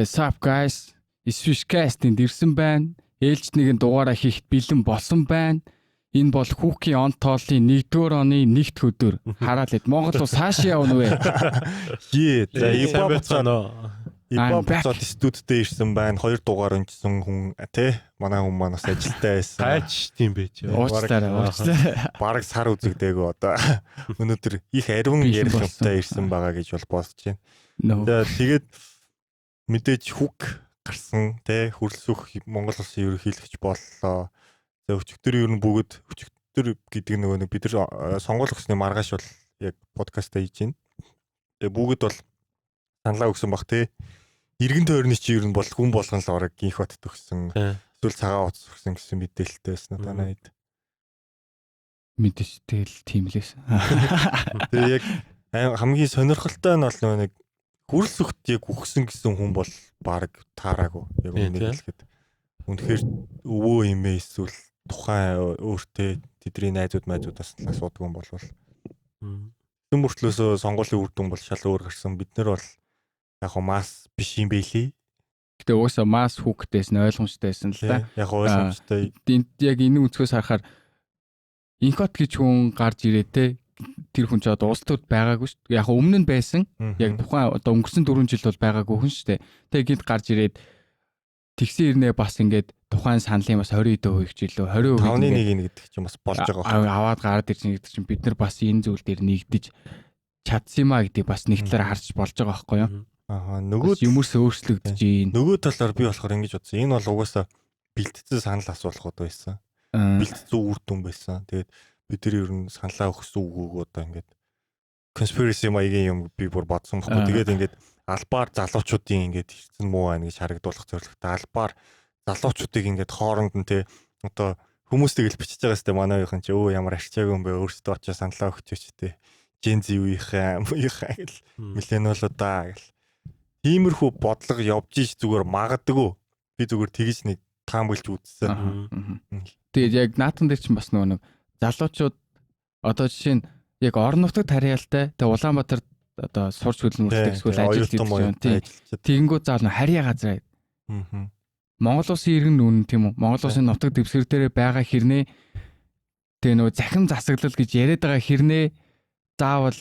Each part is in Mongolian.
Yeah, sup guys? Switchcast-д ирсэн байна. Ээлж нэгэн дугаараа хийхэд бэлэн болсон байна. Энэ бол Хүүхийн он тооллын 1-р оны нэгд өдөр. Хараал хэд Монгол улс хаашаа явна вэ? Ее, за Сайн Ибо байцгаана уу? Ибо I'm back. буцаад студидтэй ирсэн байна. Хоёр дугаар өнжсөн хүн тий. Манай хүн маань бас ажилтаа байсан. Гайч тийм бэ чи. Уучлаарай, уучлаарай. Бараг сар үзэгдээгүй одоо. Өнөөдөр их ариун Бэлэн ярих болсон. юмтай ирсэн байгаа гэж бол бодож байна. No. За тэгээд мэдээж хүүг гарсан тий. Хүрлсөх Монгол улсын ерөнхийлөгч боллоо. За өчигдөр ер нь бүгд өчигдөр гэдэг нөгөө нэг бид нар сонгуул өгсөний маргааш бол яг подкастаа хийж байна. Тэгээ бүгд бол саналаа өгсөн бах тий. Иргэн тойрны чи ер нь бол хүн болгон л орог гинх бат төгсөн. Тий. Эсвэл цагаан утас өгсөн гэсэн мэдээлэлтэй байсан Мгм. танаа хэд. Мэдээж тэгэл тийм л байсан. Тэгээ яг хамгийн сонирхолтой нь бол нөгөө нэг хүрлсөхт яг үхсэн гэсэн хүн бол баг таараагүй. Яг Тий, үнэнийг тий. хэлэхэд. Үнэхээр өвөө эмээ эсвэл тухайн өөртөө тэдний найзууд майзуудаас л асуудаг юм болвол Тэн мөртлөөсөө сонгуулийн үр дүн бол шал өөр гарсан. Бид нар бол яг хоо масс биш юм бэлий. Гэтэ угаасаа масс хүүхдээс нь ойлгомжтой байсан л Тий. да. Яг хоо ойлгомжтой. Энд яг энэ өнцгөөс харахаар Инхот гэж хүн гарч ирээ те. Тэр хүн ч одоо улс төрд байгаагүй шүү дээ. Яг өмнө нь байсан. Яг тухайн одоо өнгөрсөн 4 жил бол байгаагүй хүн шүү дээ. Тэгээ гинт гарч ирээд тэгсэн ирнэ бас ингээд тухайн саналын бас 20% ч илүү 20% 5-1 нь гэдэг чинь бас болж байгаа байхгүй. аваад гараад ирж байгаа гэдэг чинь бид нар бас энэ зүйл дээр нэгдэж чадсан юм а гэдгийг бас нэг талаар харж болж байгаа байхгүй юу? Аа Нөгөө нөгөө юмс өөрчлөгдөж гин. нөгөө талаар би болохоор ингэж бодсон. Энэ бол угаасаа бэлтгэсэн санал асуулгууд байсан. Бэлтгэсэн үр дүн байсан. Тэгээд бид нар ер нь саналаа өгсөн үгүйг одоо ингээд conspiracy маягийн юм би бүр бодсон Аа. байхгүй. Тэгээд ингээд албаар залуучуудын ингээд хэрцэн муу байна гэж харагдуулах зорилготой албаар залуучуудыг ингээд хооронд нь те одоо хүмүүс тэгэл бичиж байгаа сте манай үеийнхэн чи өө ямар арчаагүй юм бэ өөрсдөө очиж саналаа өгчөөч те Gen Z үеийнхэн үеийнхэн гэл миллениалуудаа гэл тиймэрхүү бодлого явж иш зүгээр магадгүй би зүгээр тэгж нэг таамаглаж үзсэн. Тэгээд яг наатан дээр чинь бас нөгөө нэг залуучууд одоо жишээ нь яг орон нутагт харьяалтай тэгээ Улаанбаатар одоо сурч хөдөлмөрлөдөг эсвэл ажил хийдэг юм тийм. Тэгэнгүүт заавал нөө харьяа газраа Монгол улсын иргэн үнэн тийм үү? Монгол улсын нутаг дэвсгэр дээр байгаа хэрнээ тэгээ нөгөө захим засаглал гэж яриад байгаа хэрнээ заавал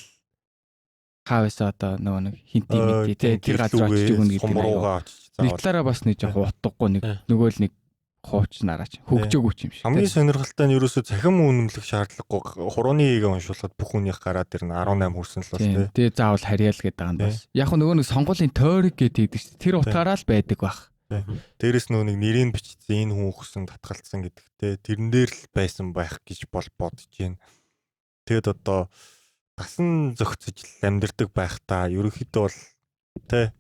хаавсаа одоо нөгөө нэг хинт юм тий тэр газар очиж өгнө гэдэг нь аюу. Сумруугаа очиж Нэг заавал. талаараа бас нэг жоох утгагүй нэг Тий. нөгөө л нэг хууч нараач хөгжөөгүй ч юм шиг. Хамгийн сонирхолтой нь ерөөсөө цахим үнэмлэх шаардлагагүй хурууны хийгээ уншуулахад бүх хүнийх гараад ирнэ 18 хүрсэн л бол Тийм. тий. Тэгээ заавал харьяал гэдэг байгаа юм бас. Яг хөө нөгөө нэг сонгуулийн тойрог гэдэг гэдэг чинь тэр утгаараа л байдаг бах. Дээрэс нөгөө нэг нэрийг бичсэн энэ хүн өгсөн татгалцсан гэдэгтэй тэрэн дээр л байсан байх гэж бол бодож байна. Тэгэд одоо гасан зөгцөж л амьдэрдэг байх та ерөнхийдөө бол тэ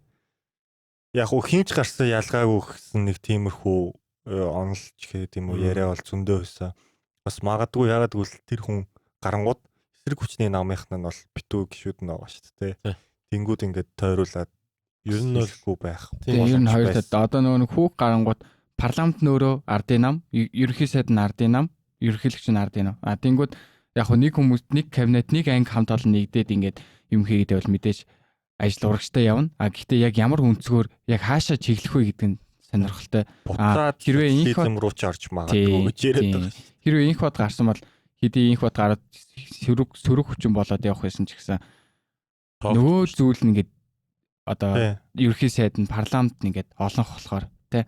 яг уу хинч гарсан ялгаагүй гэсэн нэг тиймэрхүү онолч гэдэг юм уу яриа бол зөндөө байсан. Бас магадгүй ягаад гэвэл тэр хүн гарангууд эсрэг хүчний намынх нь бол битүү гişүүд нь байгаа шүү дээ. Тий. Тэнгүүд ингээд тойруулаад Ер нь бол хэлэхгүй байх. Тэгээ ер нь боломж хоёр байсан. тал одоо нөгөө нэг хүүг гарангууд парламент нь өөрөө ардын нам, ерөнхий сайд нь ардын нам, ерөнхийлөгч нь ардын нам. А тэнгууд яг хөө нэг хүмүүс нэг кабинет нэг анги хамт олон нэгдээд ингээд юм хийгээд байвал мэдээж ажил урагштай явна. А гэхдээ яг ямар өнцгөр яг хаашаа чиглэх вэ гэдэг нь сонирхолтой. Буцаад хэрвээ инх социализм руу ч орж магадгүй гэж яриад Тийм. байгаа. Хэрвээ инх бод гарсан бол хэдий инх бод гараад сөрөг сөрөг хүчин болоод явах байсан ч гэсэн нөгөө зүйл нь ингээд одоо Тий. ерөнхий сайд нь парламент нь ингээд олонх болохоор тий.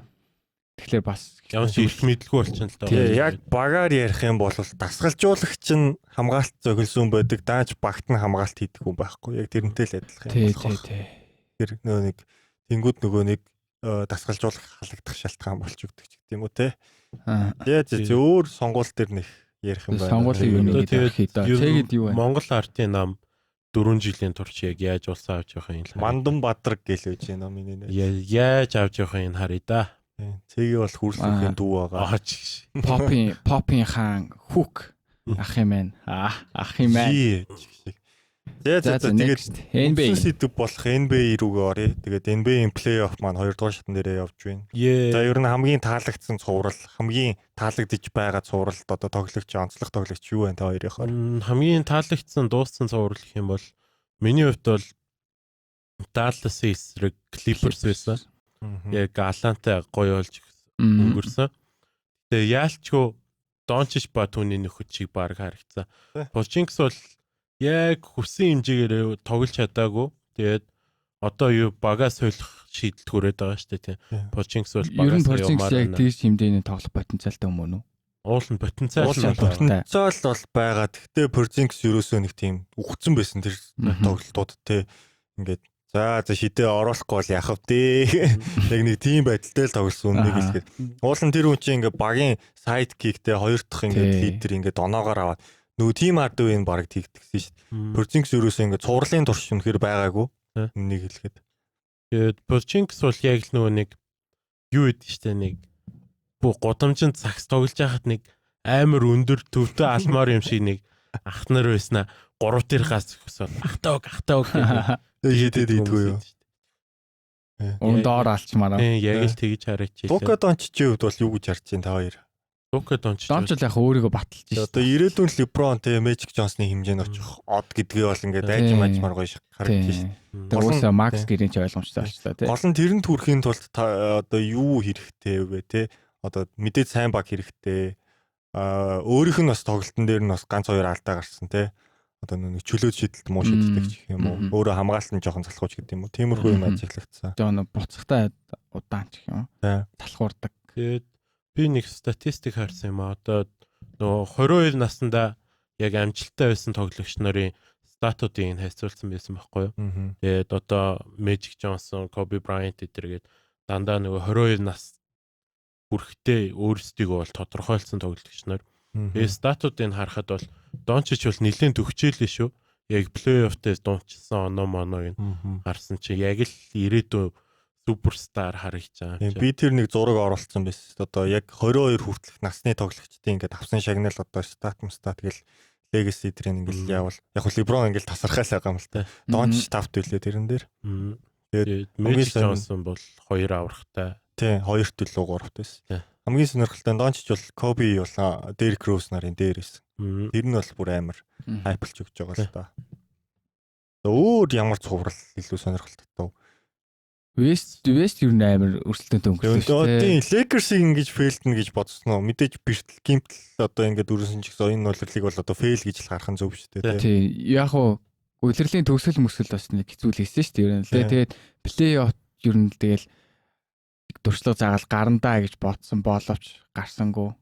Тэгэхээр бас Ямар ч их мэдлгүй болчихно л доо. Тий, яг багаар ярих юм бол дасгалжуулагч нь хамгаалт зохилсон байдаг, дааж багт нь хамгаалт хийдэг хүн байхгүй. Яг тэрнтэй л адилхан юм тий болох тий байх. тий. Тэр нөгөө нэг тэнгууд нөгөө нэг дасгалжуулах халагдах шалтгаан болж өгдөг ч гэдэг юм уу те. Аа, Тэгээ зэ Тий. өөр сонгуул дээр нэг ярих юм байна. Сонгуулийн юу Одоо нэг гэдэг тэгээд хийдэ. ер нь Тэгэд юу вэ? Монгол ардын нам 4 жилийн турш яг яаж улсаа авч явах юм л харъя. Мандан Бадраг гэлээ гэж байна миний нэр. Яаж авч явах юм харъя да. Цэгээ бол хүрслэхийн дүү байгаа. Аа ч гэж. Попын попын хаан хүүк ах юм байна. Аа ах юм байна. Зээ шиг. За За за за за тэгээд next NBA. Үндсэн сэдв болох NBA рүүгээ оръё. Тэгээд NBA-ийн плей-офф маань 2 дугаар шатн дээрээ явж байна. Ее. За ер нь хамгийн таалагдсан цуврал, хамгийн таалагдж байгаа цувралд одоо тоглогч, онцлог тоглогч юу вэ та хоёрынхоор? Хамгийн таалагдсан дууссан цуврал гэх юм бол миний хувьд бол Dallas-ийн эсрэг Clippers байсан. Яг Алантай гоё болж өнгөрсөн. Тэгээ яалчгүй Дончич ба түүний нөхөд шиг баг харагдсан. Порзингис бол яг хүссэн хэмжээгээр тоглож чадаагүй. Тэгээд одоо юу багаа солих шийдэлд хүрээд байгаа шүү дээ тийм. Порзингис бол багаас явмаар яг тийш хэмжээний тоглох потенциалтай юм уу? Уул нь потенциал потенциал бол байгаа. Гэхдээ Порзингис ерөөсөө нэг тийм үхсэн байсан тэр тоглолтууд те. Ингээд за шидээ оруулахгүй бол яах вэ? Яг нэг тийм байдалтай л тоглосон үннийг хэлэхэд. Уул нь тэр хүн чинь ингээд багийн сайд киктэй хоёр дахь ингээд лидер ингээд оноогоор аваад нөгөө тим Хардвейн бараг тэгдэгсэн шүү дээ. Порзингис ерөөсөө ингээд цувралын турш үнэхээр байгаагүй. Үннийг хэлэхэд. Тэгээд Порзингис бол яг л нөгөө нэг юу гэдэг штэ нэг бүх гудамжинд сакс тоглож байхад нэг амар өндөр төвтэй алмаар юм шиг нэг ах нар байснаа гурав дээр гас өгсөн. Ахтаа ахтаа гэх. Тэгээд идэггүй юу? Уун доор алчмаараа. Тийм яг л тэгж харагч. Лука Дончичийн хувьд бол юу гэж харж байна та хоёр? Лука Дончич. Дончич яг өөрийгөө баталж шээ. Одоо ирээдүйн LeBron те Magic Johnson-ы хэмжээнд очих од гэдгээ бол ингээд айжмаар гоё харагдаж шээ. Тэр уусаа Макс гэрийн ч ойлгомжтой болчлаа те. Гол нь тэрэнд хүрэхийн тулд одоо юу хэрэгтэй вэ те? Одоо мэдээж сайн баг хэрэгтэй. Аа өөрийнх нь бас тоглолтын дээр нь бас ганц хоёр алдаа гарсан те. Одоо нэг чөлөөт шидэлт муу шиддэг ч гэх юм уу. Өөрөө хамгаалалт нь жоохон залхууч гэдэг юм уу. Тиймэрхүү юм ажиглагдсан. Одоо нэг буцахтай удаан ч гэх юм уу. Талхуурдаг. Тэгээд би нэг статистик харсан юм аа. Одоо нөгөө 22 наснда яг амжилттай байсан тоглогч нарын статуудыг харьцуулсан байсан байхгүй юу. Тэгээд одоо Magic Johnson, Kobe Bryant эдэргээд дандаа нөгөө 22 нас хүрэхтэй өөрсдийгөө бол тодорхойлсон тоглогч нар. Тэгээд статуудыг харахад бол Дончич бол нэлээд төгчөөлээ шүү. Яг плей-офф дээр дунчсан оноо моноог нь харсан чи яг л ирээдүйн суперстар харагдаж байгаа юм. Би тэр нэг зураг оруулсан байсан. Одоо яг 22 хүртэлх насны тоглогчдын ингээд авсан шагнал одоо стат гэл легаси тэрийг ингээд яавал яг LeBron ингээд тасархаал байгаа юм л та. Дончич тавт үлээ тэрэн дээр. Тэгээд Magic Johnson бол 2 аврахтай. Тийм, 2-т илүү 3-т байсан. Хамгийн сонирхолтой нь Дончич бол Коби болон Дерек Роуз нарын дээр байсан. Тэр нь бол бүр амар хайплж өгч байгаа л та. Өөр ямар цуврал илүү сонирхолтой вэ? West ер нь амар өрсөлдөөнтэй өнгөрсөн шүү дээ. Тийм, Lakers-ийг ингэж фейлднэ гэж бодсон уу? Мэдээж бэртэл гимтэл одоо ингээд өрөөсөн ч гэсэн энэ улирлыг бол одоо фейл гэж л харах нь зөв шүү дээ. Тийм, яг уу улирлын төгсгөл мөсгөл бас нэг хэцүү л хийсэн шүү дээ ер нь л. Тэгээд плей-офф ер нь л тэгэл дуршлага заагаал гарандаа гэж бодсон боловч гарсангүй.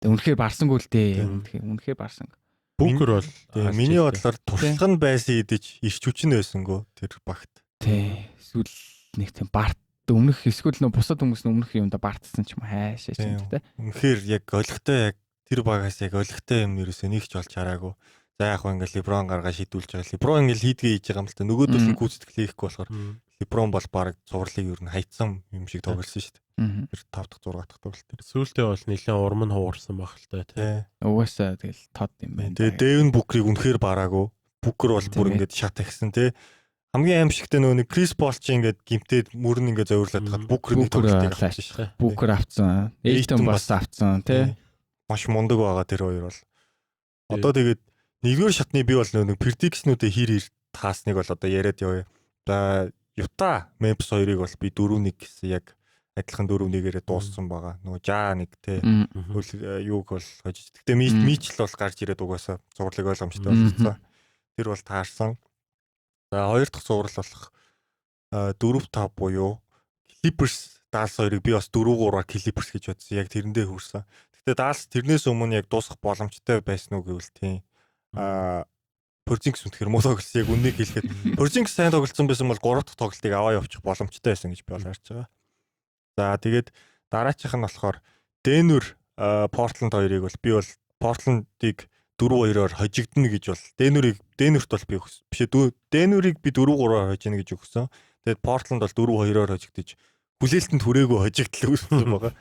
Тэг үнэхээр барсангүй л дээ. Үнэхээр барсан. Бүүкер бол миний бодлоор туршлага нь байсан идэж ирч хүч нь байсангүй тэр багт. Тий. Эсвэл нэг тийм барт өмнөх эсвэл нөө бусад хүмүүс нь өмнөх юмда бартсан ч юм хайшаа ч юм те. Үнэхээр яг олигтой яг тэр багаас яг олигтой юм ерөөсөө нэг ч болж хараагүй. За яг хөө ингээл LeBron гаргаа шийдүүлж байгаа. LeBron ингээл хийдгээ хийж байгаа юм л та. Нөгөөдөл нь гүйцэтгэл хийхгүй болохоор LeBron бол баг цувралыг ер нь хайцсан юм шиг тоглосон шүү дээ. Тэр 5 дахь 6 дахь тоглолт дээр. Сүүлдээ бол нэлээд урам нь хугарсан байх л та тий. Угаасаа тэгэл тод юм байна. Тэгээ Дэвин Букерийг үнэхээр бараагүй. Букер бол бүр ингээд шат ахисан тий. Хамгийн аимшигтай нөгөө нэг Крис Пол чи ингээд гимтээд мөр нь ингээд зовирлоод хаад Букер нэг тоглолтыг авсан шүү дээ. Букер авцсан. Эйтон бас авцсан тий. Маш мундаг байгаа тэр хоёр бол. Одоо тэгээд нэгдүгээр шатны би бол нөгөө нэг prediction-үүдээ хэр хэр таасныг бол одоо яриад явъя. За Юта Memphis хоёрыг бол би 4-1 гэсэн яг адилхан 4-1-ээрээ дууссан байгаа. Нөгөө Жа нэг тий юуг бол хожиж. Гэтэ Мичл бол гарч ирээд угаасаа цувралыг ойлгомжтой болчихсон. Тэр бол таарсан. За хоёр дахь цуврал болох 4-5 буюу Clippers Dallas хоёрыг би бас 4-3-аар Clippers гэж бодсон. Яг тэрэндээ хүрсэн. Гэтэ Dallas тэрнээс өмнө яг дуусах боломжтой байсан уу гэвэл тийм. Порзингис үнэхээр муу тоглосон. Яг үннийг хэлэхэд Порзингис сайн тоглолцсон байсан бол 3 дахь тоглолтыг аваа явуучих боломжтой байсан гэж би бол харж байгаа. За тэгээд дараачих нь болохоор Денвер Портланд хоёрыг бол би бол Портландыг 4-2-оор хожигдно гэж бол Денверт бол би өгсөн. Биш ээ Денверийг би 4-3-оор хожино гэж өгсөн. Тэгээд Портланд бол 4-2-оор хожигдож хүлээлтэнд хүрээгүй хожигдлоо гэсэн байгаа.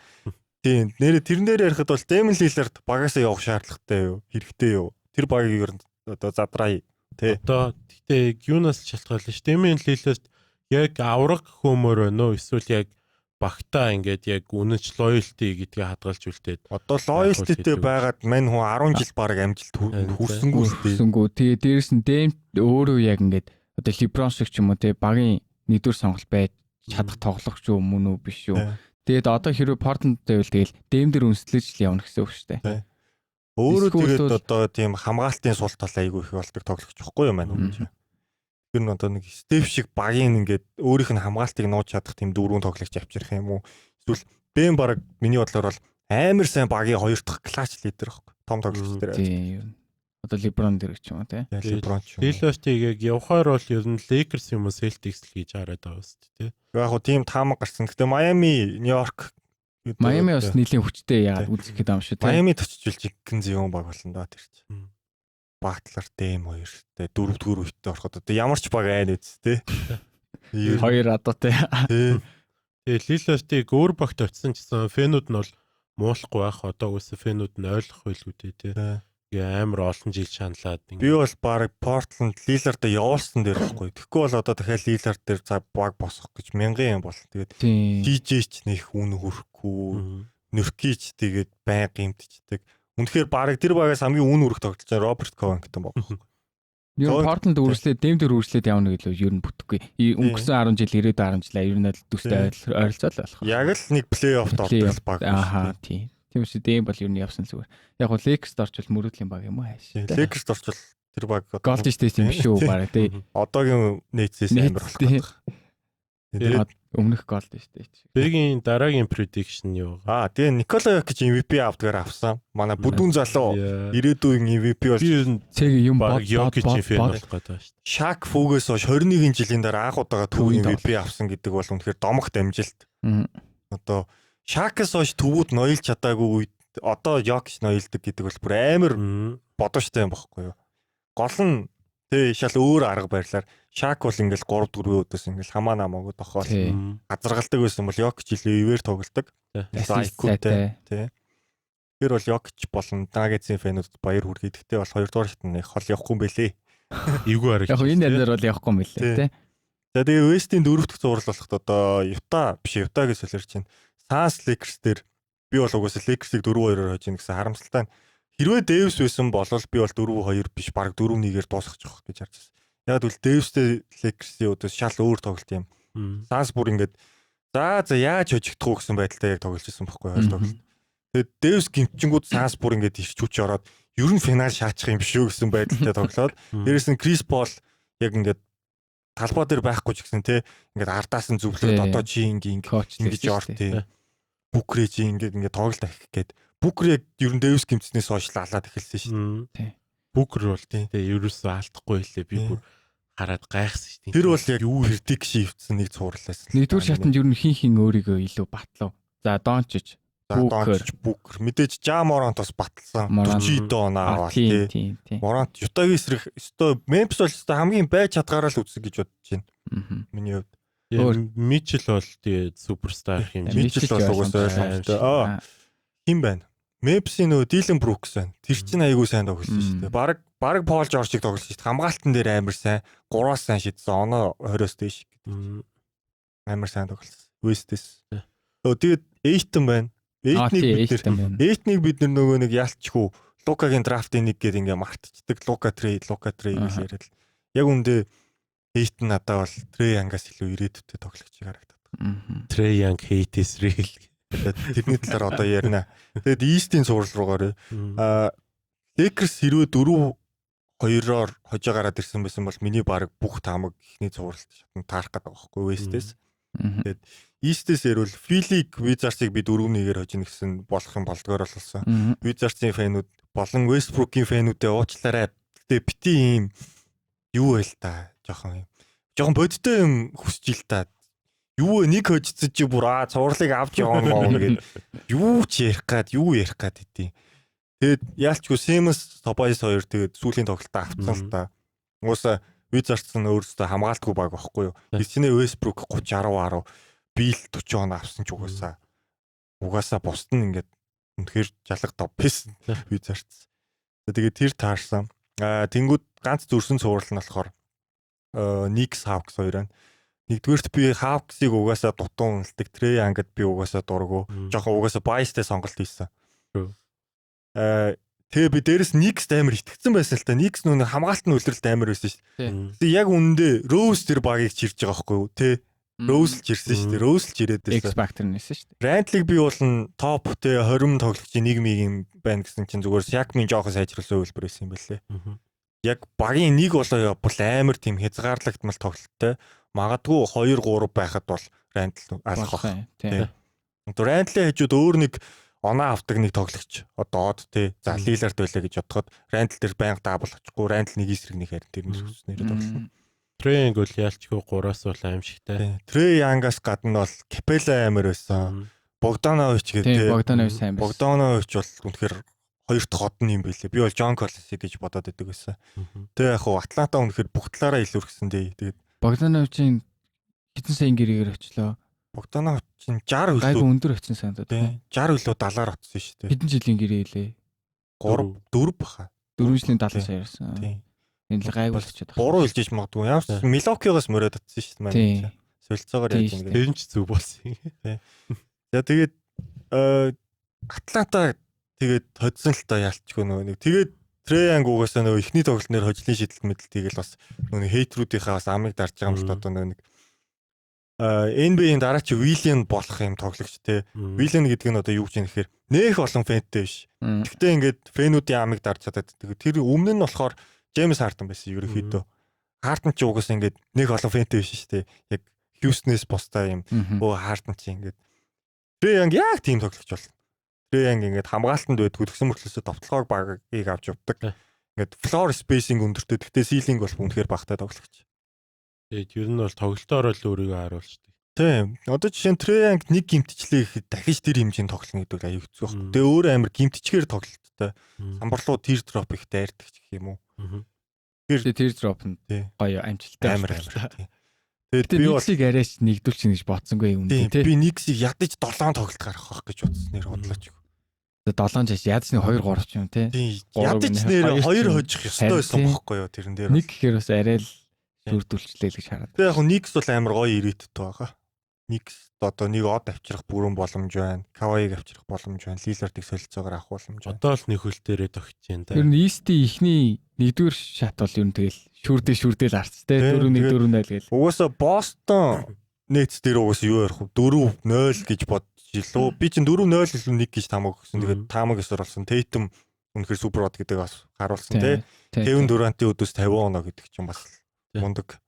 Тийм нэрэ тэрэн дээр ярихад бол Дэмон Лилард багаасаа явах шаардлагатай юу? Хэрэгтэй юу? Тэр багийг ер нь одоо задраа тий. Одоо гэхдээ юунаас л шалтгаална ш. Дэмон Лилард яг авраг хөмөр байна уу? Эсвэл яг багтаа ингээд яг үнэнч loyalty гэдгийг хадгалж үлдээд. Одоо loyalty-тэй байгаад мань хүн 10 жил бараг амжилт хүрсэнгүү л дээ. Хүрсэнгүү. Тэгээ дээрэс нь Дэм өөрөө яг ингээд одоо LeBron шиг ч юм уу тий багийн нэгдүгээр сонголт байж чадах тоглогч юу мөн үү биш үү. Тэгээд одоо хэрвээ Portland байвал тэгэл Дэм дээр үнслэж л явна гэсэн үг шүү дээ. Өөрөө тэгээд одоо тийм хамгаалтын сул тал айгүй их болдог тоглогч байхгүй юу маань хүн чинь. Тэр нь одоо нэг Стеф шиг багийн ингээд өөрийнх нь хамгаалтыг нууж чадах тийм дөрвөн тоглогч авчрах юм уу? Эсвэл Бэм баг миний бодлоор бол амар сайн багийн хоёр дахь клатч лидер байхгүй. Том тоглогч дээр. Тийм. Одоо LeBron дээр ч юм уу тий. LeBron ч юм. Lillard-ыг яг явхаар бол ер нь Lakers юм уу Celtics л гэж хараад байгаа шүү дээ тий. Яг хуу тийм таамаг гарсан. Гэтэ Miami, New York Майами бас нэлийн хүчтэй яагаад үзэх гээд юм шүү тий. Майамид очиж жиггэн зүүн баг болно да тэр чинь. Батлер Дэм хоёртой дөрөвдүгээр үедээ ороход одоо ямар ч баг айн үз тий. Хоёр адуу тий. Тэгээ Лилартыг өөр багт очисон ч гэсэн фэнүүд нь бол муулахгүй байх. Одоо үгүй фэнүүд нь ойлгох байлгүй тий. Тэгээ амар олон жил шаналаад би бол баг Portland Lillard-а явуулсан дээр байхгүй. Тэгэхгүй бол одоо дахиад Lillard дээр за баг босгох гэж мянган юм бол. Тэгээд TJ ч нэх үн хүрхгүй. Нөркич тэгээд байнга гимтчихдэг. Үнэхээр баг тэр багаас хамгийн үн хүрэх тоглож байгаа Роберт Covington баг байхгүй. Ер нь Portland үргэлжлээд Дэм дээр үргэлжлээд явна гэлөө ер нь бүтэхгүй. Өнгөрсөн 10 жил, ирээдүйн 10 жил ер нь л төстэй ойролцоол болох. Яг л нэг плей-оффт ордог баг. Аа тий. Тийм шүү. Дэм бол ер нь явсан зүгээр. Яг гоо Lakers-д орчвол мөрөөдлийн баг юм уу хайш. Lakers-д орчвол тэр баг Golden State юм биш үү бараг тий. Одоогийн Nets-ээс амар болох гэдэг. Тэгээд өмнөх Golden State. Бэгийн дараагийн prediction юу? Аа тэгээ Никола Йокич MVP авдгаар авсан. Манай бүдүүн залуу ирээдүйн MVP бол би ер нь цэг юм бод Йокичийн фэн болох гэдэг шүү дээ. Shaq Фүгээс хойш 21 жилийн дараа анх удаага төв MVP авсан гэдэг бол үнэхээр домогт амжилт. Одоо Shaq-аас хойш төвүүд ноёлж чадаагүй үед одоо Йокич ноёлдог гэдэг бол бүр амар бодомжтой юм багхгүй юу. Гол нь тэ шал өөр арга барилаар Shaq бол ингээл 3 4 өдөөс ингээл хамаа намаагүй тохиол газаргалдаг байсан бол Йокич илүү ивэр тоглодог. IQ-тэй тий. Тэр бол Йокич болон Nuggets-ийн фэнүүдэд баяр хүргэе. Гэхдээ бол 2 дугаар шатны хол явахгүй юм бэлээ. Эвгүй харагч. Яг энэ ярьнаар бол явахгүй юм бэлээ тий. За тэгээ West-ийн дөрөв дэх зураг болоход одоо Utah биш Utah гэж солиорч байна. Suns Lakers дээр би бол угаасаа Lakers-ыг 4-2-оор хожино гэсэн харамсалтай нь хэрвээ Дэвис байсан бол би бол 4-2 биш баг 4-1-ээр дуусгах гэж харж байсан. Яг гэвэл Дэвистэй Lakers-ийн өдөөс шал өөр тоглолт юм. Suns бүр ингээд за яаж хожигдох уу гэсэн байдалтай яг тоглож исэн байхгүй хоёр тоглолт. Тэгээд Дэвис гимтчингүүд Suns бүр ингээд ирч хүч ороод ер нь финал шаачих юм биш үү гэсэн байдалтай тоглоод дээрэс нь Крис Пол яг ингээд талбай дээр байхгүй ч гэсэн те ингээд ардаас нь зөвлөөд одоо чи ингээ ингэж ор те Бүкрээ чи ингээд ингээд тоглолт ахих гээд Бүкр яг ер нь Дэвис гимтснээс хойш л алаад эхэлсэн шүү дээ. Бүкр бол тий ерөөсөө алдахгүй лээ. Би бүр хараад гайхсан шүү дээ. Тэр бол яг юу prediction ивцсэн нэг цуурлаасан. Нэгдүгээр шатанд ер нь хин хин өөрийгөө илүү батлав. За Дончич, Бүүкер мэдээж Жа Морант бас баталсан. 42 он аваад тий. Морант Ютагийн эсрэг өстой Мемфис бол өстой хамгийн байж чадгаараа л үзсэн гэж бодож байна. Миний хувьд. Мичел бол тэгээд суперстар юм. Мичел бол угаасаа ойлгомжтой. Аа хин байна? Мемфисийн нөгөө Дилан Брукс байна. Тэр чинь айгүй сайн тоглосон шүү дээ. Бараг Пол Жоржийг тоглосон шүү дээ. Хамгаалтан дээр амар сайн, 3-аас сайн шидсэн. Оноо 20-оос дээш гэдэг. Амар сайн тоглосон. West-с. Тэгээд Эйтон байна. Эйтнийг бид нар нөгөө нэг ялчгүй Лукагийн драфтын нэг гээд ингээ мартчихдаг. Лука трейд, Лука трейд гэж яриад л. Яг үндэ Эйтон надад бол Трей Янгаас илүү ирээдүйтэй тоглогч харагдаад байна. Трей Янг hate is real. Тэрний талаар одоо ярина. Тэгээд East-ийн цуврал руугаар аа Lakers хэрвээ 4-2-оор хожоо гараад ирсэн байсан бол миний баг бүх таамаг эхний цувралт шатан таарах гэдэг байгаа байхгүй West-ээс. Тэгээд East-ээс ярил Philly Wizards-ыг би 4-1-ээр хожино гэсэн болох юм болдгоор болсон. Wizards-ийн фэнүүд болон Westbrook-ийн фэнүүдээ уучлаарай. Гэтэ бити ийм юу байл та жоохон юм. Жоохон бодиттой юм хүсэж ил та. Юу вэ нэг хожицсан чи бүр аа цувралыг авч явна маа гэд юу ч ярих гад юу ярих гад гэдэв. Тэгээд яалчгүй Simmons Tobias хоёр тэгээд сүүлийн тоглолтоо авцсан л та. Угаасаа Wizards нь өөрөөсөө хамгаалтгүй баг байхгүй юу. Хичнээн Westbrook 30 10 10 Bill 40 он авсан ч угаасаа бусд нь ингээд үнэхээр жалга топ байсан Wizards. Тэгээд тэр таарсан. Аа тэнгууд ганц зүрсэн цуврал нь болохоор Knicks Hawks хоёр байна. Нэгдүгээрт би Hawks-ыг угаасаа дутуу үнэлдэг. Trey Young-д би угаасаа дургу. Жохон угаасаа bias-тай сонголт хийсэн. Тэгээ би дээрэс Knicks амар итгэцэн байсан л та. Knicks нүг хамгаалт нь үлрэлт амар байсан шүү дээ. Тэгээ яг үнэндээ Rose тэр багийг чирж байгаа байхгүй юу? Тэ. Роуз л ирсэн шүү дээ. Роуз л ирээд байсан. X Factor нэсэн шүү дээ. Рандлыг би бол нь топ те 20 тоглогчийн нэг миг юм байна гэсэн чинь зүгээр Сиакмын жоохон сайжруулсан хувилбар байсан юм бэлээ. Яг багийн нэг болоо бол амар тийм хязгаарлагдмал тоглолттой. Магадгүй 2 3 байхад бол Рандл алах байх. Тийм. Рандлын хажууд өөр нэг оноо авдаг нэг тоглогч одоо од те. За Лилард байлаа гэж бодоход Рандл дээр байнга даабл очихгүй Рандл нэг эсрэг нэг харин тэр нэрээ тоглоно. Трей Янг бол ялчгүй 3-аас бол аимшигтай. Трей Янгаас гадна бол Капела амар байсан. Богданович гэдэг. Богданович сайн байсан. Богданович бол үнэхээр хоёр дахь хот нь юм билээ. Би бол Джон Коллинсыг гэж бодоод байдаг байсан. Тэгээ яг хуу Атланта үнэхээр бүх талаараа илүүрхсэн дээ. Тэгээд Богдановичийн хэдэн сая гэрээгээр очлоо. Богданович чинь 60 хөлөө өндөр очсон санагдаад. Тийм. 60 хөлөө 70-аар очсон шүү дээ. Хэдэн жилийн гэрээ лээ? 3 4 баха. 4 жилийн 70 сая ярьсан. Тийм. Энэ л гайгүй болчиход байна. Буруу хэлж иж магадгүй. Ямар ч Милокигоос мөрөөд татсан шүү дээ маань. Солилцоогоор яаж юм бэ? Тэр нь ч зүг болсон юм. Тийм. За тэгээд Атланта тэгээд хоцсон л та ялчгүй нөгөө нэг. Тэгээд Трей Янг угаасаа нөгөө эхний тоглолт нэр хожлын шидэлт мэдэлт тэгэл бас нөгөө хейтрүүдийнхээ бас амыг дарж байгаа юм л та одоо нөгөө нэг NBA-ийн дараач Виллиан болох юм тоглогч те. Виллиан гэдэг нь одоо юу гэж юм гэхээр нэх олон фэнтэй биш. Гэхдээ ингээд фэнүүдийн амыг дарж чадаад. Тэр өмнө нь болохоор Джеймс Хартен байсан ерөнхийдөө. Хартен ч угаасаа ингээд нэг олон фэнтэй биш шүү дээ. Яг Хьюстонээс бусдаа юм. Өө Хартен чи ингээд Трей Янг яг тийм тоглогч болно. Трей Янг ингээд хамгаалтанд байдгүй тэгсэн мөртлөөсөө довтлогоог багийг авч явдаг. Ингээд floor spacing өндөртэй. Гэхдээ ceiling бол үнэхээр багатай тоглогч. Тэгээд ер нь бол тоглолтоор л өөрийгөө харуулждаг. Тийм. Одоо жишээ нь Трей Янг нэг гимтчлээ гэхэд дахиж тэр хэмжээнд тоглоно гэдэг аюу хэцүү баг. Тэгээ өөр амар гимтчгээр тоглолттой. Самбарлуу tear drop их дайрдаг ч гэх юм уу. Тэр tear drop нь гоё амжилттай амар амар. Тэгээд би бол Никсийг арайч нэгдүүлчихнэ гэж бодсонгүй юм дээ тий. Би Никсийг ядаж 7 тоглолт гаргах байх гэж бодсон нэр бодлооч. 7 жаш ядаж нэг 2 3 ч юм тий. Ядаж нэр 2 хожих ёстой байсан бохгүй юу тэрэн дээр. Нэг гэхээр бас арай л шүрдүүлчлээ л гэж хараад. Тэгээ яг Никс бол амар гоё ирээдүйтэй байгаа. Никс одоо нэг од авчрах бүрэн боломж байна. Кавайг авчрах боломж байна. Лилардыг солилцоогоор авах боломж байна. Одоо л нэг хөл дээрээ тогтж байна да. Ер нь East-ийн эхний нэгдүгээр шат бол ер нь тэгэл шүрдээ арц те 4-1 4-0 гээл. Угаасаа Бостон Нетс дээр угаасаа юу ярих вэ? 4-0 гэж бодож илүү. Би чинь 4-0 илүү 1 гэж таамаг өгсөн. Тэгээд таамаг ёсоор болсон. Тейтум үнэхээр супер од гэдэг бас харуулсан те. Кевин Дурантын өдөөс 50 оноо гэдэг чинь бас мундаг.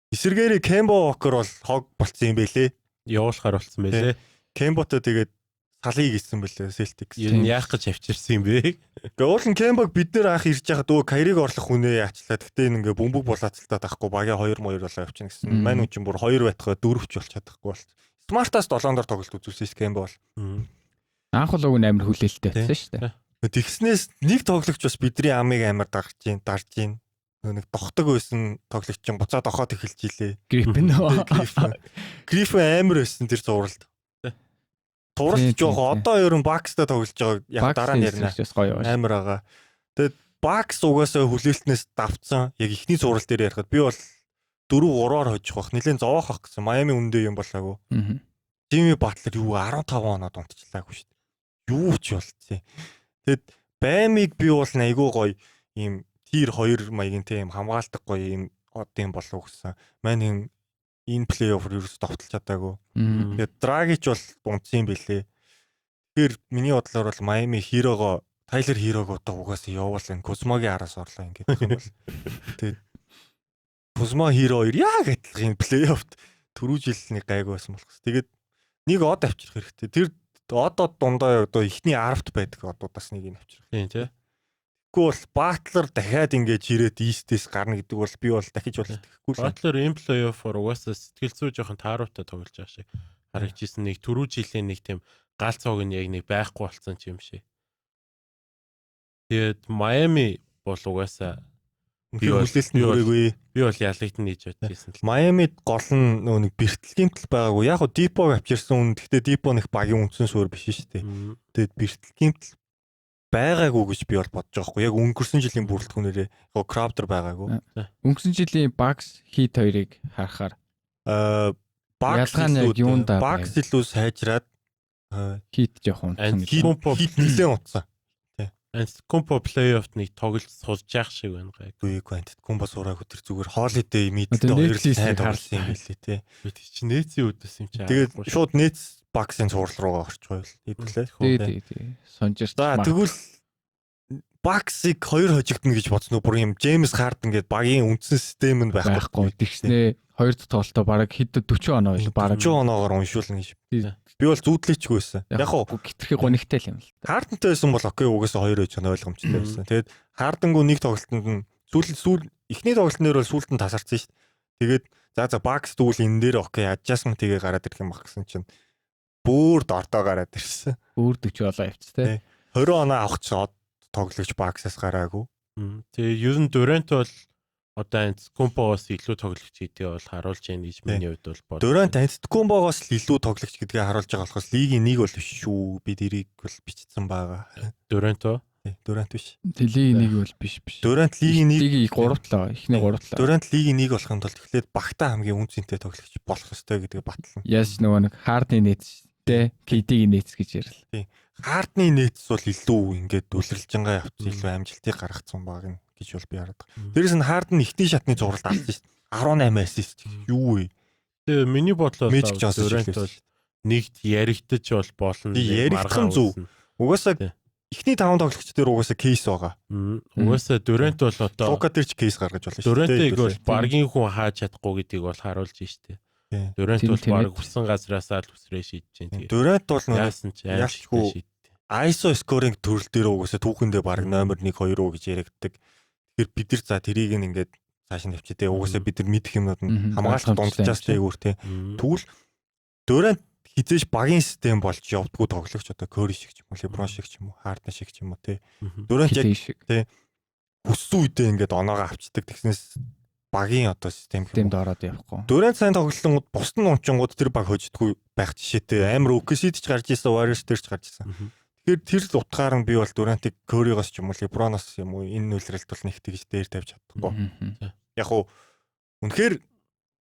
Эсвэргээрээ Кембо Вокер бол хог болцсон юм бэлээ. Явуулахар болцсон байлээ. Кембото тэгээд салыг хийсэн бэлээ Celtics. Ер нь яах гэж авчирсан юм бэ? Ингээ уул нь Кембог бид нэр анх ирж байхад өө Кайриг орлох хүнээ яачлаа. Гэтэ энэ ингээ бөмбөг булаацалтаад ахгүй багийн 2 2 болоо явчихна гэсэн. Мань хүн чинь бүр 2 байтгаа 4 ч болж чадахгүй бол. Смартаас 7 дор тоглолт үзүүлсэн Кембо бол. Анх бол уг нь амар хүлээлттэй байсан шүү дээ. Тэгснээс нэг тоглогч бас бидний амыг амар дарж гин. Нэг дохдог байсан тоглогч чинь буцаад охоод эхэлж илээ. Гриффин. Гриффин амар байсан тэр зуралд. Туралт жоох одоо ер нь Бакстай тоглож байгаа яг дараа нь ярина. Амар байгаа. Тэгээд Бакс угаасаа хүлээлтнээс давцсан. Яг эхний зурал дээр ярихад би бол 4-3-оор хожих бах. Нилээн зовоох бах гэсэн. Майами үндэ юм болоогүй. Жими Батлер юу 15 оноод унтчлаагүй шүү дээ. Юу ч болцсон. Тэгэд Баймиг би бол айгүй гоё ийм тир 2 маягийн тийм хамгаалдаг гоё ийм од юм болов гэсэн. Мань энэ плей-офф ерөөс довтолж чадаагүй. Тэгээд Драгич бол унтсан юм бэлээ. Тэгэхээр миний бодлоор бол Майами Хирого Тайлер Хирого одоо угаасаа явуул энэ Кузмагийн араас орлоо ингээд юм бол. Тэгээд Кузма Хиро хоёр яг адилхан плей-оффт түрүү жил нэг гайгүй байсан болох. Тэгээд нэг од авчрах хэрэгтэй. Тэр од дундаа одоо эхний 10-т байдаг одуудаас нэг нь авчрах. Тийм тий. Тэгэхгүй бол Батлер дахиад ингэж ирээд East-ээс гарна гэдэг бол би бол дахиж бол итгэхгүй л. Батлер энэ плей-оффоор угаасаа сэтгэл зүй жоохон тааруутай тоглож байгаа шиг харагдчихсэн. Нэг түрүү жилийн нэг тийм гал цоог нь яг нэг байхгүй болсон ч юм шиг. Тэгээд Майами бол угаасаа би бол хүлээлт нь хүрээгүй. Би бол ялагдана гэж бодож байсан л. Майамид гол нь нөгөө нэг бэртэл гимтэл байгаагүй. Яг хөө Дипог авчирсан үн. Гэхдээ Дипо нэг багийн үндсэн суурь биш шүү дээ. Тэгээд бэртэл гимтэл байгаагүй гэж би бол бодож байгаа хгүй. Яг өнгөрсөн жилийн бүрэлдэхүүнээрээ яг Crowder байгаагүй. Өнгөрсөн жилийн Bucks Heat хоёрыг харахаар Bucks илүү юунд Bucks илүү сайжраад Heat жоохон унтсан. Heat нэлээд унтсан. Тий. Antetokounmpo плей-офф нэг тоглож сурж явах шиг байна гай. Үгүй Antetokounmpo сураагүй тэр зүгээр Holiday Middleton хоёр л сайн тоглосон юм билээ те. Би чи Nets-ийн үдээс юм чи. Тэгээд шууд Nets Bucks-ын цуврал руугаа орчихвол хэвлээ. Тий, тий. Сонжирч. За тэгвэл Bucks-ыг хоёр хожигдно гэж бодсон уу? Бүр юм James Harden гээд багийн үндсэн систем нь байхгүй. Тэгснээ хоёр дахь тоглолтоо бараг хэд 40 оноо байл бараг 40 оноогоор уншуулна гэж. Би бол зүүдлээчгүй байсан. Яг уу гитрхи гонигтай л юм л та. Harden-тай байсан бол окей угаасаа хоёр хож ойлгомжтой байсан. Тэгээд Harden-гүй нэг тоглолтод нь сүүл эхний тоглолтын дээр бол сүүлд нь тасарсан шүү дээ. Тэгээд за Bucks тэгвэл энэ дээр окей adjustment хийгээ гараад ирэх юм баг гэсэн чинь бүр дордоо гараад ирсэн. Бүр 40 болоо явц те. 20 оноо авах чинь тоглогч Bucks-аас гараагүй. Тэгээ ер нь Durant бол одоо Antetokounmpo-гоос илүү тоглогч гэдгийг бол харуулж байна гэж миний хувьд бол бод. Durant Antetokounmpo-гоос л илүү тоглогч гэдгийг харуулж байгаа болохоос лигийн нэг бол биш шүү. Би тэрийг бол бичсэн байгаа. Durant уу? Durant биш. Тэг лигийн нэг бол биш. Durant лигийн нэг лигийн 3 талаа, эхний 3 талаа. Durant лигийн нэг болохын тулд эхлээд багтаа хамгийн үн цэнтэй тоглогч болох ёстой гэдгийг батлана. Яаж нөгөө нэг Harden Nets тэ KD-ийн Nets гэж ярил. Тийм. Хардны Nets бол илүү ингээд үлрэлжингаа явцсан илүү амжилтыг гаргацсан баг нь гэж бол би хараад байгаа. Дээрээс нь Harden эхний шатны цувралд алдсан шүү дээ. 18 ассист юу вэ? Тэгээ миний бодлоор Durant бол нэгт яригдаж бол болно. Яригдах нь зөв. Угаасаа эхний 5 тоглогч дээр угаасаа кейс байгаа. Угаасаа Durant бол одоо Лука дээр ч кейс гаргаж болно шүү дээ. Durant-ыг бол баргийн хүн хааж чадахгүй гэдгийг бол харуулж штэ. Durant бол баг хүссэн газраасаа л үсрээ шийдэж чинь. Тэгээ. Durant бол яасан ч аимшигтай шийдтээ. ISO scoring төрөл дээр угаасаа түүхэндээ баг номер 1 2 уу гэж яригддаг. Тэгэхээр бид нар за тэрийг ингээд цааш нь тавьчих те. Угаасаа бид нар мэдэх юмнууд нь хамгаалалт дунджаас тээгүүр те. Тэгвэл Durant хизээш багийн систем болж явдггүй тоглогч одоо Curry шиг ч юм уу, LeBron шиг ч юм уу, Harden шиг ч юм уу те. Durant яг те хүссэн үедээ ингээд оноогоо авчдаг. Тэгснээс багийн одоо систем гэмд ороод явахгүй. Durant сайн тоглолтод бусд нь унчингууд тэр баг хожидгүй байх жишээтэй. Амар OKC-д ч гарч исэн, Warriors дээр ч гарч исэн. Тэгэхээр тэр утгаар нь би бол Durant-ыг Curry-гоос ч юм уу, LeBron-оос юм уу энэ нүлрэлт бол нэг тэгж дээр тавьж чадахгүй. Яг уу үнэхээр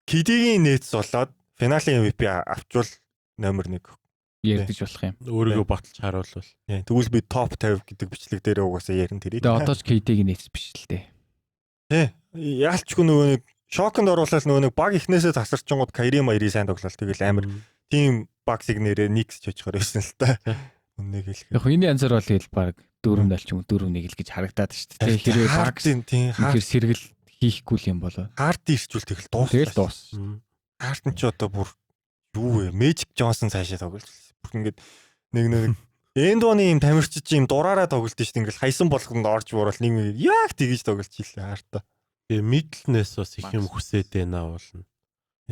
KD-ийн Nets болоод финалийн MVP авчвал номер 1 ярьдэж болох юм. Өөрийгөө баталж харуулвал. Тэгвэл би топ 50 гэдэг бичлэг дээр угаасаа ярина тэрийг. Тэгээ одоо ч KD-ийн Nets биш л дээ. Тий. Яалчгүй нөгөө нэг шоконд оруулаад нөгөө нэг баг ихнээсээ тасарчингууд Kyrie Myrie сайн тоглол. Тэгэл амар тийм Bucks-ыг нэрээ Knicks ч очихоор байсан л та. Үннийг хэлэхэд. Яг энэ янзаар бол тэгэл баг 4-0 ч юм уу 4-1 л гэж харагдаад шүү дээ. Хэрвээ Bucks тийм сэргэл хийхгүй л юм болоо. Хард ирчүүл тэгэл дуус. Тэгэл дуус. Harden ч одоо бүр юу вэ? Magic Johnson цаашаа тоглож. Бүр ингээд нэг Эндоны юм тамирчид юм дураараа тоглолт шүү дээ. Ингээл хайсан болгонд орж буурал нэг яг тэгэж тоглож ийлээ Хардаа. Тэгээ Middleton-ээс бас их юм хүсээд байна уулна.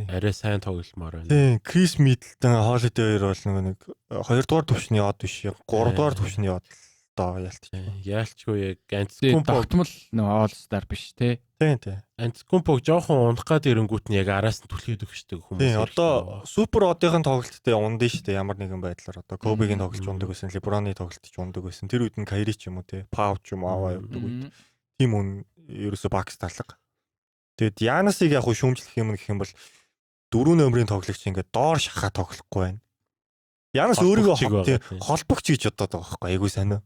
Арай сайн тоглолмоор байна. Тийм, Крис Миддлтон, Holiday хоёр бол нэг 2 дугаар түвшний од биш, 3 дугаар түвшний од л доо ялтч. Яалчгүй яг Antetokounmpo тогтмол нөгөө All Star биш те. Тийм, тийм. Antetokounmpo жоохон унах гад ирэнгүүт нь яг араас нь түлхээд өгчдөг хүмүүс. Тийм, одоо супер одынхын тоглолт дээр ундын шүү дээ ямар нэгэн байдлаар одоо Kobe-гийн тоглолт ундаг байсан, LeBron-ы тоглолт ч ундаг байсан. Тэр үед нь Kyrie ч юм уу те, Pau ч юм уу аваа явдаг үед. Тийм үн ерөөсө Bucks талга. Тэгэд Янасыг яг хуу шүүмжлэх юм гэх юм бол 4 номерын тоглогч ингээд доор шахаа тоглохгүй байна. Янас өөрийгөө тийм холбогч гэж бодоод байгаа байхгүй айгуу сайн уу.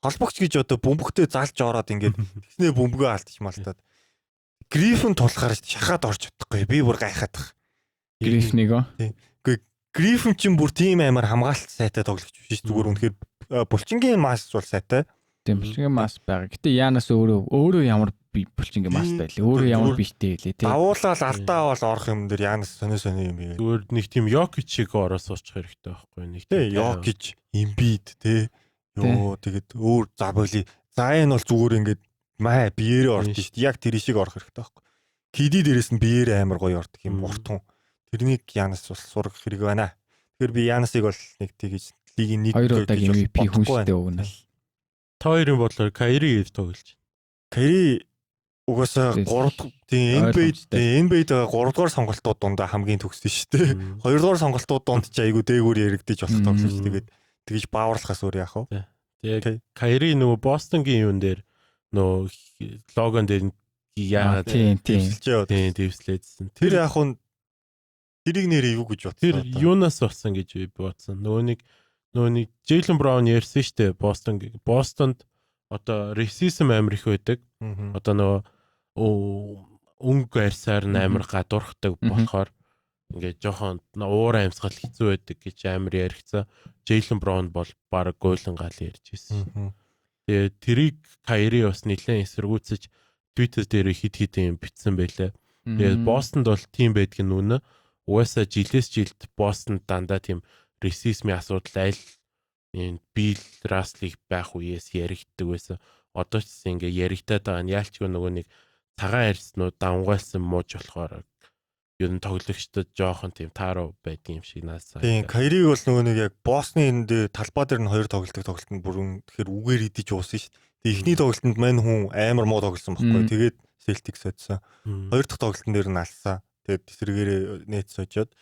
Холбогч гэж одоо бөмбөгтөө залж ороод ингээд тэгснээ бөмбөгөө алдчих малтаад. Гриффин тулахаар шахаад орж чадахгүй. Би бүр гайхаад байгаа. Гриффнийг оо. Тийм. Үгүй Гриффин чинь бүр тийм амар хамгаалалт сайтай тоглогч биш зүгээр үнэхээр булчингийн масс бол сайтай. Тийм булчингийн масс байгаа. Гэтэ Янас өөрөө ямар булчингийн масс байлээ. Өөрөө ямар биетэй байлээ тий. Давуулаад алдаа авал орох юм дээр Янас сонио сонио юм хийгээд. Зүгээр нэг тийм Йокич шиг ороо суучих хэрэгтэй байхгүй нэг тийм Йокич, Эмбид тий. Йоо тэгэд өөр заболи. За энэ бол зүгээр ингээд маа биеэрээ орж шít. Яг тэр шиг орох хэрэгтэй байхгүй. KD дээрээс нь биеэрээ амар гоё ордог юм уртун. Тэрнийг Янас бол сургах хэрэг байна. Тэгэхээр би Янасыг бол нэг тэгэж лигийн нэг хоёр удаагийн MVP хүн шүү дээ уг нь. Та хоёрын бодлоор Кайри ив тоглож. Кайри угаасаа 3 тийм NBA тийм NBA 3 дугаар сонголтууд дундаа хамгийн төгссөн шүү дээ. 2 дугаар сонголтууд дунд ч айгу дээгүүр яригдэж болох тоглогч. Тэгээд тэгж бааварлахаас өөр яах вэ? Тэгээд Кайри нөгөө Бостонгийн юун дээр нөгөө логон дээр яагаад тийм тийм дэвслээдсэн. Тэр яг хүн тэрийг нэр эвгүй гэж бодсон. Тэр юунаас болсон гэж би бодсон. Нөгөө нэг Джейлен Браун ярьсан шүү дээ. Бостонд Одоо racism амар их байдаг. Одоо нөгөө өнгө арьсаар нь амар гадуурхдаг болохоор ингээд жоохон уур амьсгал хэцүү байдаг гэж амар яригдсан. Jaylen Brown бол баг гойлон гал ярьж ирсэн. Тэгээд тэрийг Kyrie бас нэлээд эсэргүүцэж Twitter дээр хит хит юм бичсэн байлээ. Тэгээд Бостонд бол тийм байдг нь үнэ. Угаасаа жилээс жилд Бостонд дандаа тийм расизмын асуудал аль энэ Билл Расслиг байх үеэс яригддаг байсан. Одоо ч гэсэн ингээ яригдаад байгаа нь яалчгүй нөгөө нэг цагаан арьснууд давмгайлсан мууж болохоор ер нь тоглогчдод жоохон тийм тааруу байдаг юм шиг надад Тийм, Кайриг бол нөгөө нэг яг Босны энд талбай дээр нь хоёр тоглолтог тоглолтод бүр тэгэхээр үгээр идэж уусан шүү дээ. Тэгээ эхний тоглолтод мань хүн амар муу тоглосон байхгүй. Тэгээд Celtics содсон. Хоёр дахь тоглолтын дээр нь алсан. Тэгээд эсрэгээрээ Nets сожоод.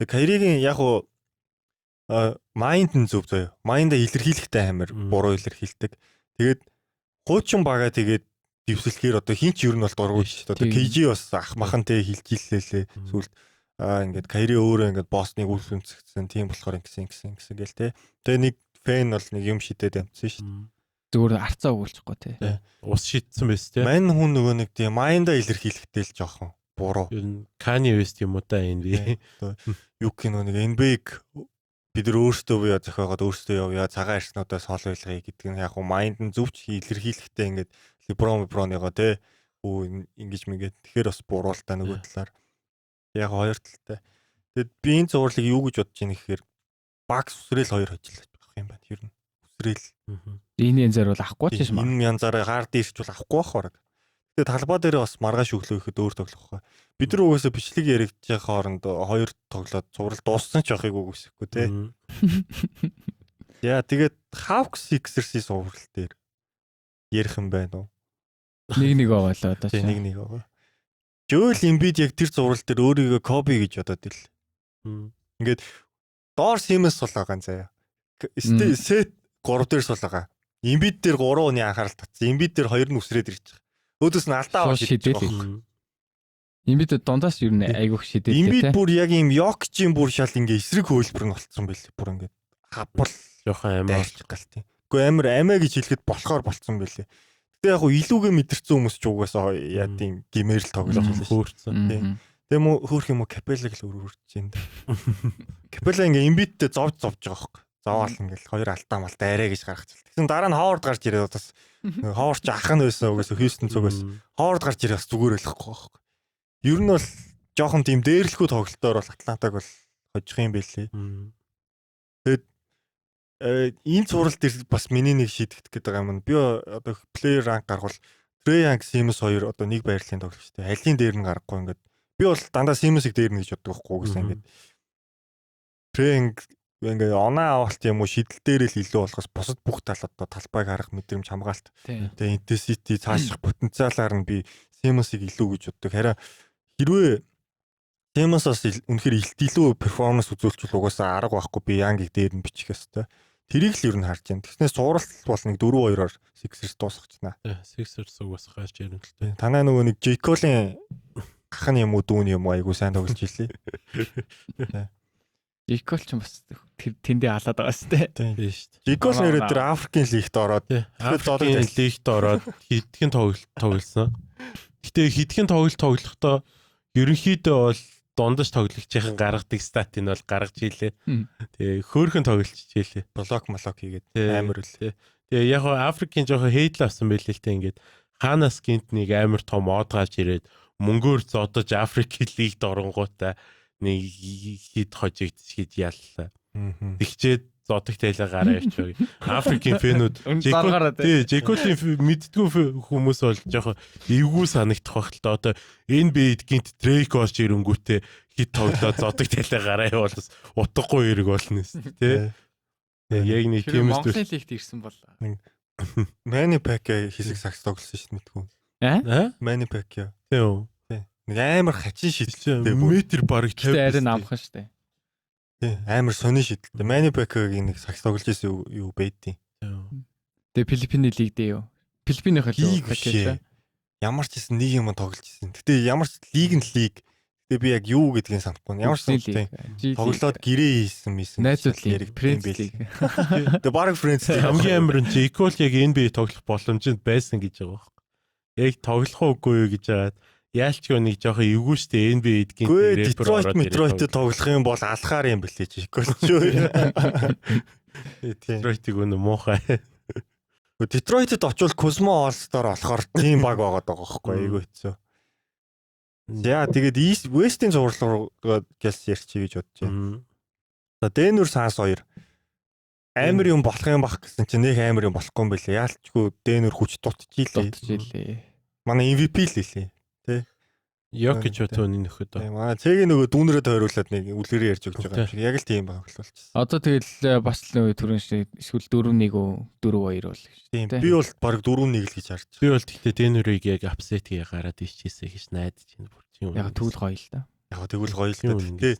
Тэгээ Кайригийн яг уу майнд нь зөв заяа. Майнда илэрхийлэхтэй амар буруу илэрхийлдэг. Тэгээд хуучин бага тэгээд дэвсэлгээр одоо хин ч ер нь бол дургүй шүү дээ. Одоо KG бас ах махантай хилж иллээ лээ. Сүүлд ингээд Кайри өөрөө ингээд Босныг үл үнцгдсэн. Тийм болохоор ингэсэн ингэсэн ингэсэн гээл те. Тэгээ нэг фэн бол нэг юм шидээд амтсан шүү дээ. Зүгээр арцаа өгүүлчихгүй те. Ус шидсэн байс те. Мань хүн нөгөө нэг тийм майнда илэрхийлэхтэй л жоохон буруу. Ер нь Kanye West юм уу та энэ би. Юу гэх нөгөө нэг NBA-г бид нар өөрсдөө буюу зохиогоод өөрсдөө явъя цагаан арснуудаас хоол ойлгоё гэдэг нь яг хуу майнд нь зөвч илэрхийлэхтэй ингээд LeBron LeBron-ыгоо те үү ингэж мэгээд тэгэхээр бас буруу л та нөгөө талаар яг хоёр талтай. Тэгэд би энэ зурлыг юу гэж бодож ийн гэхээр Bucks үсрээл хоёр хожил авах юм байна. Ер нь үсрээл. Энэ янзаар бол авахгүй ч юм. Энэ янзаараа хард ирч бол авахгүй байх бараг. Тэгээ талбай дээр бас маргааш өглөө ихэд өөр тоглох байхгүй. Бид нар угаасаа бичлэг яригдж байгаа хооронд хоёр тоглоод цуврал дууссан ч байхыг үгүйсэхгүй те. Яа тэгээд Hawks Sixers-ийн цуврал дээр ярих юм байна уу? 1-1 байгаа л одоо чи. 1-1 байгаа. Joel Embiid яг тэр цуврал дээр өөрийгөө Kobe гэж бодоод ил. Ингээд доор Simmons сул байгаа юм заяа. Сет 3 дээр сул байгаа. Embiid дээр 3 хүний анхаарал татсан. Embiid дээр 2 нь үсрээд ирж байгаа. Өөдөөс нь алдаа аваад шидэж байгаа. Embiid дундаас ер нь айгүйх шидээд те. Embiid бүр яг ийм Jokic-ийн бүр шал ингээ эсрэг хөөлбөр нь болцсон байл. Бүр ингээ хавбал жоохон амар гал тийм. Үгүй амар амиа гэж хэлэхэд болохоор болцсон байлээ. Гэтэ яг хуу илүүгээ мэдэрсэн хүмүүс ч угаасаа яа тийм гимээр л тоглож байлаа шүү. Хөөрцөн. Тийм. Тэм үү хөөх юм уу Капеллаг л өөр хөрч юм да. Капелла ингээ Embiid-тэй зовж зовж байгаа хөөхгүй. Зовоол ингээл хоёр алдаа малдаа арай гэж гаргачихлаа. Тэгсэн дараа нь Ховард гарч ирээд бас Ховард ч ах нь байсан угаасаа Хьюстон цугаас Ховард гарч ирээ бас зүгээр ойлгохгүй байхгүй. Ер нь бол жоохон тийм дээрлэхүү тоглолтоор бол Атлантаг бол хожих юм байлээ. Тэгээд энэ цуврал дээр бас миний нэг шийдэгдэх гэдэг юм. Би одоо player rank гаргавал Trey Young, Simmons хоёр одоо нэг байрлалын тоглогчтой. Алийн дээр нь гаргахгүй ингээд би бол дандаа Simmons-ыг дээр нь гэж боддог байхгүй гэсэн ингээд Trey Young ингээ оноо авалт юм уу шидэл дээр л илүү болохоос бусад бүх тал одоо талбайг харах мэдрэмж хамгаалт. Тэгээ intensity цааших потенциалаар нь би Simmons-ыг илүү гэж боддог. Харин хэрвээ Simmons-аас үнэхээр илт илүү перформанс үзүүлчихвэл угаасаа арга байхгүй би Young-ыг дээр нь бичих ёстой. Тэрийг л ер нь харж байна. Тэгснээр цувралт бол нэг 4-2-оор Sixers дуусгачихна. Sixers угаасаа гарч ирнэ л дээ. Танай нөгөө нэг J. Cole-ийн ах нь юм уу дүүн юм уу айгуу сайн тоглож илээ. J. Cole ч бас тэндээ алаад байгаа шүү дээ. Тийм шүү дээ. J. Cole нэрээ тэр Африкийн лигт ороод Африкийн лигт ороод хэдхэн тоглолт тоглосон. Гэтэ хэдхэн тоглолт тоглохдоо ерөнхийдөө бол дундаж тоглогчийн гаргадаг статыг бол гаргаж ийлээ. Тэгээ хөөхөн тоглолч ийлээ. Блок малок хийгээд амар үл. Тэгээ яг Африкийн жоохон хейтл авсан байлээ л те ингээд хаанаас гинт нэг амар том од гарч ирээд мөнгөөр зодож Африкийн лигт оронгуудаа нэг хид хожигдч хид яллаа. Тэгчээд зодог тайлаа гараа явчих. Африкийн фэнүүд тий Жеколийн мэддгүү хүмүүс бол жоохон эвгүй санагдах байх л да. Одоо NBA-д гинт Дрейк орж ирэнгүүтээ хит тоглоод зодог тайлаа гараа явуул бас утгагүй хэрэг болно шүү тий. Яг нэг тийм Монголын лигт ирсэн бол Manny Pacquiao хэсэг сагс тоглосон шүү дээ мэдгүй. Аа? Manny Pacquiao. Тийм үү. Нэг амар хачин шидэлтэй метр бараг 50 арай намхан шүү дээ. Тий, амар сони шидэлтэй. Manny Pacquiao-гийн нэг сагс тоглож исэн юу бэйдیں. Тэгээ Филиппиний лиг дээ юу? Филиппинийх л юу? Ямар ч гэсэн нэг юм тоглож исэн. Гэтэ ямар ч лиг нь лиг. Гэтэ би яг юу гэдгийг санахгүй. Ямар ч юм тоглоод гэрээ хийсэн мисэн. Найзууд лиг, Friends League. Тэгээ баг Friends League. Хамгийн амар нь J. Cole яг NBA тоглох боломж байсан гэж байгаа байхгүй. Яг тоглох уугүй юу гэж хагаад яалчгүй нэг жоохон эвгүй штэ NBA гэдгийн рэпер ороод Detroit тоглох юм бол алхаар юм бэлээ чи Cole ч юу. Detroit-ыг өнө муухай. Detroit-д очвол Kuzma All-Star болохоор тийм баг байгаад байгаа байхгүй айгүй хэцүү. За тэгээд East West-ийн цуврал руу гэлс ярьчих гэж бодож байна. За Denver Suns 2 амар юм болох юм бах гэсэн чинь нэг амар юм болохгүй юм билээ. Яалчгүй Denver хүч дутчихлээ. Манай MVP л хэлээ. Тэ. Йокич түүний нөхөд. Манай цэгийн нөгөө дүүнрээ тойруулаад нэг үлгэрээ ярьж өгч байгаа юм шиг. Яг л тийм баг болчихсон. Одоо тэгэл бас л нөгөө түрүүн шиг эсвэл 4-1 үү 4-2 бол гэж. Тийм. Би бол баг 4-1 л гэж харж байна. Би бол тэгтээ Денверийг яг апсет гээ гараад ичээсэй гэж найдаж байна. Бүр тийм. Яг тэгвэл гоё л да. Яг тэгвэл гоё л да.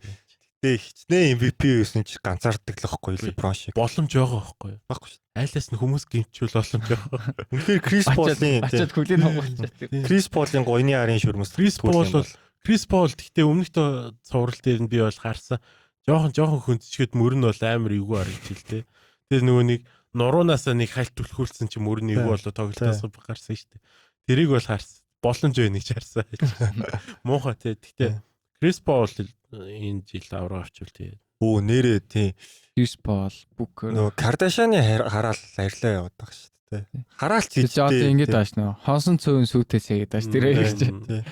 Гэтэ хичнээн MVP байсан чи ганцаарддаг л байхгүй LeBron шиг. Боломж байгаа байхгүй юу? Байхгүй шүү. Айлаас нь хүмүүс гимчүүл боломж байгаа. Үнэхээр Крис Полын ачаад хүлийн хугалчаад. Крис Полын гоёны арын шүрмэс. Крис Пол бол Крис Пол гэхдээ өмнөх цуврал дээр нь би бол харсан. Жохон хөнцчгээд мөр нь бол амар эвгүй харагдчих л дээ. Тэр нөгөө нэг нуруунаасаа нэг хальт түлхүүлсэн чи мөр нь эвгүй болоо тоглолтоос гарсан шүү дээ. Тэрийг бол харсан. Боломж байна гэж харсан. Муухай те. Гэхдээ Крис Пол энэ жил авраг авчвал тий. Өө нэрээ тий. Крис Пол, Букер. Нөгөө Кардашианы хараал арилаа яваад байгаа шүү дээ. Хараалч гэж одоо ингэж ааш нөө. Хонсон цөөн сүйтэсээ гэдэг ааш тэрэ гэж.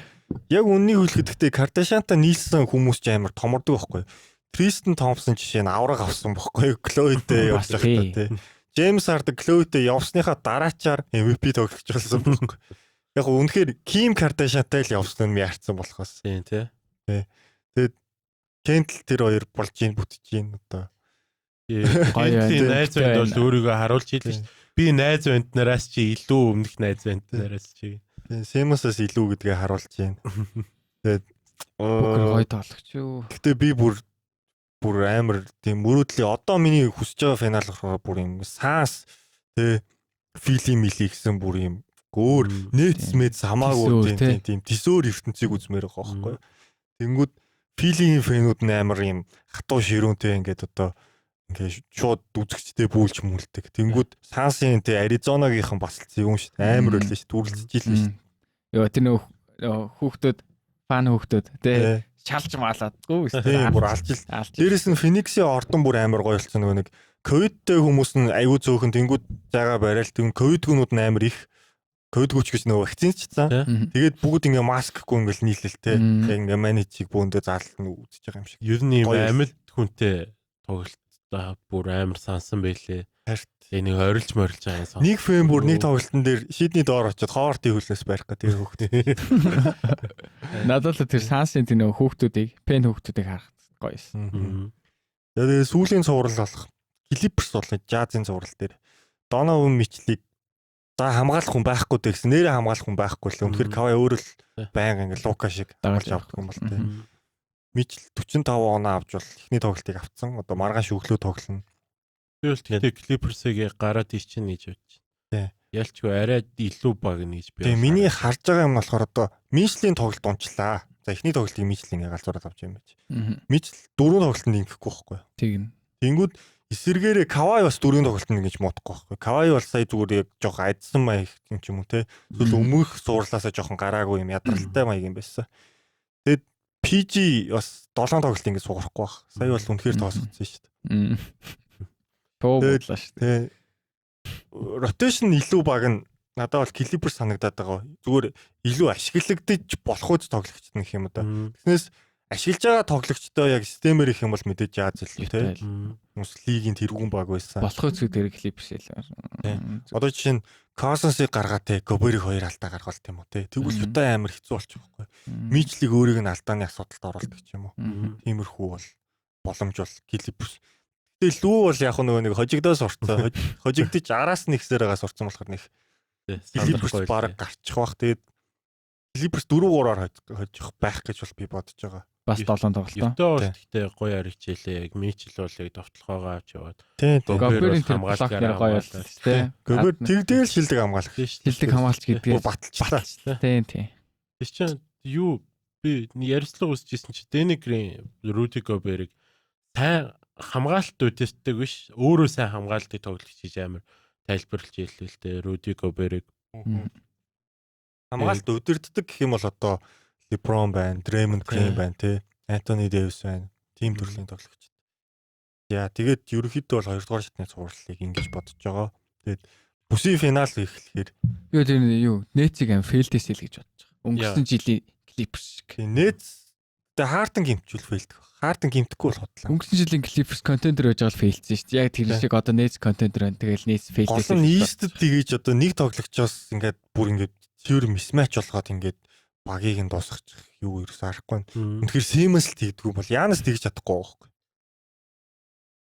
Яг үннийг хэлэхэд гэхдээ Кардашиантай нийлсэн хүмүүс ч амар томордог байхгүй. Тристен Томпсон жишээ нь авраг авсан байхгүй. Клойтэй явж байхдаа тий. Джеймс Харден Клойтэй явсныхаа дараачаар MVP тоглогч болсон байхгүй. Яг үнэхээр Ким Кардашиантай л явсан нь яарсан болохоос. Тийм тий. Тэгээд Кентл тэр хоёр болж ийн бүтэж ийн одоо. Гоё. Найз банд бол өөрийгөө харуулж ийлээ шүү. Би найз банд нараас чи илүү өмнөх найз банд нараас чи. Симонсаас илүү гэдгээ харуулж байна. Тэгээд Букер гоё тоглогч юу. Гэтэ би бүр амар тийм мөрөөдлийн одоо миний хүсэж байгаа финал болохоор бүр юм Санс тэ Фили Мили гэсэн бүр юм өөр Нетс Мэдс хамаагүй тийм тийм төсөөр ертөнцийг үзмээр байгаа байхгүй. Тэнгүүд Филийн фэнүүд нь амар юм хатуу ширүүнтэй ингээд одоо ингээд шууд үзэгчтэй бүүлж мүлдэг. Тэнгүүд Сансын тэ Аризонагийнхан бас л юм шүү дээ. Амар үлээ шүү. Дүрлцэж илээ шүү. Йоо тэр нөх хүүхдүүд фан хүүхдүүд тэ шалж маалаадгүй шүү. Тийм бүр алж ил. Дээрэс нь Фениксийн ордон бүр амар гоё болсон нөгөө нэг ковидтэй хүмүүс нь аягүй зөөхөн тэнгүүд зайгаа барайл тэгүн ковидгүүнүүд нь амар их ковидгүүч гэж нөгөө вакцинчсан. Тэгээд бүгд ингээ маскгүй ингээл нийлэл те. Яг ингээ манижийг бөөндөө заалт нь үзэж байгаа юм шиг. Ер нь юм амьд хүнтэй тоглолттой бүр амар сансан байлээ. Тэгээ нэг орилж морилж байгаа юм сон. Нэг фэн бүр нэг тоглолтын дээр шидний доор очиод хоорт хөлнөөс барих гэдэг хүүхд. Надад л тэр сансын тэр нөгөө хүүхдүүдийг, пен хүүхдүүдийг харах гоё юм. Тэгээ сүүлийн цуврал болох Clippers болон Jazz-ын цуврал дээр Donovan Mitchell-ийг за хамгаалах хүн байхгүй дээ гэсэн нэрээ хамгаалах хүн байхгүй л. Үнэхээр Кавай өөрөө л байнга ингээ Лука шиг дагалж авдаг юм бол тээ. Мичл 45 оноо авч бол эхний тоглолтыг авцсан. Одоо маргааш өглөө тоглоно. Би бол тэгтээ Clippers-ыг гараад ичнэ гэж бодож байна. Ялчгүй арай илүү баг нэ гэж би. Тийм миний харж байгаа юм нь болохоор одоо Мичлийн тоглолт унчлаа. За эхний тоглолтыг Мичл ингээ галзуураад авч юм байж. Мичл дөрөв тоглолтод ингэхгүй байхгүй. Тэгнэ. Тэнгүүд эсэргээрээ Кавай бас дөрвийн тоглолтод ингэж муудахгүй байхгүй. Кавай бол сая зүгээр яг жоох айдсан маяг юм ч юм уу те. Эсвэл өмнөх суурлаасаа жоохон гараагүй юм ядралтай маяг юм байсан. Тэгээд PG бас 7 тоглолт ингэ сугарахгүй байх. Сая бол үнэхээр тоосгоцсон шүү дээ. Тоо бодлоо шүү дээ. Ротейшн илүү баг нь надад бол Clippers санагдаад байгаа. Зүгээр илүү ашиглагдаж болох үз тоглогчд нэх юм да. Тэгснээс ашиглаж байгаа тоглогчдоо яг системээр их юм бол мэдээж яаж л тий. Хүмүүс лигийн тэргүүн баг байсан. Болох үз дээр Clippers илүү. Одоо жишээ нь Cousins-ыг гаргаа те, Gobert-ыг хоёр алдаа гаргавал тийм үү те. Тэгвэл Utah амар хэцүү болчих واخгүй. Mitchell-ийг өөрийг нь алдааны асуудалд оруулдаг ч юм уу. Тиймэрхүү бол боломж бол Clippers. Гэтэ лүү бол яг нөгөө нэг хожигдоо сурцсан. Хожигдож араас нь ихсээр байгаа сурцсан болохоор нэг Clippers баг гарчих бах. Тэгээд Clippers 4-3-аар хожих байх гэж бол би бодож байгаа. Бас 7 тоглолтоо. Utah бол гэхдээ гоё харигчээлээ. Яг Mitchell бол яг довтлохоогоо авч яваад. Тийм. Gobert-ийн тэр блокнер гоё болсон тий. Gobert тэгтэл шилдэг хамгаалах. Шилдэг хамгаалч гэдгээ баталчлаа. Тийм тийм. Тэр чинь юу Би ярьцлага үзчихсэн чи Дэнни Грин, Руди Гоберыг сайн хамгаалалт үдээсдэг биш, өөрөө сайн хамгаалдаг тоглогч гэж амар тайлбарлаж хэллээ л дээ. Руди Гоберыг хамгаалалт удирддаг гэх юм бол одоо LeBron байна, Draymond Green байна тий, Anthony Davis байна. Тим төрлийн тоглогч. Яа, тэгээд ерөнхийдөө бол 2 дугаар шатны цувралыг ингэж бодож байгаа. Тэгээд бүсийн финал эхлэхээр юу тэр юу Нетсийг аим фейлдээс л гэж бодож байгаа. Өнгөрсөн жилийн Clippers шиг. Нетс тэгээ Хартен гимтчүүл фейлдэх. Хартен гимтэхгүй бол худлаа. Өнгөрсөн жилийн Clippers contender байж байгаа л фейлдсэн шүү дээ. Яг тэр шиг одоо Nets contender байна. Тэгэл Nets фейлдээс. Гол нь East-д тэгэж одоо нэг тоглогчоос ингээд бүр ингээд цэвэр mismatch болгоод ингээд багийг нь дуусгачих юу ерөөс аргагүй. Үнэхээр Simmons л тэгдэггүй бол Янас тэгж чадахгүй байхгүй.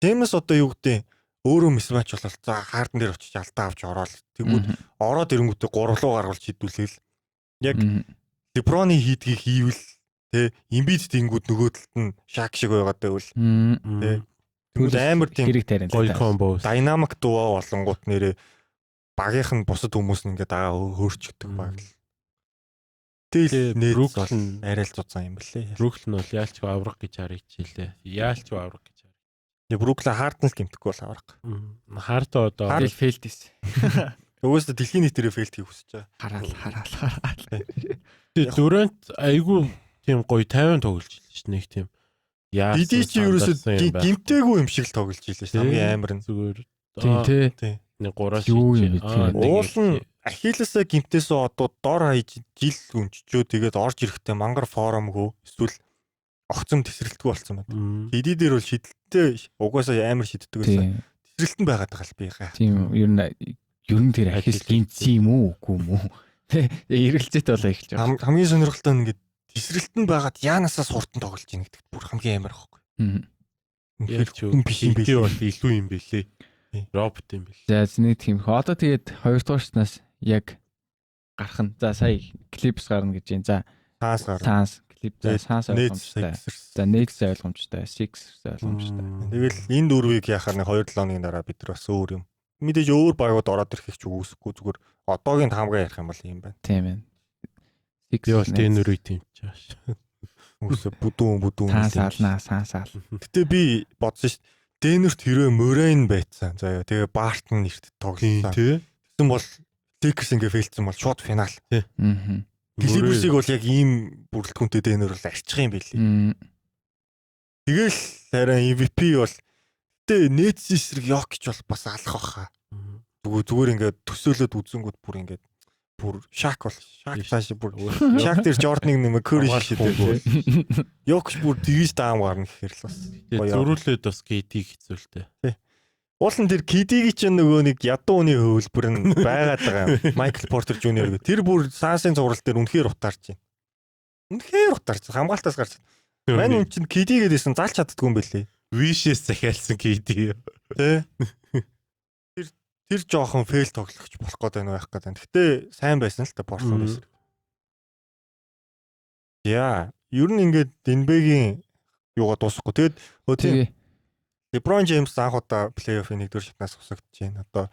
Simmons одоо юу гэдэг өөрөө mismatch болол за Harden дээр очиж алдаа авч ороод тэгвэл ороод ирэнгүүтээ гурлуу гаргуулж хідүүлээл яг LeBron-ы хийдгийг хийвэл тэ Embiid тэнгүүд нөгөө талд нь Shaq шиг байгаад байвал тэ тэгвэл амар тийм гоё комбо динамик дуу болонгууд нэрээ багийнх нь бусад хүмүүс нь ингээд дагаа хөөрчөгдөг баг л. Тэгэл Бруклин арай л зузаан юм бэлээ. Бруклин бол яалч аврах гэж харагдчихлээ. Яалч аврах гэж харагдчихлээ. Бруклин Харден л гэмтэхгүй бол аврах. Харден одоо тэгэл фейлдээс. Угаасаа дэлхийн нийтээрээ фейлд хийх хүсэж байгаа. Хараал хараал. Тэгээ Дүрэнт айгүй тийм гоё 50 тоглож илээ ш. Нэг тийм яасан. Диди чи ерөөсөө гимтээгүй юм шиг л тоглож илээ ш. Хамгийн амар нь зүгээр. Тийм тий. Нэг гураа юу юм бэ? Уул нь Ахиллесаа гимтээсээ одоо дор хаяж жил өнчжөө тэгээд орж ирэхдээ мангар формгүй эсвэл огцом тесрэлтгүй болсон байна. Диди дээр бол шидэлттэй угаасаа амар шиддэг байсан. Тесрэлт нь байгаад байгаа л би гай. Тийм ер нь тэр Ахилл гинцсэн юм уу үгүй юм уу? Тэ эргэлзээтэй болоо эхэлж байгаа. Хамгийн сонирхолтой нь ингээд тесрэлт нь байгаад Янасаас хурдан тоглож ийн гэдэгт бүр хамгийн амар байхгүй. Үнэхээр хүн биш юм бэлээ бол илүү юм бэлээ. Робот юм бэл. За нэг тийм. Одоо тэгээд 2 дугаар шатнаас яг гарах нь. За сая Clippers гарна гэж юм. За Suns гарна. Suns, Clip за Suns ойлгомжтой. За Nets ойлгомжтой, Sixers ойлгомжтой. Тэгэл энэ дөрвийг яхаар нэг 2-7 хоногийн дараа бид нар бас өөр юм. Мэдээж өөр багууд ороод ирэхийг ч үгүйсэхгүй зүгээр одоогийн таамгаа ярих юм бол юм байна. Тийм ээ. Би бол Денверийг тэмч байгаа ш. Үгүйсэ бүдүүн. Suns алнаа, Suns ал. Гэтэ би бодсон ш. Денверт хэрвээ Морейн байцсан. За яа. Тэгээ Бартон нэрт тоглосон. Тэгсэн бол Lakers ингээ фейлдсэн бол шууд финал. Аа. Clippers-ийг бол яг ийм бүрэлдэхүүнтэй Денвер бол арчих юм билий. Тэгэл харин MVP бол гэтээ Nets эсрэг Jokic бол бас алах баха. Зүгээр ингээд төсөөлөд үзэнгүүд бүр ингээд бүр Shaq бол Shaq цааш бүр Shaq дээр Jordan-ыг нэмэ Curry шидээ. Jokic бүр тэгж даам гарна гэхээр л бас зөрүүлээд бас KD хэцүүлтэй. Уул нь тэр KD-гийн чинь нөгөө нэг ядуу үний хөвлбөр нь байгаад байгаа юм. Майкл Портер Жуниор гэх. Тэр бүр Сансын цуврал дээр үнэхээр утаарч байна. Үнэхээр утаарч. Хамгаалтаас гарч. Мань үн чинь KD гэдээсэн залж чаддгүй юм бэлээ. Вишээс захиалсан KD. Тэ. Тэр жоохон фейл тоглогч болох гээд байна байх гээд байна. Гэтэ сайн байсан л та Портланд эсрэг. Яа, ер нь ингээд NBA-гийн юугаа дуусахгүй. Тэгэд өө тийм LeBron James анх удаа плей-оффын 1-р шатнаас усагдаж байна. Одоо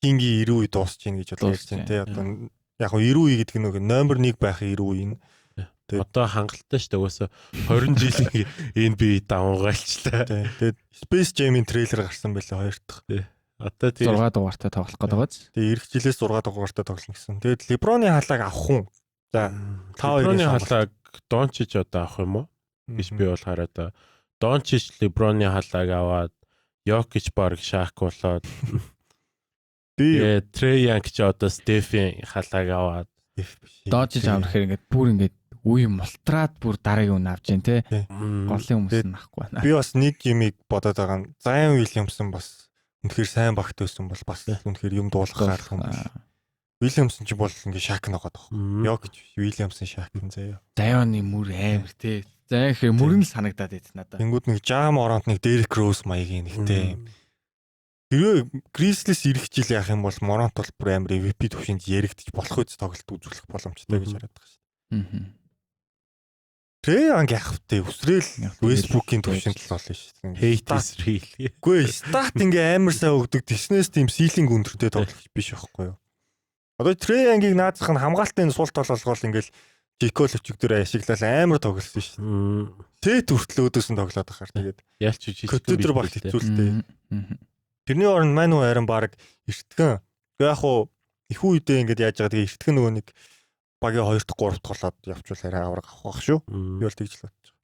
King-ийн 90 үе дуусч байна гэж бодлоо ярьж байна тий. Одоо яг нь 90 үе гэдэг нь нөгөө номер 1 байх 90 үе нь. Тэгээд одоо хангалттай шүү дээ. Угаасаа 20 жилийн NBA давангаалчлаа. Тэгээд Space Jam-ийн трейлер гарсан байлээ хоёр дахь. Одоо тийм 6 дугаартай тоглох гэдэг байгааз. Тэгээд эх жилээс 6 дугаартай тоглоно гэсэн. Тэгээд LeBron-ы халааг авах уу? За та хоёрын халааг Дончич одоо авах юм уу? Гэж би бол хараад байгаа. Дончич LeBron-ы халааг аваад Йокич баг Шак болоод би Трей Янг ч одоо Стефийн халааг аваад Дончич авах ингээд бүр ингээд үе мултраад бүр дараагийн үн авч जैन те. Голын хүмүүс нь авахгүй байна. Би бас нэг юмыг бодоод байгаа нь Зайн Уильямсон бас үнэхээр сайн багт байсан бол бас үнэхээр юм дуулгахаар юм байна. Уильямсон ч бол ингээд Шак ногоод байгаа. Йокич Уильямсон Шак нь заяа. Зайоны мөр амар те. За их мөрөн л санагдаад байт надад. Тэнгүүд нэг Жам Оронт нэг Дерек Роуз маягийн нэгтэй юм. Хэрвээ Гризлис ирэх жил яах юм бол Моронт бол бүр амар MVP төвшөнд яригдчих болох үз тоглолт үзүүлэх боломжтой гэж хараад байгаа шүү дээ. Трей Янг яах вэ? Үсрээл Westbrook-ийн төвшөнд л болно шүү дээ. Hate is real. Үгүй стат ингээ амар сайн өгдөг. Тэгснээс тийм силинг өндөртэй тоглогч биш байхгүй юу? Одоо Трей Янгийг наазах нь хамгаалтын сул тол болгоол ингээл Жикол өчигдөр ашиглал амар тоглосон шүү дээ. Сет хүртэл өөдөөс нь тоглоод ахаар тэгээд ялч жижиг Көтөдөр багт хэцүү л дээ. Тэрний оронд мань хүн харин баг эртгэн. Гэхдээ яг хуу их үедээ ингээд яаж байгаа тэгээ эртгэн нөгөө нэг багийн 2 дахь 3 дахь болоод явчвал арай авраг авах байх шүү. Би бол тэгж л бодож байгаа.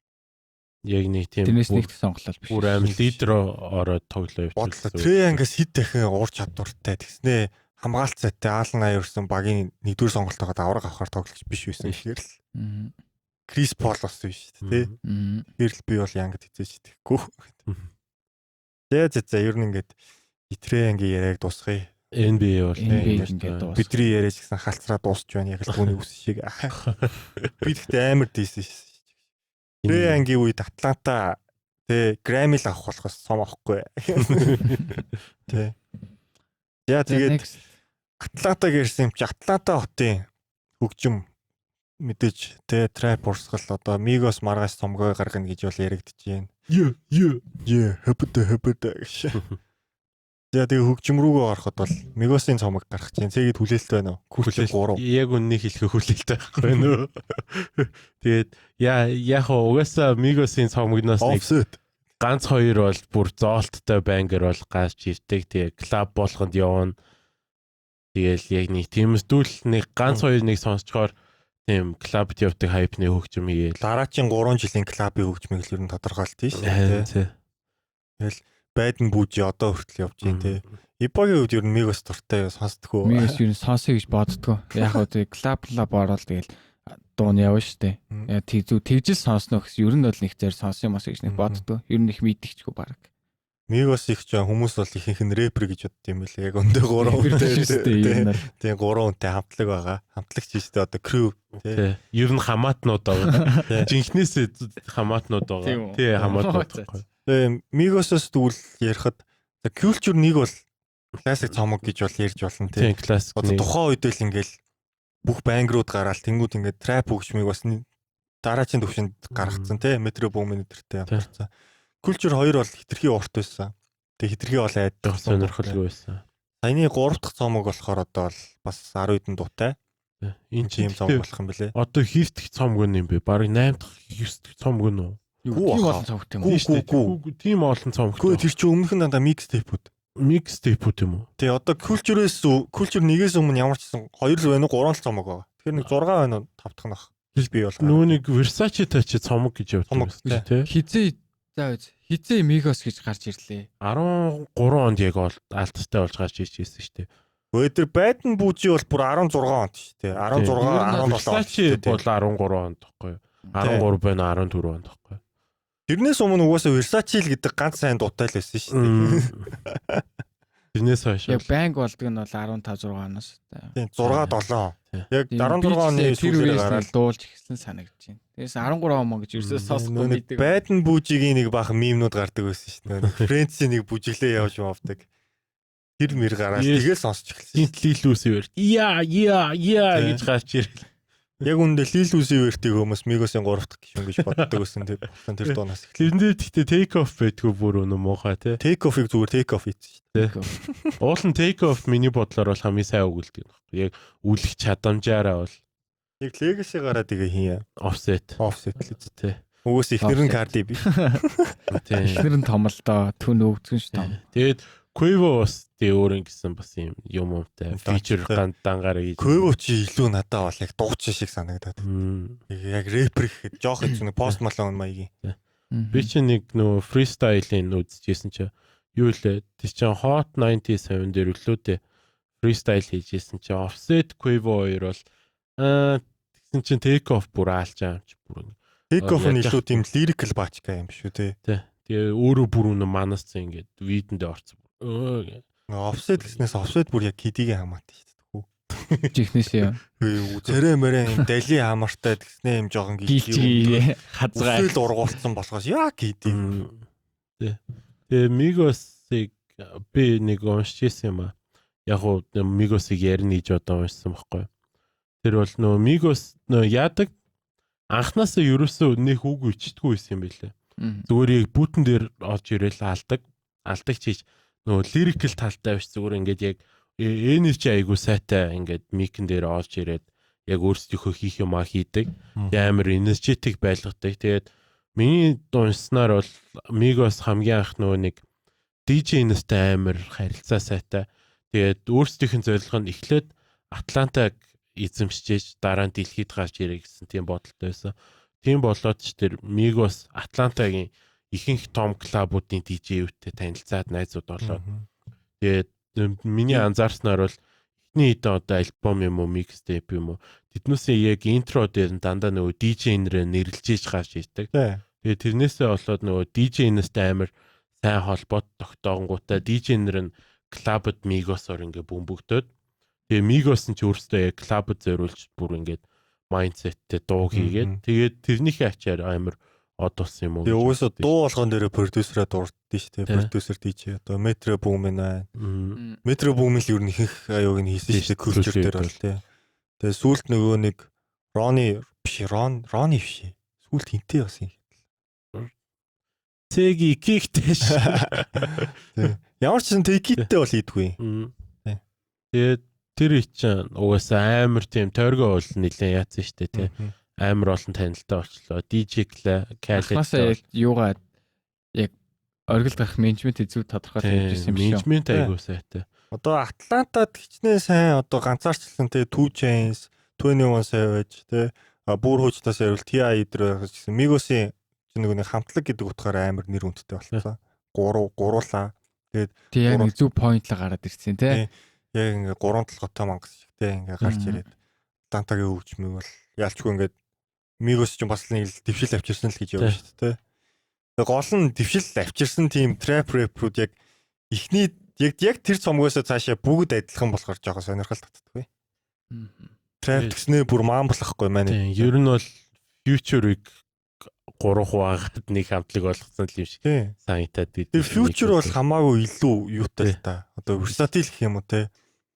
Яг нэг тийм Тэрнээс нэг сонголол биш. Бүр аим лидер ороод тоглоо явчихсан. Трей ангаас хэд дахин уур чадвартай тэгснээ хамгаалт сайтай Алан Айверсон багийн нэгдүгээр сонголтоогоод авраг авахар тоглогч биш байсан гэхээр л. Крис Пол бас биш шүү дээ, тий. Тэгэхээр л би бол Янгад хизээж итгэхгүй. За ер нь ингээд Трей ангийн яриаг дуусгая. NBA бол ингээд дуусгая. Бидний яриач гэсэн халцраа дуусч байна яг л түүний үс шиг. Би тэгтээ амар дийсэн шээ. Трей ангийн үед Атланта тэ Грэмми л авах болохоос сум авахгүй. Тэ. За тэгээд Атлантаг ирсэн юм чи Атланта хотын хөгжим мэдээж тэ трап урсгал одоо Мигос маргааш цомгоо гаргана гэж бол яригдж байна. Е е е хөбөдө хөбөдө гэж. За тэгээ хөгжим рүүгээ ороход бол Мигосын цомог гарах чинь цэгэд хүлээлт байна уу? Күрч 3. Яг үннийг хэлэхэ хүлээлт байхгүй нөө. Тэгээд яа яг угаасаа Мигосын цомогноос нэг ганц хоёр бол бүр зоолттой байнгэр бол гарч ирдэг. Тэгээ клуб болгонд явна. Тэгээл яг нэг тиймээс дүүл нэг ганц хоёр нэг сонсчоор тийм клубд явдаг хайпны хөгжим хийгээл. Дараагийн 3 жилийн клубын хөгжмийг л ер нь тодорхойлт тийм шүү дээ. Тэгэл Байден бүүжи одоо хүртэл явж байна тий. Ибогийн хувьд ер нь Мигос дуртай сонсдгоо. Мигос ер нь сонсъё гэж боддгоо. Яг хөө тэгээ клуб лаб ороод тэгэл дуун явна шүү дээ. Яг тэгжил сонсно гэсэн ер нь бол нэг зэр сонсон юм асуу гэж нэг боддгоо. Ер нь их мэдчихгүй баг. Мигос их ч хүмүүс бол ихэнх нь рэпер гэж бодд юм билээ. Яг өндөө 3 хүнтэй. Тийм 3 хүнтэй хамтлаг байгаа. Хамтлагч шүү дээ одоо crew тий. Ер нь хамаатнууд байгаа. Жинхнээсээ хамаатнууд байгаа. Тий хамаатнууд байхгүй. Тэгээ Мигосоос тэгвэл ярихад за Culture нэг бол классик цомог гэж бол ярьж болно тий. Классик. Одоо тухайн үед л ингээл бүх бангрууд гараал тэнгууд ингээд трап хөгжмийг бас дараачийн төвшөнд гаргацсан тий. Metro Boomin өдөртэй хамтарсан. Culture 2 бол хитрхи урт байсан. Тэгээ хитрхи бол айдах сонирхолгүй байсан. Саяны 3 дахь цомог болохоор одоо бол бас 10 хэдэн дуутай. Энэ тийм цомог болох юм бэлээ. Одоо хийвдэх цомог юм бэ? Бараг 8 дахь 9 дахь цомог нь үү? Тийм олон цомогтой юм уу? Гүү. Тийм олон цомогтой. Гүү тэр чинь өмнөх нь дандаа микстейпүүд. Микстейпүүд юм уу? Тий одоо Culture-ээс Culture 1-ээс өмнө ямар ч гэсэн 2 л байна уу 3 л цомог байгаа. Тэгэхээр нэг 6 байна уу 5 дахь нь ах. Би бол. Нүүнийг Versace тач цомог гэж явдаг тий. Хизээ за хизээ Migos гэж гарч ирлээ. 13 онд яг алдартай болж гарч ирж байсан шүү дээ. Өө тэр Байден бүүжи бол бүр 16 онд шүү дээ. 16 17 Versace бол 13 онд тахгүй юу? 13 байна 14 онд тахгүй юу? Тэрнээс өмнө угаасаа Versace л гэдэг ганц сайн дуутай л байсан шүү дээ. Тэрнээс хойш. Яг банк болдог нь бол 15 6 оноос. Тийм 6 7. Яг 16 оны сүүлээр гараад дуулж эхэлсэн санагдаж байна. Тэрээс 13 он гэж ерөөсөө сонсохгүй мэддэг. Байден бүүжигийн нэг баахан мемнүүд гардаг байсан шүү дээ. Френцийн нэг бүжиглээ явж мавдаг. Тэр мэр гараад тэгэл сонсч эхэлсэн. Лил Уси Верт. Яа яа яа гэж гарч ирэл. Яг үүндээ Lil Uzi Vert-ийг хүмүүс Migos-ын 3 дахь гишүүн гэж боддог байсан тэр болсон тэр дуунаас эхлэв. Тэрэн дээр гэхдээ Take Off байдгүй бүр өнөө муухай тий. Take Off-ыг зүгээр Take Off хийсэн шүү дээ. Уул нь Take Off миний бодлоор бол хамгийн сайн өгүүлдэг юм байна. Яг үлэх чадамжаараа бол яг Legacy гараад тэгээ хийн. Offset. Offset л үз тий. Угаас ихнэр нь Cardi B. Тий. Ихнэр нь том л доо түн өвдгөн шүү том. Тэгээд Quavo бас тий өөр ингэсэн бас юм юм юмтай фичер дангаар хийж. Quavo чи илүү надад бол яг дуучин шиг санагдаад. Яг рэпер гэхэд жоох хэцүү нэг Post Malone маягийн. Би чи нэг нөгөө freestyle-ийн үзчихсэн чи юу лээ? Тэр чин Hot 97 дээр үлээ дээ freestyle хийжсэн чи Offset Quavo хоёр бол тэгсэн чин Take Off бүр аалж байгаа юм чи бүр. Take Off нь илүү тийм lyrical баачка юм шүү тий. Тэгээ өөрөө бүр үнэ манасцсан ингээд видэндээ орсон. Offset гэснээс offset бүр яг кидигийн хамаатай шүү дээ. Жихнээс юм. Царай мөрөө юм дали хамаартай гэснээ юм жоохон гилжий хазгай. Үсэл ургуулсан болохоос яг киди. Тэ. Тэгээ Migos-ыг би нэг уншиж ирсэн юм аа. Яг уу Migos-ыг ярина гэж одоо уншсан байхгүй. Тэр бол нөгөө Migos нөгөө яадаг анхнаасаа ерөөсөө нэх үг ичдэггүй байсан юм билээ. Зүгээр яг бүтэн дээр олж ирээл алдаг. Алдаг чийж нөгөө лирикл талтай биш зүгээр ингээд яг energy айгуу сайтай ингээд микэн дээр олж ирээд яг өөрсдийнхөө хийх юмаа хийдэг. Тэгээ амар energetic байлгадаг. Тэгээд миний уншсанаар бол Migos хамгийн анх нөгөө нэг DJ нартай амар харилцаа сайтай. Тэгээд өөрсдийнх нь зорилго нь эхлээд Атлантаг эзэмшиж дараа нь дэлхийд гарч ирээ гэсэн тийм бодолтой байсан. Тийм болоод ч тэр Migos Атлантагийн ихэнх том клубуудын DJ-үүдтэй танилцаад найзууд болоод тэгээд миний анзаарснаар бол эхний хэдэн одоо альбом юм уу mixtape юм уу тэднүүсийн яг intro дээр нь дандаа нөгөө DJ нэрээ нэрлэж иж гарч ирдэг. Тэгээд тэрнээсээ болоод нөгөө DJ нартай амар сайн холбоот тогтоогонгуудаа DJ нар нь клубд Migos-оор ингээ бөмбөгдөөд тэгээ Migos нь ч өөрсдөө яг клубд зориулж бүр ингээд mindset тэй дуу хийгээд тэгээд тэрнийхээ ачаар амар од болсон юм уу. Тэгээ угаасаа дуу болгон дээр продюсераа дурддээ шүү дээ. Продюсер DJ одоо Metro Boomin байна. Metro Boomin л ер нь ихэнх аюуг нь хийсэн шүү дээ. Culture дээр бол тий. Тэгээ сүүлд нөгөө нэг Рони биш Рони биш. Сүүлд хинтээ бас юм. Цэги киктэй ш. Тий. Ямар ч сан текиттэй бол хийдгүй. Тий. Тэгээд тэр чинь угаасаа амар тийм тойргоо бол нэлээд яатсан шүү дээ тий. Амар олон танилтаа болчлоо. DJ Khaled яг юугаа яг оргилд гарах менежмент зөв тодорхойлж байсан юм шиг. Менежмент айгуу сайтай. Одоо Атлантад хичнээн сайн одоо ганцаарчлан тий 2 Chainz, 21 Savage тий бүр хуучнаас ярил TI дээр байх гэсэн Migos-ийн нөгөө нэг хамтлаг гэдэг утгаараа амар нэр хүндтэй болчихсон. Гуруулаа. Тэгээд яг нэг зөв point л гараад ирсэн тий. Яг ингээ гурван толгойтой мангас шиг тий ингээ гарч ирээд Атлантагийн хөгжмийг бол ялчгүй ингээд Migos ч бас нэг л дэвшил авчирсан л гэж явна шүү дээ. Тэгээ гол нь дэвшил авчирсан тийм trap rap-рууд яг эхний яг тэр цомгоосоо цаашаа бүгд адилхан болохоор жоохон сонирхол татдаггүй. Trap гэснээ бүр маамблахгүй маань. Ер нь бол Future-ыг 3 хуваагаад нэг хамтлаг болгосон л юм шиг санагдаад идэв. Тэгээ Future бол хамаагүй илүү юутай л та. Одоо versatile гэх юм уу те.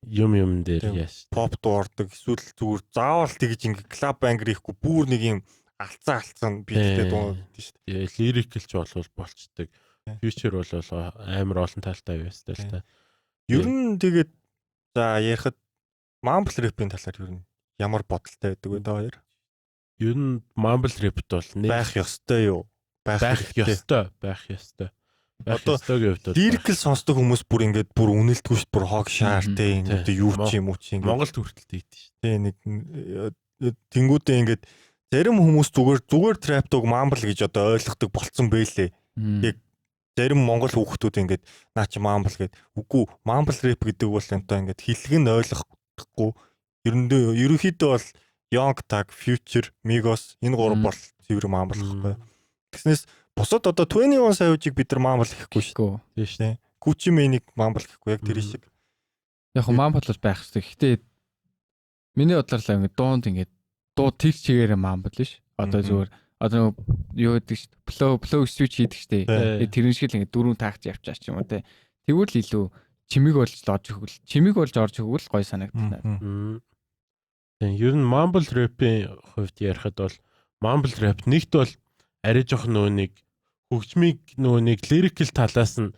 Юм дээр яаш. Pop дуурдаг эсвэл зүгээр заавал тэгж ингээ club banger хийхгүй бүр нэг юм алцсан beat тэй дуу гэдэг шүү дээ. Lyrical ч болвол болчдөг. Future бол амар олон талтай байстай л та. Ер нь тэгээд за ярихад mumble rap-ийн талаар ер нь ямар бодолтой байдаг вэ та хоёр? Ер нь mumble rap-т бол нэг байх ёстой юу? Байх ёстой, байх ёстой. Одоо lyrical сонсдог хүмүүс бүр ингээд бүр үнэлдэггүй шүү дээ. Бүр хог шаар те ингээд юу ч юм уу чи ингээд Монголд хүртэл тэгдэж шүү дээ. Тэ нэг тэнгүүдээ ингээд зарим хүмүүс зүгээр trap дууг mumble гэж одоо ойлгодог болцсон бэлээ. Яг зарим монгол хүүхдүүд ингээд наа чи mumble гэд үгүй mumble rap гэдэг бол энтэй ингээд хэллэг нь ойлгохгүй. Ерөнхийдөө бол Young Thug, Future, Migos энэ гурав бол цэвэр mumble гэхгүй. Тэгснээс бусад одоо 21 Savage-ыг бид нар mumble гэхгүй шүү. Тийм шүү дээ. Gucci Mane-ыг mumble гэхгүй яг тэр шиг. Яг mumble бол байх хэрэгтэй. Гэхдээ миний бодлоор л ингээд дуунд ингээд дуу тэр чигээрээ mumble биш. Одоо зүгээр одоо юу гэдэг шүү дээ. Flow switch хийдэг шүү дээ. Тэр шиг л ингээд дөрөв таагч явчаач юм уу те. Тэгвэл илүү чимэг болж орж өгвөл, чимэг болж орж өгвөл гоё санагдана. Тийм ер нь mumble rap-ийн хувьд ярихад бол mumble rap нэгт бол арай жоох нөгөө нэг хөгжмийг нөгөө нэг lyrical талаас нь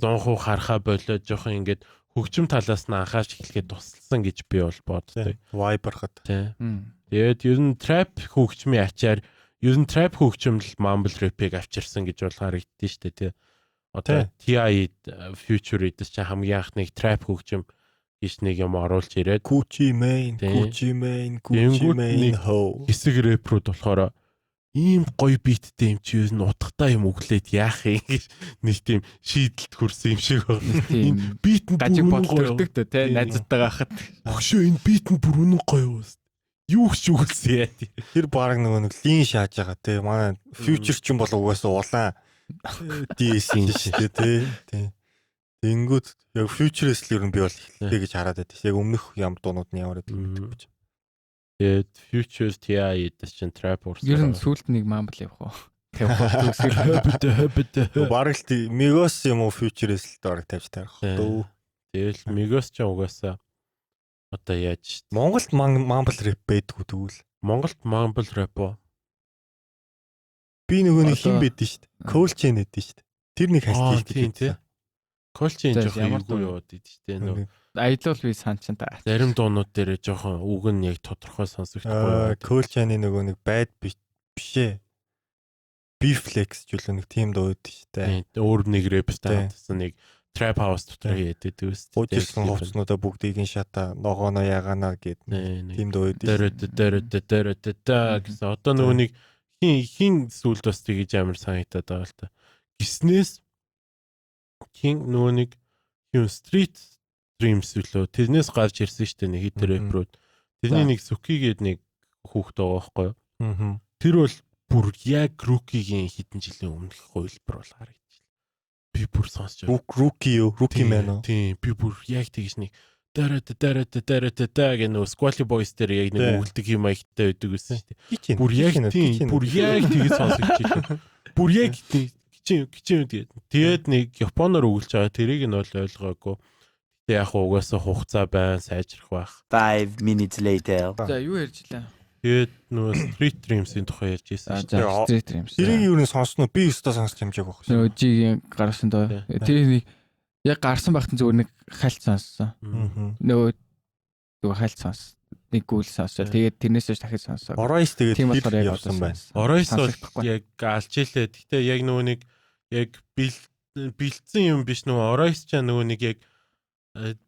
100% харахаа болоод жоохон ингээд хөгжим талаас нь анхаарч эхлэхэд тусалсан гэж би бол боддог. Vibe барахад. Тийм. Тэгээд ер нь trap хөгжмийн ачаар ер нь trap хөгжим л mumble rap-ыг авчирсан гэж бол харагддээ шүү дээ тий. Одоо TI Future эдс чинь хамгийн анхныг trap хөгжим гэж нэг юм оруулж ирээд Gucci Mane, Gucci Mane, Gucci Mane ho. Хэсэг рэпрүүд болохоор ийм гоё beat тэй юм чи ер нь утгатай юм өглөөд яах юм гэж нэг тийм шийдэлд хүрсэн юм шиг байна. Энэ beat нь гажиг бодол төрдөг дээ тий найзуудтайгаа хахад. Өгшөө энэ beat нь бүр үнэн гоё юу. Юу ч үгэлсэн яа тий. Тэр баг нөгөө нэг lean шааж байгаа тий. Манай Future ч юм бол угаасаа улаан DS-ийн шүү дээ тий. Тий. Тэнгүүд яг Future-с л ер нь би бол эхэллээ гэж хараад байдаг. Яг өмнөх ям дуунууд нь ямар гэдэг мэдэхгүй. Тэгээд Future TI эдс чинь trap урсаа. Ер нь сүүлд нэг mumble явах уу? Тавих уу? Бараг л Migos юм уу Future-с л бараг тавьж тарих. Тэгэл Migos ч угаасаа одоо яаж Монголд mumble rap байдгүй тэгвэл Монголд mumble rap уу? Би нөгөө нэг хин байдэн шүү дээ. Cold Chain байдэн шүү дээ. Тэр нэг хальт хийх тий. Cold Chain жоох эвгүй яваад идэв шүү дээ. Нөгөө Аялал би санчин та. Зарим дуунууд дээр жоохон үг нь яг тодорхой сонсогдохгүй. Көлчаны нөгөө нэг bad бишээ. B-flex ч үлээ нэг тийм дуу өгдөг шүү дээ. Өөр нэг рэпертэй хамтсан нэг trap house дотор хийдэг үст. Уужирсан хувцснуудаа бүгдийг нь шата ногооно ягаана гэд тийм дуу өгдөг. Дэр дэр дэр дэр гэсэн. Одоо нөгөө нэг хин сүлд бас тэгэж амар санагдаад байгаа л та. Гиснээс хин нөгөө нэг юм Street Dreams үлээ тэрнээс гарч ирсэн шүү дээ нэг хит рэпрүүд. Тэрний нэг Суки гээд нэг хүүхэд байгаа байхгүй юу? Тэр бол бүр яг Rookie-гийн хэдэн жилийн өмнөх хувилбар бол харагдчихлаа. Би бүр сонсч байгаа. Rookie юу? Rookie man уу? Тийм, би бүр яг тэгж нэг дараа дараа дараа дараа гэх нөө Squally Boys дээр яг нэг өгөлдөг юм маягтай байдаг гэсэн шүү дээ. Бүр яг тийм, бүр яг тэгж сонсогдчихлаа. Бүр яг кичи кичи тэгээд тэгээд нэг японоор өгүүлж байгаа тэрийг нь бол ойлгоогүй. Гэтэ яг угаасаа хугацаа байна, сайжрах байх. 5 minutes later. За юу ярьж лээ? Тэгээд нөгөө Street Dreams-ийн тухай ярьж ирсэн шүү дээ. Street Dreams. Тэрийг юу н сонсно би өстө сонсч хэмжээг байх. Нөгөө G-ийн гаргасан доо. Тэр нэг яг гарсан байхад зүгээр нэг хальт сонссон. Нөгөө хальт сонс. Нэг гүйл сонсоо. Тэгээд тэрнээс хойш дахиж сонсоо. Оройс тэгээд тэр явсан байна. Оройс бол яг алж илээ. Гэтэ яг нөгөө нэг яг бэлдсэн юм биш нөгөө Оройс ч нөгөө нэг яг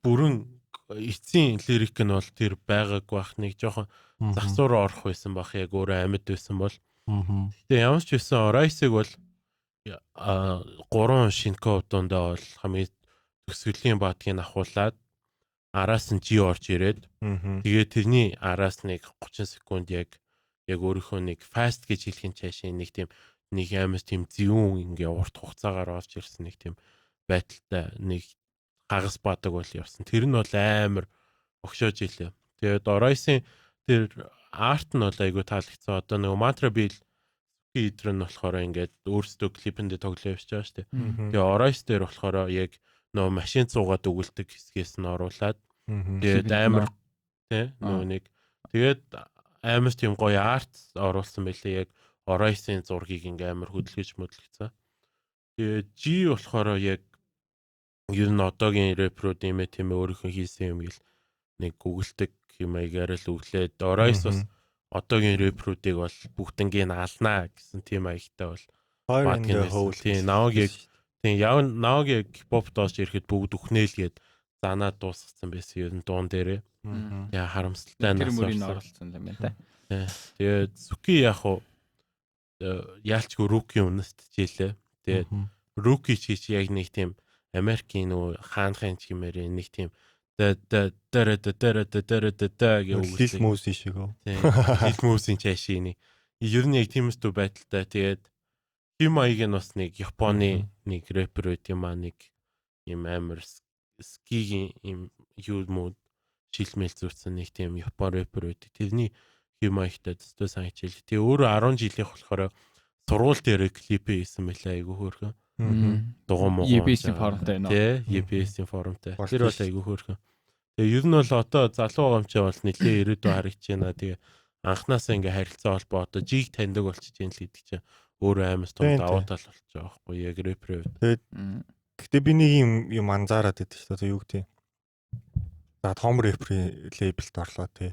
бүрэн эцсийн лирик нь бол тэр байгаагүй бах нэг жоохон засвар орох байсан бах яг өөрөө амьд байсан бол. Гэтэ ямар ч байсан Оройсыг бол 3 шинко дундаа бол хамгийн төгсгөлийн баадгийг авахуулаад араас нь G орж ирээд тэгээд тэрний араас нэг 30 секунд яг өөрийнхөө нэг fast гэж хэлхийн цаашаа нэг тийм нэг амар тийм зэвүүн ингээ урт хугацаагаар орж ирсэн нэг тийм байдалтай нэг хагас баадаг бол явсан. Тэр нь бол амар огшоож илээ. Тэгээд Оройсын тэр арт нь бол айгүй таалагдсан. Одоо нөгөө Mantra Bill идэр нь болохоор ингээд өөрсдөө клипэндээ тоглоо явж байгаа шүү дээ. Тэгээ Оройс дээр болохоор яг нөгөө машин цуугаад өгөлдөг хэсгээс нь оруулаад тэгээд амар тий нөгөө нэг тэгээд амар тийм гоё арт оруулсан байлээ. Яг Оройсын зургийг ингээ амар хөдөлгөж мөдлөгцөн. Тэгээд G болохоор яг ер нь одоогийн рэпрүүд юм ээ тийм ээ өөрийнхөө хийсэн юм гэл нэг гүгэлдэг юм аягаар л өглөөд Оройс бас одоогийн рэпрүүдийг бол бүгднгийн алнаа гэсэн тийм маягтай бол тийм наваг яг тийм яв наваг яг хипхоп доош ирэхэд бүгд үхнээл гээд занаа дуусгацсан байсан ер нь дуун дээрээ. Тэгээ харамсалтай нас тэр мөрийг оруулсан юм байна та. Тэгээд Суки яг уу яалчгүй Rookie үнэстчихлээ. Тэгээд Rookie ч гэж яг нэг тийм Америкийн нөгөө хаанхын ч гэмээр нэг тийм да да да да да да да да гэх үг. Lil Moose шиг үү? Тийм. Lil Moose-ийн цаашийн нэг. Ер нь яг тиймэрхүү байдалтай. Тэгээд хим маяг нь бас нэг Японы нэг рэпер байт юм аа нэг юм амар скигийн юм юу муу шилмэл зүртсэн нэг тийм Япон рэпер байдаг. Тэрний хим маягтай төстэй санагчил. Тэгээ өөрөө 10 жилийнх болохоор сургууль дээр клип хийсэн мэлээ айгу хөөрхөн. Дугуй муу. EBS-ийн формтой нөө. Тий, EBS-ийн формтой. Тэр бол айгу хөөрхөн. Тэгээ ер нь бол одоо залуу байгаа юм чи бол нэлээ ирээдүй харагдаж байна. Тэгээ анханасаа ингээ харилцаа холбоо одоо жиг таньдаг болчихж юм л гэдэг чинь өөрөө амар том давуу тал болчих жоох байхгүй яг рэпер хувьд. Тэгээд гэхдээ би нэг юм анзаараад байдаг шүү дээ. Одоо юу гэдэг юм. За том рэперийн лейблд орлоо тий.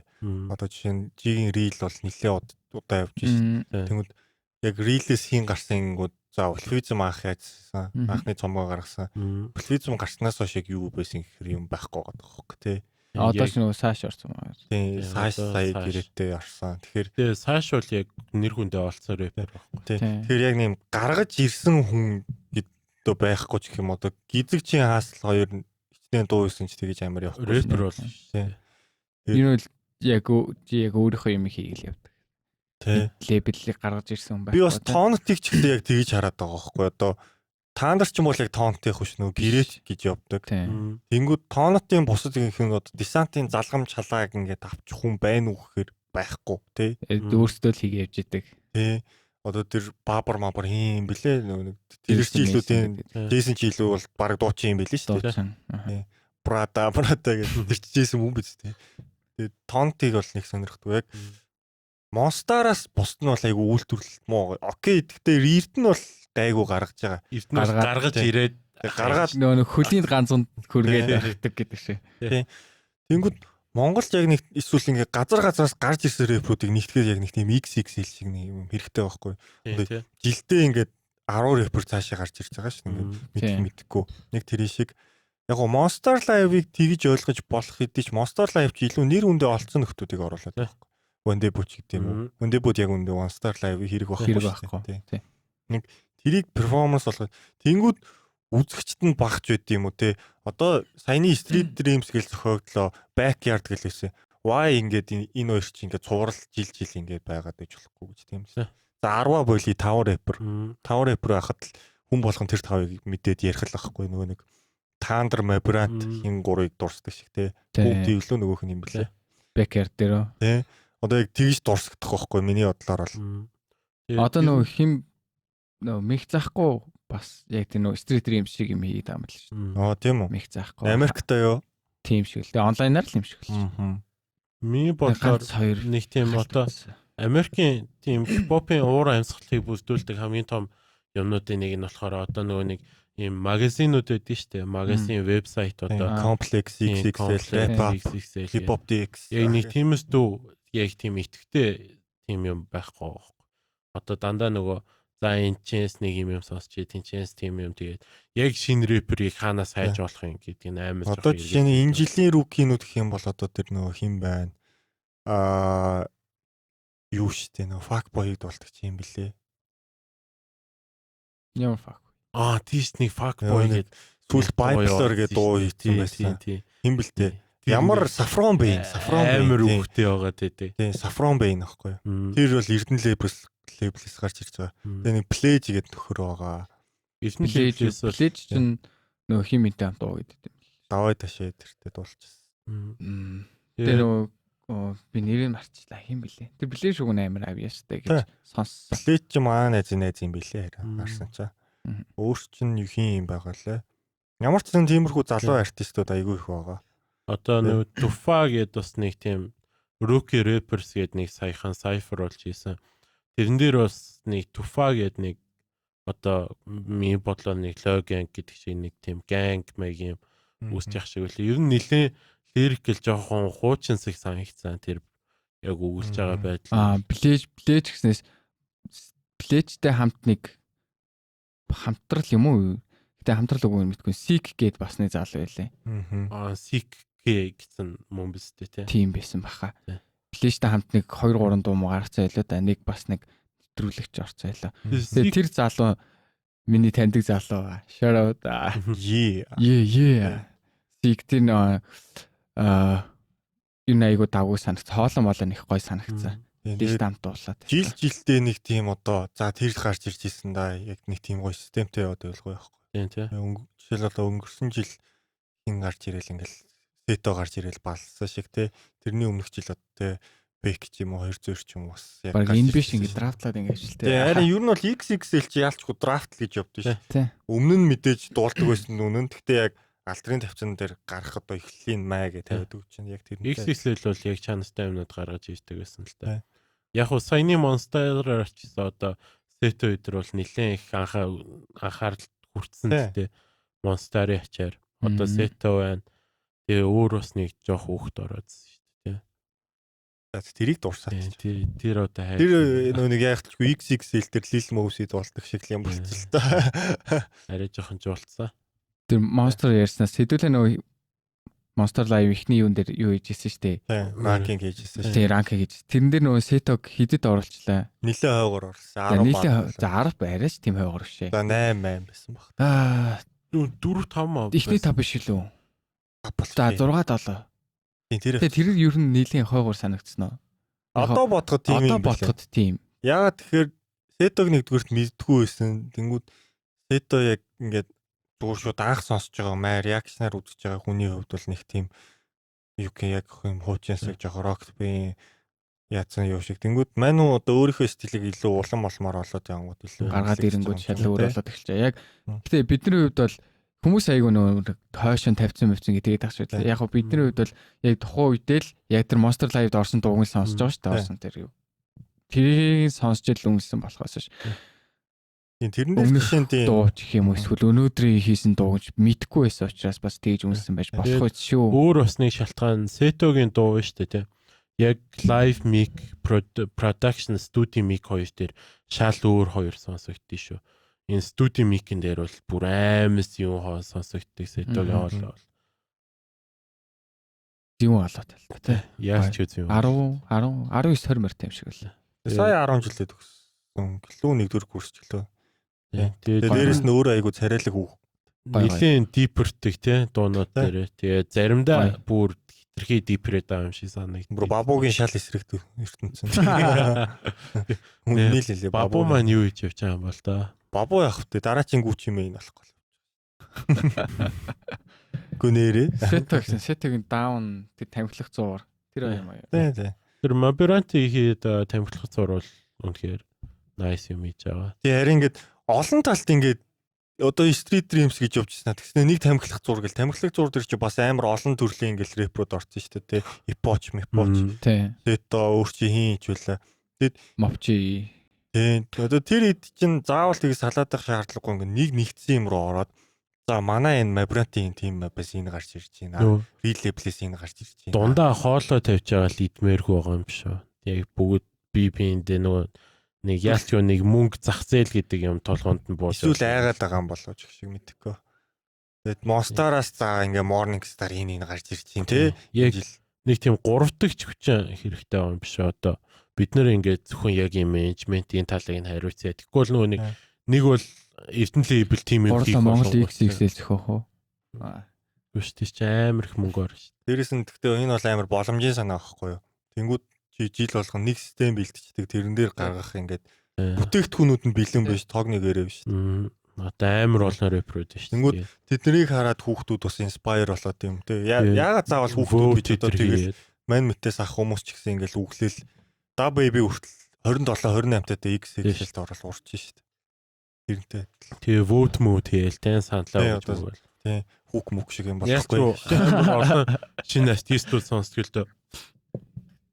Одоо жишээ нь жигийн рил бол нэлээ удаа явж шээ. Тэгмэд яг рилээс хийн гарсан гингүүд за Wolfism анх яажсан. Анхны цомгоо гаргасан. Wolfism гарснаас хойш яг юу байсан гэхэр юм байхгүй байгаа байхгүй тий. Одоо ч нөгөө Саш орсон байна. Тийм, Саш сая гэрээтэй орсон. Тэгэхээр тэгээ Саш бол яг нэр хүндээ олцсон рэпер байхгүй. Тийм. Тэгэхээр яг нэм гаргаж ирсэн хүн гэдээ байхгүй ч гэх юм одоо гизэгчийн хаасл хоёр хичнээн дуу исэн ч тэгэж амар явахгүй. Рэпер бол. Тийм. Энэ бол яг яг өөрийнхөө юм хийгээл явдаг. Тий. Лейблийг гаргаж ирсэн хүн байхгүй. Би бас тонотыг ч гэсэн яг тэгэж хараад байгаа байхгүй. Одоо та нар ч юм бол яг тонотын хөш нөө гэрээч гэж явдаг. Тэнгүүд тонотын бусад гэх юм одоо десантын залгамж халааг ингээд авчих хүн байна уу гэхээр байхгүй тий. Өөрсдөө л хийгээ явж идэг. Тий. Одоо тэр бабар мабар хин юм бэлээ нөгөө нэг тэр чи илүү тийм Джейсон чи илүү бол баг дуучин юм бэлээ шүү дээ. Тий. Брата брата гэдэг тэр чи Джейсон хүн биз тий. Тэгээд тонотыг бол нэг сонирхдаг. Яг Монстараас бусд нь бол айгу үйлдвэрлэлт муу. Окей, гэхдээ Эрдэнэ бол гайгүй гаргаж байгаа. Эрдэнэ бол гаргаж ирээд Гаргаад Нөгөө хөлийн ганцанд хөргээд явдаг гэдэг шиг. Тэнгүүд Монголд яг нэг эсвэл ингээ газар газраас гарч ирсэн рэпрүүдийг нэгтгэхэд яг нэг тийм XXL шиг нэг юм хэрэгтэй байхгүй. Жилдээ ингээд 10 рэпер цаашаа гарч ирж байгаа шүү дээ. Ингээд мэдхгүй. Нэг тэр шиг яг го Monster Live-ыг тэгж ойлгож болох хэдий ч Monster Live ч илүү нэр хүндээ олцсон нөхдүүдийг оруулаад байгаа байхгүй. Вэндэ ч гэдэг юм уу. Вэндэ яг үндэ Monster Live хэрэг байхгүй шүү дээ. Нэг тэрийг перформанс болгоод тэнгүүд үзэгчд нь багч байд юм уу те. Одоо саяны Street Dreams гэл зохиогдлоо, Backyard гэл байсан. Why ингээд энэ хоёр чи ингээд цуврал жил жил ингээд байгаад байж болохгүй гэж тийм л. За 10 боли 5 рэпер. 5 рэпер байхад л хүн болгон тэр тавыг мэдээд ярих л ахгүй нөгөө нэг Thunder Mabrant хин гурыг дурсдаг шиг те. Бүгд илүү нөгөөх нь юм блэ. Backyard дээр үү? Тэ. Одоо яг тэгж дурсагдах байхгүй миний бодлоор бол. Одоо нөгөө хим нөгөө мэх заахгүй бас яг тийм нөгөө Street Dream шиг юм хийгээд байгаа юм л шүү дээ. Аа тийм үү. Мэх заахгүй. Америкта юу? Тийм шиг л. Тэгээ онлайнаар л юм шиг л. Аа. Миний бодлоор нэг тийм одоо Америкийн тийм хипхопын уур амьсгалыг бүрдүүлдэг хамгийн том юмнуудын нэг нь болохоор одоо нөгөө нэг ийм магазинууд байдаг шүү дээ. Магазин, вебсайт одоо Complex XXL, Rap Up, Hip Hop DX. Яг нэг тиймээс дүү яг тийм итгэвтэй тийм юм байхгүй байхгүй. Одоо дандаа нөгөө за энэ чэнс нэг юм сонсч, тэн чэнс тийм юм тэгээд яг шинэ рэперийг хаанаас хайж болох юм гэдгийг амар жоохон. Одоо жишээ нь энэ жилийн рукинууд гэх юм бол одоо тэр нөгөө хин байна. Аа юу штэ нөгөө fuck boy-д болдог чи юм бэлээ. Ямар fuck. Аа тийш нэг fuck boy гэдэг сүүлд bipolar гэдэг дуу хийсэн байсан. Хин бэлтэй. Ямар Saffron Bane, Saffron Bane амар үхтэй байгаа тий. Тийм, Saffron Bane аахгүй юу. Тэр бол Эрдэнэ лейблээс гарч ирж байгаа. Тэгээ нэг Pledge гэдэг нөхөр байгаа. Эрдэнэ Pledge чинь нөгөө хин мэдээ хамт дуу гэдэг юм. Давай ташээ тэртээ дуулчихсан. Тэр нөгөө би нэрийг марчлаа хин блэ. Тэр Pledge үг нь амар авьяастай гэж сонссон. Pledge ч маа найз найз юм блэ харин харсан чаа. Өөр чинь юу хин юм байгаа лээ. Ямар ч зэн тиймэрхүү залуу артистууд айгүй их байгаа. Одоо нөгөө Tufa гэдэг бас нэг тийм Rookie Rappers гэдэг нэг саяхан cypher болж ийсэн. Тэрэн дээр бас нэг Tufa гэдэг нэг одоо миний бодлоор нэг Low Gang гэдэг шиг нэг тийм gang маяг юм үүсэж явах шиг үлээ. Ер нь нэлээд lyrical жоохон хуучинсаг санагцсан тэр яг өгүүлж байгаа байдал. Аа Pledge гэснээс Pledge-тэй хамт нэг хамтрал юм уу? Гэтэ хамтрал үгүй юм мэдгүй. Seek гээд бас нэг залуу байлээ. Аа Seek гэсэн мөн биз дээ тий. Тийм байсан баха. Pledge-тэй хамт нэг 2 3 дуу муу гарцсан байлоо да. Нэг бас нэг нэвтрүүлэгч орцсон байлоо. Тэгээ тэр залуу миний таньдаг залуу. Shout out. Yeah. Seek тэр нөө юу айгу давгүй санагц. Хоолон болоо нэг гой санагцсан. Pledge хамт дуулаад. Жил жилдээ нэг тийм одоо за тэр гарч ирж исэн да. Яг нэг тийм гоё системтэй яваад байлгүй байхгүй. Тийм тий. Жишээл одоо өнгөрсөн жил хин гарч ирэл ингээл сето гарч ирэл балсан шиг тий. Тэрний өмнөх жил одоо тий бэк ч юм уу 200 ч юм уу бас яг баг энэ биш ингээд драфтлаад ингээд ажил тий. Тий харин ер нь бол XXL чи яалчгүй драфт л гэж явдсан ш. Тий. Өмнө нь мэдээж дуулдаг байсан үнэн. Гэхдээ яг алдрын тавцан дээр гарах одоо эхлэлийн май гэж тавиад өгч чинь яг тэр XXL бол яг чанартай юмнууд гаргаж ирдэг байсан л та. Яг уу саяны Monster-аар очсон одоо Сето өдр бол нэлээд их анхаарал хүртсэн л дээ. Monster-ийн ачаар одоо Сето байна. Тэгээ өөр бас нэг жоох хүүхд ороодсэн шүү дээ. За тэрийг дурсаад. Тэр одоо хайр. Тэр нөө нэг яахталгүй XXL дээр Lil Mosey дуулдаг шиг юм болчихсон л та. Арай жоохон жуулцсан. Тэр Monster ярьснаас хэдүүлээ нөгөө Monster Live ихний юун дээр юу хийж исэн шүү дээ. Ranking хийж исэн шүү. Тий, ranking хийж. Тэрэн дээр нөгөө Сетог хэдэд оруулчлаа. Нилээ хойгоор оруулсан. 10. Нилээ за 10 арайч тийм хойгоор шээ. За 8 8 байсан баг. Аа 4 5 маа. Ихний 5 биш үлээ. За 6 7. Тийм тэр. Тэр ер нь нийлийн хойгоор санагдсан уу? Одоо бодоход тийм юм. Одоо бодоход тийм. Яагаад тэгэхээр Сетог нэгдүгüрт мэддэггүй байсан. Тэнгүүд Сето яг ингээд зүгээр шууд анх сонсож байгаа маа реакшнаар үзэж байгаа хүний хувьд бол нэг тийм юу гэх яг юм хуучинсаг жоох рок би яатсан юу шиг. Тэнгүүд мань уу одоо өөрийнхөө стилийг илүү улам болмоор болоод явангууд илүү гаргаад ирэнгүүд шал өөр болоод эхэлж байгаа. Яг гэтээ бидний хувьд бол хүмүүс айгүй нөө хойшин тавьсан мөвцөн гэдэг таах шиг. Яг гоо бидний хувьд бол яг тухайн үедээ л яг тэр Monster Live-д орсон дууг нь сонсож байгаа шүү дээ. Орсон тэр юу. Тэрийг сонсч ил өнгөрсөн болохоос ш. Тийм, тэрэн дээр Өмнөх жишээ нь тийм дуу ч гэх юм уу эсвэл өнөөдрийн хийсэн дууг ч мэдэхгүй байсан учраас бас тэгж үнсэн байж болох үст шүү. Өөр бас нэг шалтгаан Сетогийн дуу шүү дээ тий. Яг live mic production studio mic хоёр дээр шал өөр хоёр сонсогдсон шүү. Энэ studio mic-ын дээр бол бүр аймс юм хоо сонсогддог Сетогийн хоолой бол. Юм олоод л та тий. Яаж ч үзэн юм. 10 10 19 20 морь юм шиг л. Сая 10 жилээ төгссөн. Гэлүү нэгдүгээр курс ч гэлөө. Тэгээд Тэгээ дээрэс нь өөрөө айгу царайлаг үү. нэлийн deeper-тэй тий дуунууд дээр. Тэгээ заримдаа бүр хитрхи deeper-эд байгаа юм шиг санагдав. Бүр бабугийн шал эсрэг ертөнцийн. Хүн нийлээ Бабу маань юу хийж явж байгаа юм бол та. Бабу явах вэ? Дараачин гүч юм энэ болохгүй. Гүнээрээ. Сето гэсэн Сетогийн down тэр тамхилах зуур тэр юм аа. Тий, тий. Тэр Мабиранти хийхэд тамхилах зуур бол үнэхээр nice юм хийж байгаа. Тий, харин ингээд олон талд ингээд одоо Street Dreams гэж явжсэн. Тэгснэ нэг тамхилах зур гэл тамхилах зур дээр чи бас амар олон төрлийн ингээл рэпрүүд орсон шүү дээ. Тий. Epoch, Mepoch. Тий. Сето өөр чи хийн ч үлээ. Мовчи. Тий. Одоо тэр хэд чинь заавал тийг салаадах шаардлагагүй ингээд нэг нэгдсэн юм руу ороод за манай энэ Мабрантийн тим бас энэ гарч ирж байна. Real Label-с энэ гарч ирж байна. Дундаа хоолой тавьж байгаа л идмээргүй байгаа юм биш үү? Яг бүгд би биэндээ нөгөө нэг яалч юу нэг мөнгө зах зээл гэдэг юм толгоонд нь бууж. Эсвэл айгаад байгаа юм болоо ч гэх шиг мэдэхгүй. Тэгэд Monster-аас за ингээ Morning Star энэ энэ гарч ирж байна тий. Яг нэг тийм гурав дахь хүчин хэрэгтэй байгаа юм биш үү? Одоо бид нэр ингээд зөвхөн яг юм менежментийн талыг нь хариуцъя. Тэгэхгүй бол нөгөө нэг нэг бол Эрдэнэ лейбл тим юм хийх Монгол XXL зөхөх үү? Үгүй шүү дээ чи амар их мөнгө орно шүү. Дээрээс нь гэхдээ энэ бол амар боломжийн санаа байхгүй юу? Тэнгүүд чи жил болгон нэг систем бэлтждэг тэрэн дээр гаргах ингээд бүтээгдэхүүнүүд нь бэлэн биш тог нэгээрээ биш. Одоо амар олон рэпрүүд шүү. Тэнгүүд тэднийг хараад хүүхдүүд бас инспайр болоод юм тий. Яагаад заавал хүүхдүүд гэж одоо тэгэл мань мэтээс ах хүмүүс ч гэсэн ингээд үглэл да baby хүртэл 27 28 таа XXL-д орол урч шүү дээ. Тэрнтэй. Тэгээ vote mode хийэл тэн саналаа өгч өгөөл. Тий. Хүүк мүк шиг юм болохгүй. Амар олон шинэ артистууд сонсдог л дөө.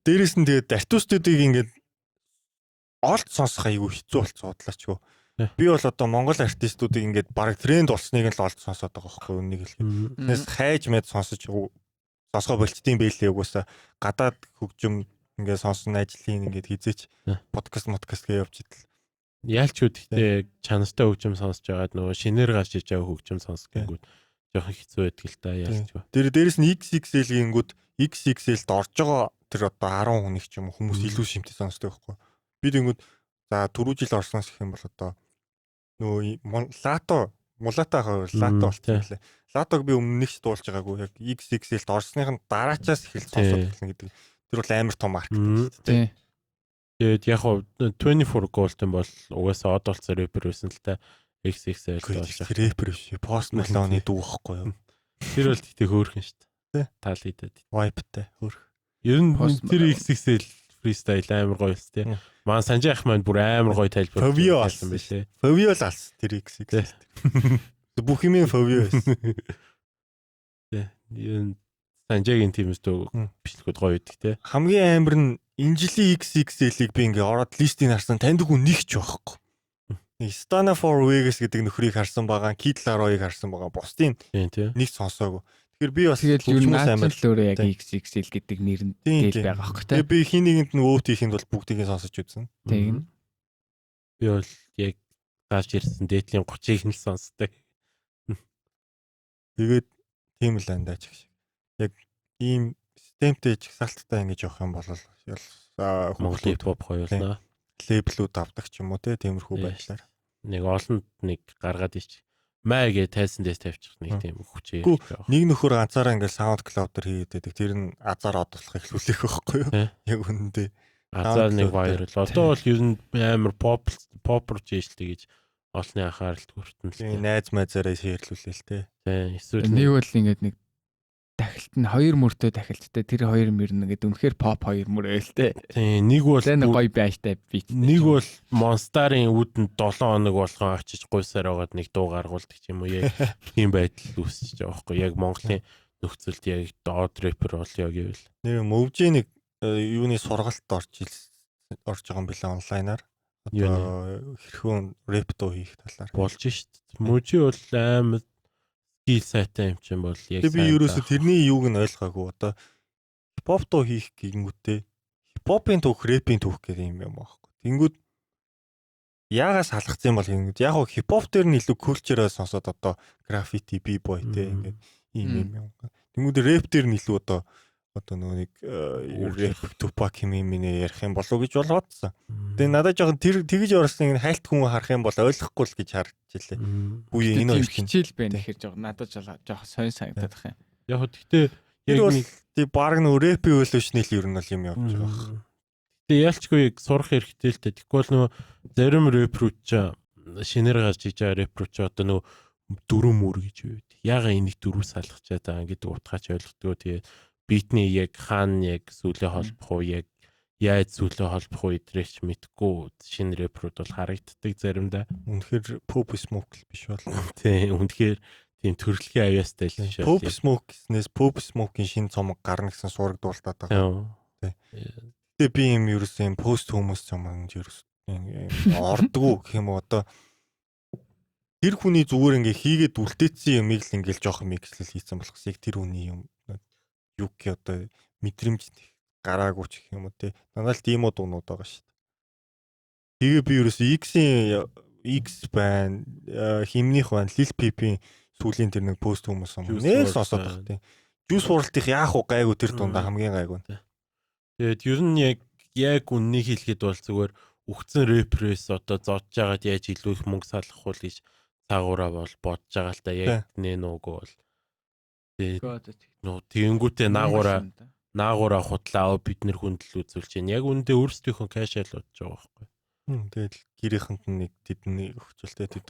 Дээрээс нь тэгээд артистуудыг ингээд олд сонсох айгүй хэцүү болцсон судлаачгүй. Би бол одоо Монгол артистуудыг ингээд бараг тренд болсныг нь л олд сонсоод байгаа байхгүй юу нэг хэлэхэд. Тэрнээс хайж мэд сонсож сонсгоо болчдığın бэлээ угаасаа гадаад хөгжим ингээд сонсон ажлын ингээд хизээч подкаст гэж явж идэл. Яалч үү гэхдээ чанартай хөгжим сонсож байгаад нөгөө шинээр гарч иж байгаа хөгжим сонсох гингүүд жоохон хэцүү байдаг л та яалч үү. Тэр дээрээс нь XXL-гингүүд XXL-д орж байгаа тэр одоо 10 хүнийг ч юм уу хүмүүс илүү шимтэй сонсдог байхгүй. Би тэнгүүд за түрүү жил орсноос гэх юм бол одоо нөгөө Лато Мулата хавар Лато болчихсон лээ. Латог би өмнө нэг ч дуулж байгаагүй. Яг XXL-д орсныхын дараачаас эхэлж сонсоод эхэлнэ гэдэг. Тэр бол амар том маркет шүү дээ. Тэгээд яг хуу 24 Golden бол угаасаа од болсон рэпер байсан л та XXL болж рэпер биш. Post Malone-ы дүү байхгүй юу? Тэр бол тэгтээ хөөрхөн шүү дээ. Таалагдаад. Vibe-тай хөөрх. Ер нь тэр XXL freestyle амар гоё л тий. Маань Санжай ах маань бүр амар гоё тайлбар хийсэн байлээ. Fovio л алсан тэр XXL. Бүх юм Fovio байсан. Тий. Ер нь Санжайгийн тимээс дөө бичлэгүүд гоё байдаг тий. Хамгийн амар нь энэ жилийн XXL-ийг би ингээ ороод листийг харсан таньдаг хүн нэг ч байхгүй. Нэг Stana for Vegas гэдэг нөхрийг харсан байгаа, Kid Laroi-г харсан байгаа. Бусдын нэг сонсоогүй. Тэгэхээр би бас тэгэл юу наач л өөрөө яг XXL гэдэг нэр нь гээл байгаа хөх тий. Тэгээ би хин нэгэнд нь vote хийхэд бол бүгдийг нь сонсож үзсэн. Тийм. Би бол яг гарч ирсэн дээдлийн 30-ыг нь л сонсдог. Тэгээд тийм л андаач гэх шиг. Яг ийм системтэй жагсаалттай ингэж явах юм бол Монгол хип-хоп хоёулаа лейблүүд авдаг ч юм уу те тиймэрхүү байдлаар нэг олонд нэг гаргаад ич маа гэ тайсан дээс тавьчих нэг тийм хүч нэг нөхөр ганцаараа ингээл SoundCloud дээр хийгээд байдаг. Тэр нь азар од болох эхлүүлэх байхгүй юу? Яг үнэндээ азар нэг viral. Одоо бол ер нь амар pop попер жийшэлтэй гэж олонний анхааралд хүртэн л. Найз майзаараа шеэрлүүлээл те. Эсвэл нэг бол ингээд нэг дахилт нь хоёр мөртэй дахилттай тэр хоёр мөр нь ингээд үнэхээр pop хоёр мөр байл те. Тийм нэг бол гоё байштай бит. Нэг бол Monster-ын үүдэнд 7 хоног болгон очиж гуйсаар байгаад нэг дуу гаргуулдаг ч юм уу яг тийм байдал үүсэж байгаа байхгүй яг Монголын нөхцөлд яг доод рэпер болёо гэвэл. Нэр Мөвжээ нэг юуны сургалт орж байгаа юм билээ онлайнаар. Одоо хэрхэн рэп дуу хийх талаар болж шít. Мужи бол амар skill сайтай юм чинь бол яг би ерөөсө тэрний юуг нь ойлгоогүй. Одоо хипхоп дуу хийх гингүүтээ хипхопын түүх, рэпийн түүх гэх юм юм аахгүй. Тэнгүүд яагаас салгацсан юм бол гингүүд яг хоо хипхоп дээр нь илүү culture-аа сонсоод одоо граффити, b-boy те ингээд ийм юм юм. Тэнгүүд рэп дээр нь илүү одоо нөгөө нэг рэп Tupac юм юм ярих юм болов уу гэж бол бодсон. Тэгээ надад жоохон тэр тэгж орсон энэ хайлт хүн харах юм бол ойлгохгүй л гэж харж илээ. Үгүй энэ хоёр хичээл байна гэхээр жоохон надад жоохон сонь санагдаад байх юм. Яг гэхдээ яг нэг тий баг нөө рэп evolution л ер нь бол юм явж байгаа байх. Гэтэ ялчгүй сурах хэрэгтэй л дээ. Тэгэхгүй бол нөгөө зарим рэпрүүд ч шинээр гарч иж байгаа рэпрүүд ч одоо нөгөө дөрөв мөр гэж юу гэдэг. Яга энийг дөрөв салгачаад байгаа гэдэг утгаач ойлгодгоо. Тэгээ битний яг хаана яг сүлээ холбох уу, яг яаж сүлээ холбох уу эдрээч мэдгүй шинэ рэпрүүд бол харагддаг заримдаа. Үнэхээр Pop Smoke л биш бол. Тийм, үнэхээр тийм төрөлхийн авьяастай л биш бол. Pop Smoke гэснээс Pop Smoke-ийн шинэ цомог гарна гэсэн сураг дуулдаад байгаа. Тийм. Тэгээ би юм ерөөсөө юм пост хүмүүс юм ерөөс ордгоо гэх юм уу одоо тэр хүний зүгээр ингээ хийгээд үлдээсэн юмыг л ингээл жоохон микслэл хийсэн болохос яг тэр хүний юм юу гэх одоо мэдрэмж гараагүй ч гэх юм уу те. Дандаа л тийм үү дуунууд байгаа шүү дээ. Тэгээ би ерөөсөө X-ийн X байна, химнийх байна, Lil Peep-ийн сүүлийн тэр нэг пост хүмүүс юм. Нэг сонсоод байх тийм. Juice WRLD-ийнх яах вэ гайгүй тэр дундаа хамгийн гайгүй. Тэгээд ер нь яг үннийг хэлэхэд бол зүгээр үхсэн рэпрээс одоо зодж жагаад яаж илүү их мөнгө салгах уу гэж цаагаараа бол бодож байгаа л да. Яг нэ нүгөө бол. Тэгээд нөө тэгэнгүүтээ наагаараа худлаа бид нэр хүндэл үзүүлж байна. Яг үүндээ өөрсдийнхөө кэш айл бодож байгаа байхгүй. Тэгэл гэрийнхэнд нь нэг тэдний өгчөлтэй тэд.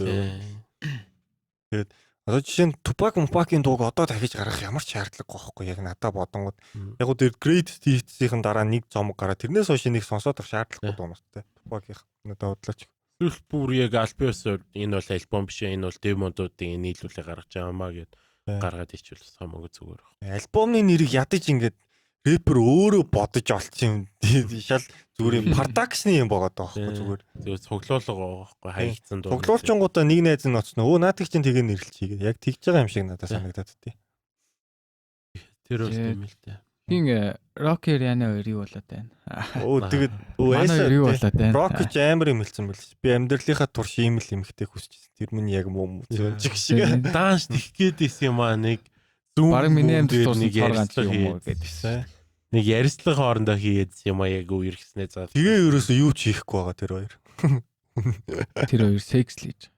Тэгээд одоо жишээ нь Tupac Mupakийн дууг одоо дахиж гаргах ямар ч шаардлагагүй байхгүй яг надаа бодонгууд. Яг гоо тэр Great Hits-ийн дараа нэг цомог гараа тэрнээс хойш нэг сонсоод авах шаардлагагүй дуунуудтай. Tupac-ийн надаа бодлооч. Эсвэл бүр яг альбиосоор энэ бол альбом биш энэ бол демодуудын нийлүүлээ гаргаж байгаа маа гэд гаргаад ичвэл хамаагүй зүгээр баг. Альбомны нэрийг ядаж ингээд рэпер өөрөө бодож олцсон юм. Шал зүгээр юм продакшны юм байгаа даа байхгүй зүгээр. Зүгээр цуглуулга байгаа байхгүй хаягдсан дуу. Цуглуулчингуудаа нэг найз нь оцсон. Өө наадах чинь тэгээ нэрлэлчихье гээд. Яг тэгж байгаа юм шиг надад санагдаад тий. Тэр бол тийм л дээ. Хин Rocky Rihanna хоёр юу болоод байна? Өө тэгээд өө юу болоод байна? Rocky ч амар юм хэлсэн байл. Би амьдралынхаа турш ийм л эмхтэй хүсчихсэн. Тэр минь яг муу зөнжиг шиг. Данш тих гээд исэн юм аа нэг зүүн. Бараг миний амьдрал нэг ярьцлага юм уу гэдээсэн. Нэг ярьцлага хоорондоо хийгээдсэн юм аа яг үерхснээ заа. Тэгээ ерөөсөө юу ч хийхгүй байгаа тэр хоёр. Тэр хоёр секс л хийж.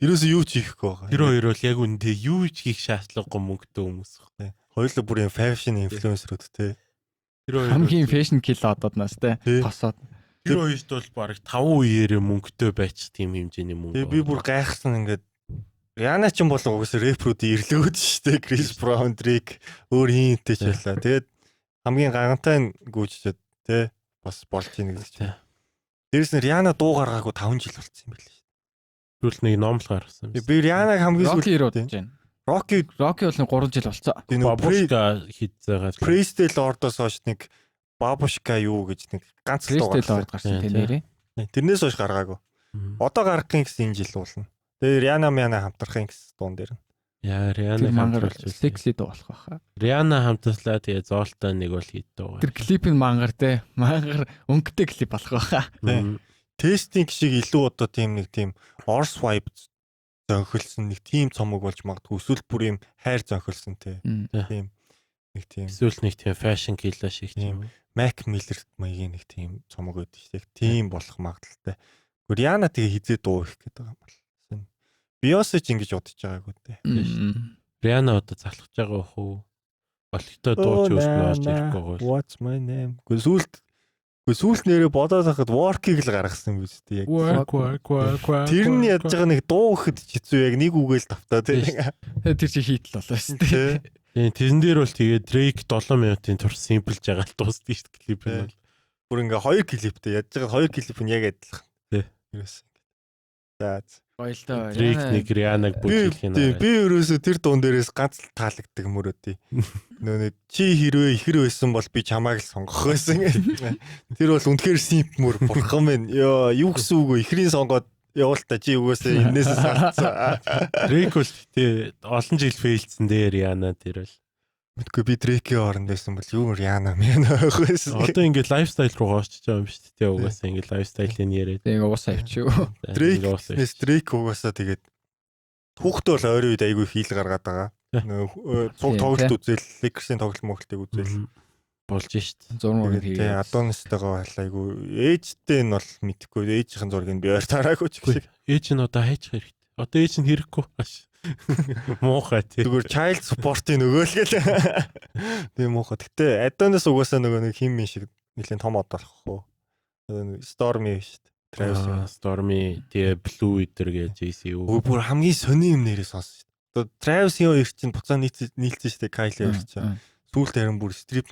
Ерөөсөө юу ч хийхгүй байгаа. Тэр хоёр бол яг үндэ юу ч хийх шаардлагагүй мөнгөтэй хүмүүс. Хоёулаа бүр юм fashion influencer-үүд те. Тэр хоёр хамгийн fashion kill одооднаас те. Тосоод. Тэр хоёрт бол бараг 5 үеэрээ мөнгөтэй байчих тийм хэмжээний мөнгө. Тэгээ би бүр гайхсан ингээд Rihanna ч юм бол угсаа рэпрүүдийн ирлэгүүд шүү дээ. Chris Brown, Drake өөр хинтэй ч байлаа. Тэгээд хамгийн гангантай нь гүйжчихэд те бас болж ийн гэж чинь. Дээрээс нь Rihanna дуу гаргаагүй 5 жил болцсон юм байл шүү. Тэгвэл нэг ном л гаргасан. Би Rihanna-г хамгийн сүүлд бодож байна. Rocky бол нэг 3 жил болцсон. Бабушка хийцээгээд Praise the Lord-оос хойш нэг Бабушка юу гэж нэг ганц дуу гарсан. Гарсан тийм нэрээ. Тэрнээс хойш гаргаагүй. Одоо гаргахын гэсэн энэ жил уулна. Тэгээ Rihanna Miana хамтрахын гэсэн дуун дээр нь. Яа, Rihanna хамтруулж секси дуу болох байхаа. Rihanna хамтарлаа тэгээ зоолтой нэг бол хийдэг байгаа. Тэр клип нь мангар те. Мангар өнгөтэй клип болох байхаа. Тестинг шиг илүү одоо тийм нэг тийм Ors vibe зөнхөлсөн нэг тийм цомог болж магадгүй. Эсвэл бүр юм хайр зөнхөлсөн те. Тийм нэг тийм. Эсвэл нэг тийм fashion killer шиг тийм. Mac Miller маягийн нэг тийм цомог байдаг шүү дээ. Тийм болох магадлалтай. Гэхдээ Rihanna тэгээ хизээ дуу их гэдэг байгаа юм бол. Beyoncé ч ингэж удаж байгаагүй те. Rihanna одоо залхаж байгаа бах уу? Олигтой дуу ч өөртөө орж ирэхгүй байгаа. What's my name? Гэхдээ сүүлд нэрээ бодоод байхад Work-ийг л гаргасан юм биз дээ. Яг work work work. Тэр нь ядж байгаа нэг дуу гэхэд ч хэцүү яг нэг үгээл тавтаа тий. Тэр чи хийтэл болоо шүү дээ. Тийм тэрэн дээр бол тэгээ Drake 7 минутын турш симплж байгаа л дуусдаг шүү дээ клип нь бол. Бүр ингээ хоёр клиптэй ядж байгаа хоёр клип нь яг адилхан. Тий. Ерөөс. За. Гоё л доо. Drake нэг Rihanna-г бүжиглэх юм. Би ерөөсөө тэр дуун дээрээс ганц л таалагддаг мөрөөдөө. Нөө нэг чи хэрвээ ихэр байсан бол би чамайг л сонгох байсан. Тэр бол үнэхээр simp мөр бурхан минь. Йоо, юу гэсэн үг вэ? Ихрийн сонгоод явуул та чи угаасаа энээс салцсан. Drake бол гэтээ олон жил fail-дсэн дээ Rihanna тэр бол. Мэдгүй би Drake-ийн оронд байсан бол юу Rihanna мэн авах байсан. Одоо ингээд lifestyle руугаа очиж байгаа юм шүү дээ. Угаасаа ингээд lifestyle-ийг яриад. Тэг ингээ ус авчив. Drake-нээс Drake угаасаа тэгээд хүүхдээ бол ойрын үед айгүй heel гаргаад байгаа. Нөө цуг тоглолт үзэл, Lakers-ийн тоглолт моглтыг үзэл болж шít. Зураг хийгээ. Тий, Adonis-тайгаа бол айгүй ээжтэй нь бол мэдхгүй ээжийнхэн зургийг би ойр тараагүй ч гэх. Ээж нь одоо хайчих хэрэгтэй. Одоо ээж нь хэрэггүй. Муухай тий. Зүгээр child support-ийн нөгөө л гээл. Тийм муухай. Гэтэ Adonis угаасаа нөгөө нэг хим мин шиг нэлийн том од болох уу. Stormy шүү дээ. Travis Stormy тэгээ Blue Eater гэж JC юу. Бүр хамгийн сони юм нэрээ сонсон шүү дээ. Одоо Travis-ийн хоёр чинь буцаа нийлцсэн шүү дээ. Kylie хоёр чинь. Сүүлд харин бүр strip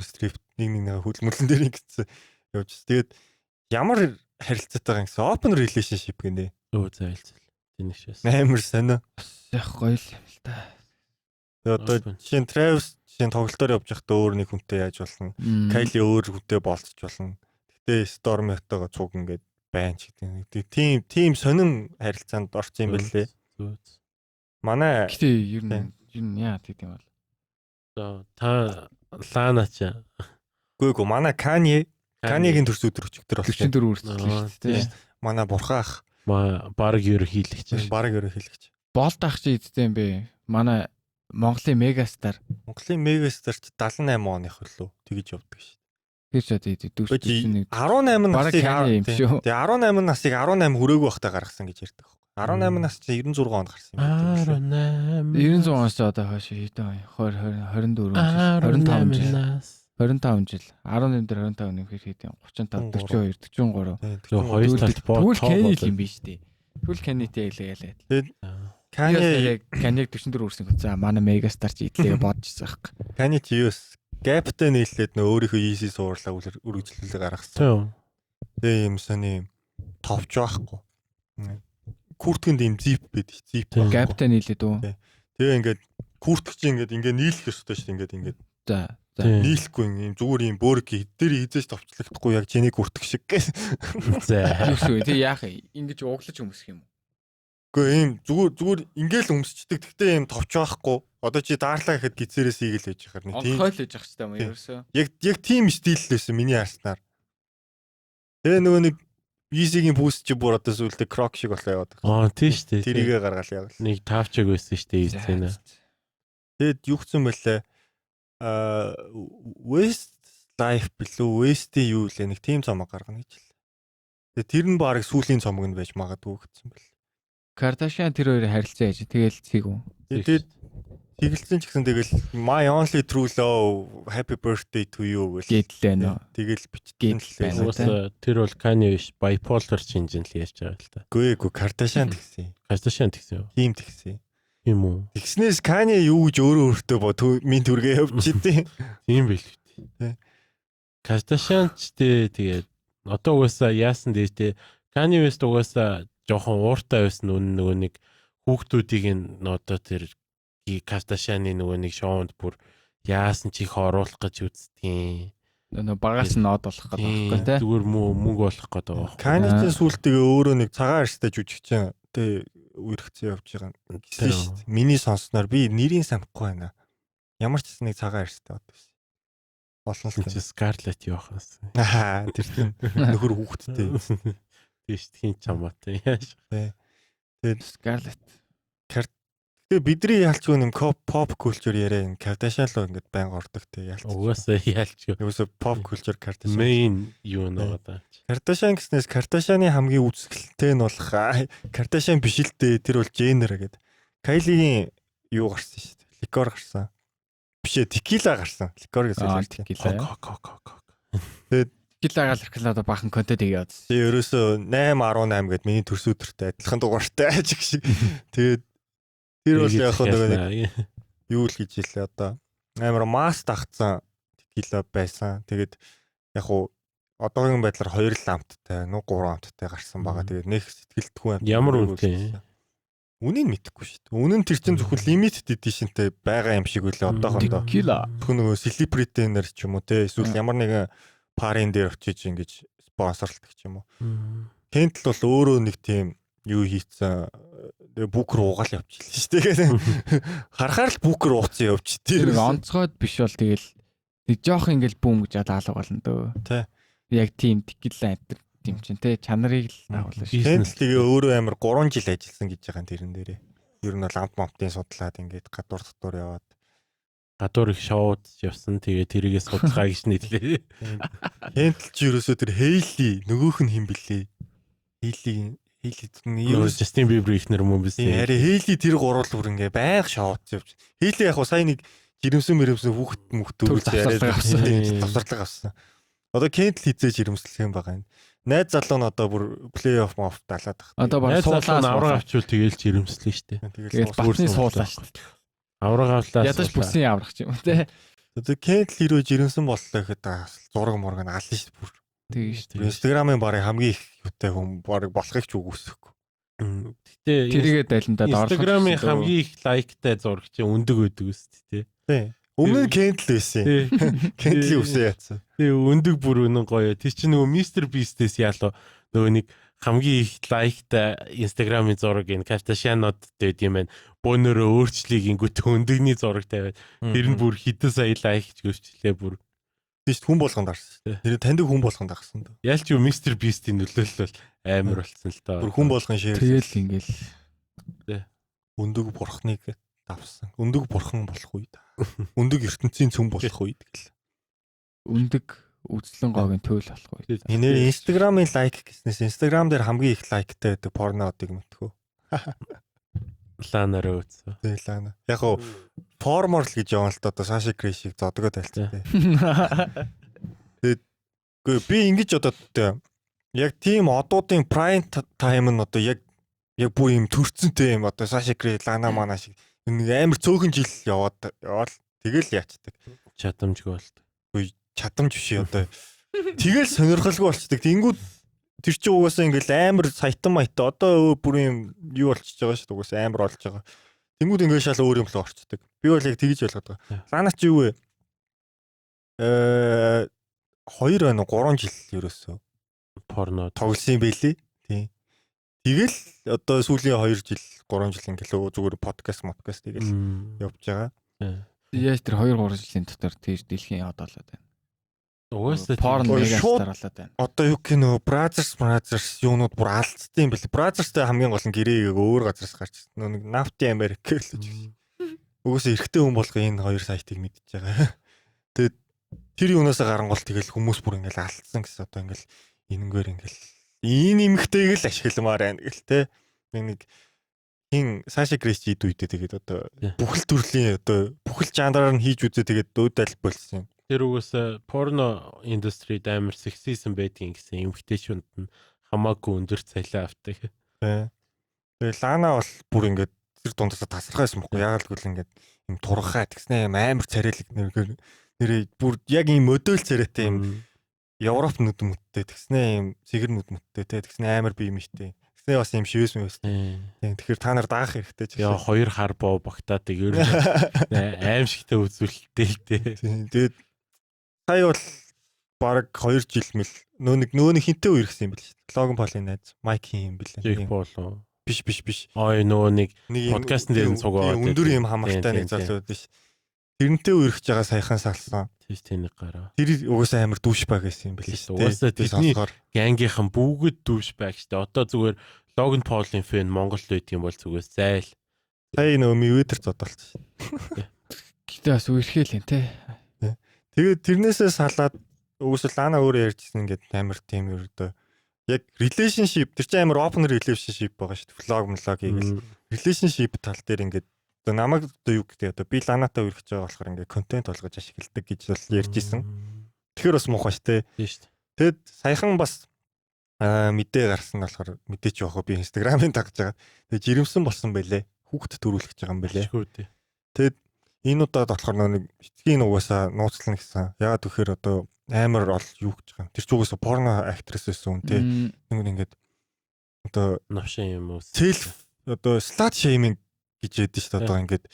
нэг нэг нэг хөлмөрлөн дээр ингэсэн явж. Тэгээд ямар харилцаатай байгаа гэсэн open relationship гинэ. Өө зайлцэл. Тэнийг шээс. Амар сонио. Яг гоё л юм л та. Тэгээд одоо жишээ нь Travis жишээ нь тоглолтоор явж байхдаа өөр нэг хүнтэй яаж болно. Kylie өөр хүнтэй болцож болно. Гэтэ Stormy-тойгоо цуг ингээд байна ч гэдэг. Тийм тийм сонин харилцаанд орсон юм бэлээ. Манай гэтээ ер нь яа гэдэг юм бол. За та Лана ч. Үгүй манай Kanye Kanye-гийн төрс өдөр өчигдөр болсон. 44 үргэлжлээ шүү дээ. Манай бурхан ах. Бараг ерөнхийлөгч. Бараг ерөнхийлөгч. Болд ах чи эдтэй юм бэ? Манай Монголын мегастар. Монголын мегастар ч 78 оных лөө тэгэж явдаг шүү. Тэр ч одоо идэв. 18 насыг тэгээ 18 насыг 18 хүрээгүй байхдаа гаргасан гэж ярьдаг байхгүй. 18 нас чи 96 онд гарсан юм байна. 18 96 оноос одоо хойш хэдэн 20 24 жил 25 жил 25 жил 18 дээр 25 нэмэхээр хэдэн 35 42 43. Тэгээ хоёр талд боо. Тэгвэл Кенни л юм биш үү? Тэгвэл Кеннитэй ялгаа ялаа. Тэгээд Kanye яг Kanye 44 үрсэн гэсэн. Манай мегастар чи идлээ бодчихсон байхгүй. Kanye чи юус Gap-тай нийлээд нөө өөрийнхөө Yeezy суурлаа үргэлжлүүлээ гаргасан. Тэгээ юм сони товч байхгүй. Курткэнд юм зип байдаг. Зип. Gap-тай нийлээд үү? Тэгээ ингээд куртк чи ингээд ингээд нийлэх ёстой шүү дээ. Ингээд. За. Нийлэхгүй юм зүгээр юм бөөрг дээр хизээж товчлогдохгүй яг чиний куртк шиг гэ. За. Юу шүү. Тэг яах юм? Ингэж углаж өмсөх юм уу? Үгүй ийм зүгээр ингээл өмсчдэг. Тэгтээ ийм товч байхгүй. Одоо чи daарлаа гэхэд гизээрээс ийгэл байж хахаар нэг тийм. Онхой л байж ах ч юм ерөөсөө. Яг тийм стил л байсан миний харснаар. Тэгээ нөгөө нэг Yeezy-гийн пүүс чи бүр одоо сүултээ крок шиг болоо яваад байгаа. Аа тийм шүү дээ. Тэрийгэ гаргаал явал. Нэг тавчаг байсан шүү дээ Yeezy-нэ. Тэгэд юу гэсэн бэлээ? West Life билүү West-ийн юу лээ нэг тийм цомог гаргана гэж л. Тэгээ тэр нь баг сүүлийн цомог нь байж магадгүй гэсэн бэл. Kardashian тэр хоёрын харилцаа яаж тэгэл цэг үү? Тэгээд тэгэлцэн ч гэсэн тэгэл my only true love happy birthday to you гэл гээдлээ нөө. Тэгэл бичсэн л байна. Угаасаа тэр бол Kanye биш bipolar шинжин л ярьж байгаа л та. Үгүй ээ Kardashian тэгсэн. Kardashian тэгсэн юу? Тийм тэгсэн. Тийм үү? Тэгснээс Kanye юу гэж өөрөө өөртөө бо минь төргээ явж идэв. Тийм байл үү. Kardashian ч тэгээд одоо угаасаа яасан дээр те Kanye West угаасаа жоохон ууртай байсан үнэн нөгөө нэг хүүхдүүдийг нь одоо тэр Kardashian-ы нөгөө нэг шоунд бүр яасан ч их оруулах гэж үздгийн. Нөгөө багаас нь од болох гэдэг байхгүй те. Зүгээр мөнгө болох гэдэг байгаа. Kanye-ийн сүултээ өөрөө нэг цагаан арьстай жүжигчин тэ үерхцэн явж байгаа гэсэн шүү дээ. Миний сонссноор би нэрийг санахгүй байна. Ямар ч гэсэн нэг цагаан арьстай бод байсан. Олон л чи Scarlett Johansson. Аа тэр чинь нөхөр хүүхэдтэй. Тийм шүү дээ. Хин чамаатай. Яаж. Тэгээд Scarlett. Тэгээ бидний ялчгүй юм pop culture яриа энэ Kardashian руу ингээд байнга ордог те ялч. Угаасаа ялчгүй. Угаасаа pop culture Kardashian. Main юу нэг одоо. Kardashian гэснээс Kardashian-ы хамгийн үзэсгэлэнтэй нь болох Kardashian биш л дээ тэр бол Jenner гэдэг. Kylie-гийн юу гарсан шүү дээ. Ликер гарсан. Биш ээ, текила гарсан. Ликер гэсэн үг. Текила. Тэгээд текила гал одоо бахан контент хийгээд. Тэгээ ерөөсөө 8.18 гэд миний төрс өдөртэй адилхан дугаартай ажиг шиг. Тэгээд тэр бол яг нөгөө нэг юу л гэж хэлээ одоо амар мас дагцсан текила байсан. Тэгээд яг уу одоогийн байдлаар 2 л амттай, нүг 3 амттай гарсан байгаа. Тэгээд нэг сэтгэлдгүй амт. Ямар үнэтэй? Үнийг мэдэхгүй шүү дээ. Үнэн тэр чинь зөвхөн limited editionтэй байгаа юм шиг үлээ одоохондоо. Зөвхөн нөгөө celebrity нэр ч юм уу те эсвэл ямар нэгэн парын дээр очиж ингэж спонсорлдог ч юм уу. Кентл бол өөрөө нэг тийм юу хийцэн тэгээ бүкер уугаал явчихлаа шүү дээ. Харахаар л бүкер ууцсан явчих. Тэр онцгойд биш бол тэгэл нэг жоох ингээл бүүм гэж алга болно дөө. Тэ. Яг тийм текила энэ тийм чинь те чанарыг л дагуулна шүү. Кентл тэгээ өөрөө амар 3 жил ажилласан гэж байгаа юм тэрэн дээрээ. Ер нь бол амт мамтын судлаад ингээд гадуур дотор яваад гадуур их шоуд явсан. Тэгээ тэрийгээ судалгаа гэж нийтлээ. Кентл чи ерөөсөө тэр Хейли нөгөөх нь хэн блэ? Хейли Нөгөө Justin Bieber их нэр мөн биз. Харин Хейли тэр гурвал бүр ингээ байнга шоуд явж. Хейли яг хуу сая нэг жирэмсэн мэрэмсэн хүүхэд мөхт өгүүлж яриад завсарлага авсан. Одоо Кентл хизээж жирэмслэх юм байгаа юм. Найз залуу нь одоо бүр плей-офф моф далаад баг. Одоо баг суулаа авраг авчвал тэгэл жирэмслэн штэ. Тэгэл батны суулаа штэ. Авраг авлаа. Ядаж бүсийн аврах ч юм уу те. Одоо Кентл хэрвээ жирэмсэн боллоо гэхэд зураг мураг нь ална штэ бүр. Тэгээ штэ. Инстаграмын барыг хамгийн их юутай хүн барыг болохыг ч үгүйсэхгүй. Гэтэ тэрийгээ дайландаад орлох. Инстаграмын хамгийн их лайктай зураг чинь өндөг өгдөг үст тий. Тий. Өмнө нь Кентл байсан. Кентлийн үсээ яатсан. Тий, өндөг бүр үнэн гоё. Тэр чинь нөгөө Мистер Бистээс яалаа нөгөө нэг хамгийн их лайктай Инстаграмын зураг энэ Карташианод дэд юм байна. Бөөнөрөө өөрчлөгийг ингүүт өндөгний зураг тавиад тэр нь бүр хэдэн сая лайк ч гөвчлээ бүр. Тийш хүн болгонд гарсан. Тэр таньдаг хүн болгонд гарсан дөө. Ялч юу Мистер Бистийн нөлөөлөл бол амар болсон л доо. Бүр хүн болгон шеэр. Тэгэл ингээл. Тий. Өндөг бурхныг давсан. Өндөг бурхан болох үед. Өндөг ертөнцийн цөм болох үед гэл. Өндөг үзлэн гогийн туйл болох үед. Энэ Instagram-ын лайк гэснээс Instagram дээр хамгийн их лайктай байдаг порнодыг мэдхүү. Лана Роуз. Тий, Лана. Яг гоо формор л гэж явна л да одоо Саша Грей шиг зодгоо тайлцсан тий. Тэгээд үгүй би ингэж бодоод яг тийм одуудын prime time нь одоо яг бүр юм төрцөнтэй юм одоо Саша Грей, Лана Мана шиг нэг амар цөөхөн жил яваад яваал тэгэл яачдаг. Чадамжгүй болт. Үгүй чадамж биш одоо. Тэгэл сонирхолгүй болчдөг. Тэнгүүд тэр чинь угаасаа ингээл амар саятан маятан одоо бүр юм юу болчихж байгаа шүү дээ. Угаасаа амар болж байгаа. Тэнгүүд ингээл шал өөр юм л орчдөг. Би бол яг тэгж ойлгоод байгаа. Лана чи юу вэ? 2 байна уу 3 жил ерөөсөө порно тоглосон юм бэлээ. Тийм. Тэгэл одоо сүүлийн 2 жил 3 жил ингээл зүгээр подкаст тэгэл явж байгаа. Яаж тэр 2 3 жилийн дотор тэр дэлхийн одоолоод байна. Угаасаа порно мега стар болоод байна. Одоо юу гэх нөө Brothers юунууд бүр алдсан юм бэл. Brothers-тай хамгийн гол нь гэрээ өөр газараас гарч ирсэн. Нөө нэг Nafti America л гэж. Угаасаа эрэгтэй хүн болго энэ хоёр сайтыг мэдчихэж байгаа. Тэгээд тэр юунаасаа гарангуул тэгэл хүмүүс бүр ингээл алдсан гэсэн одоо ингээл энэнгээр ингээл энэ эмэгтэйг л ашигламаар байна гэл те. Нэг хин Саша Грей чи ид үедээ тэгээд одоо бүхэл төрлийн одоо бүхэл жанраар нь хийж үзээ тэгээд өөдөл болсон юм. Тэр угаасаа порно индустрид амар сексизм байдгийн гэсэн эмэгтэйчүүд нь хамаагүй өндөр цалин авдаг. Тий. Тэгээ Лана бол бүр ингээд тэр дундасаа тасархайсан бохгүй. Яг л гүйл ингээд юм турхаа тэгснэ юм амар царайлаг нэрээ бүр яг юм модель царайтай юм Европ нүд мүттэй тэгснэ юм сэгэр нүд мүттэй те тэгснэ амар бие михтэй. Тэгснэ бас юм шивэс мэвэс. Тийм. Тэгэхээр та нар даах хэрэгтэй ч гэсэн. Яа хоёр хар боо багтаадаг ер нь аимшигтай үзүүлэлттэй л те. Тийм. Тэгээд сая бол баг 2 жил мэл нөө нэг хинтээ үерхсэн юм бэл шүү дээ. Логан Полын найз Майк хин юм бэлээ. Джейк Пол уу? Биш. Ой нөгөө нэг подкастн дээр нь цуг аваад. Өндөр юм хамартай нэг залуу байдаг ш. Тэрнтэй үерхэж байгаа саяхан салсан. Тийш тэнийг гараа. Тэр угаасаа амар дүүшбаг байсан юм бэл шүү дээ. Угаасаа тэдний гангийнхан бүгд дүүшбаг шүү дээ. Одоо зүгээр Логан Полын фэн Монгол байдаг юм бол зүгээр зайл. Сая нөгөө Мивэтер зодолцсон шүү. Гэтэ бас үерхэл юм те. Тэгээд тэрнээсээ салаад угаасаа Лана өөрөө ярьжсэн ингээд амар тийм ердөө яг relationship тэр чинь амар open relationship байгаа шүү дээ. Vlog млог хийгээл relationship тал дээр ингээд одоо намайг одоо юу гэдэг одоо би Ланатай үерхэж байгаа болохоор ингээд контент болгож ашигладаг гэж бол ярьж исэн. Тэгэхээр бас муухай шүү дээ. Тийм шүү дээ. Тэгэд саяхан бас мэдээ гарсан болохоор мэдээ чи яах вэ би Instagram-ын дагж байгаа. Тэгээд жирэмсэн болсон байлээ. Хүүхд төрүүлэх гэж байгаа юм байлээ. Тэгээд энэ удаад болохоор нэг эцгийн угаасаа нууцлана гэсэн. Яагаад гэхээр одоо амар ол юу гэж байгаа юм. Тэр ч угаасаа порно актрис байсан хүн тий. Нэг ингээд одоо новшин юм уу? Self одоо slut shaming гэж ядсан шүү дээ. Одоо ингээд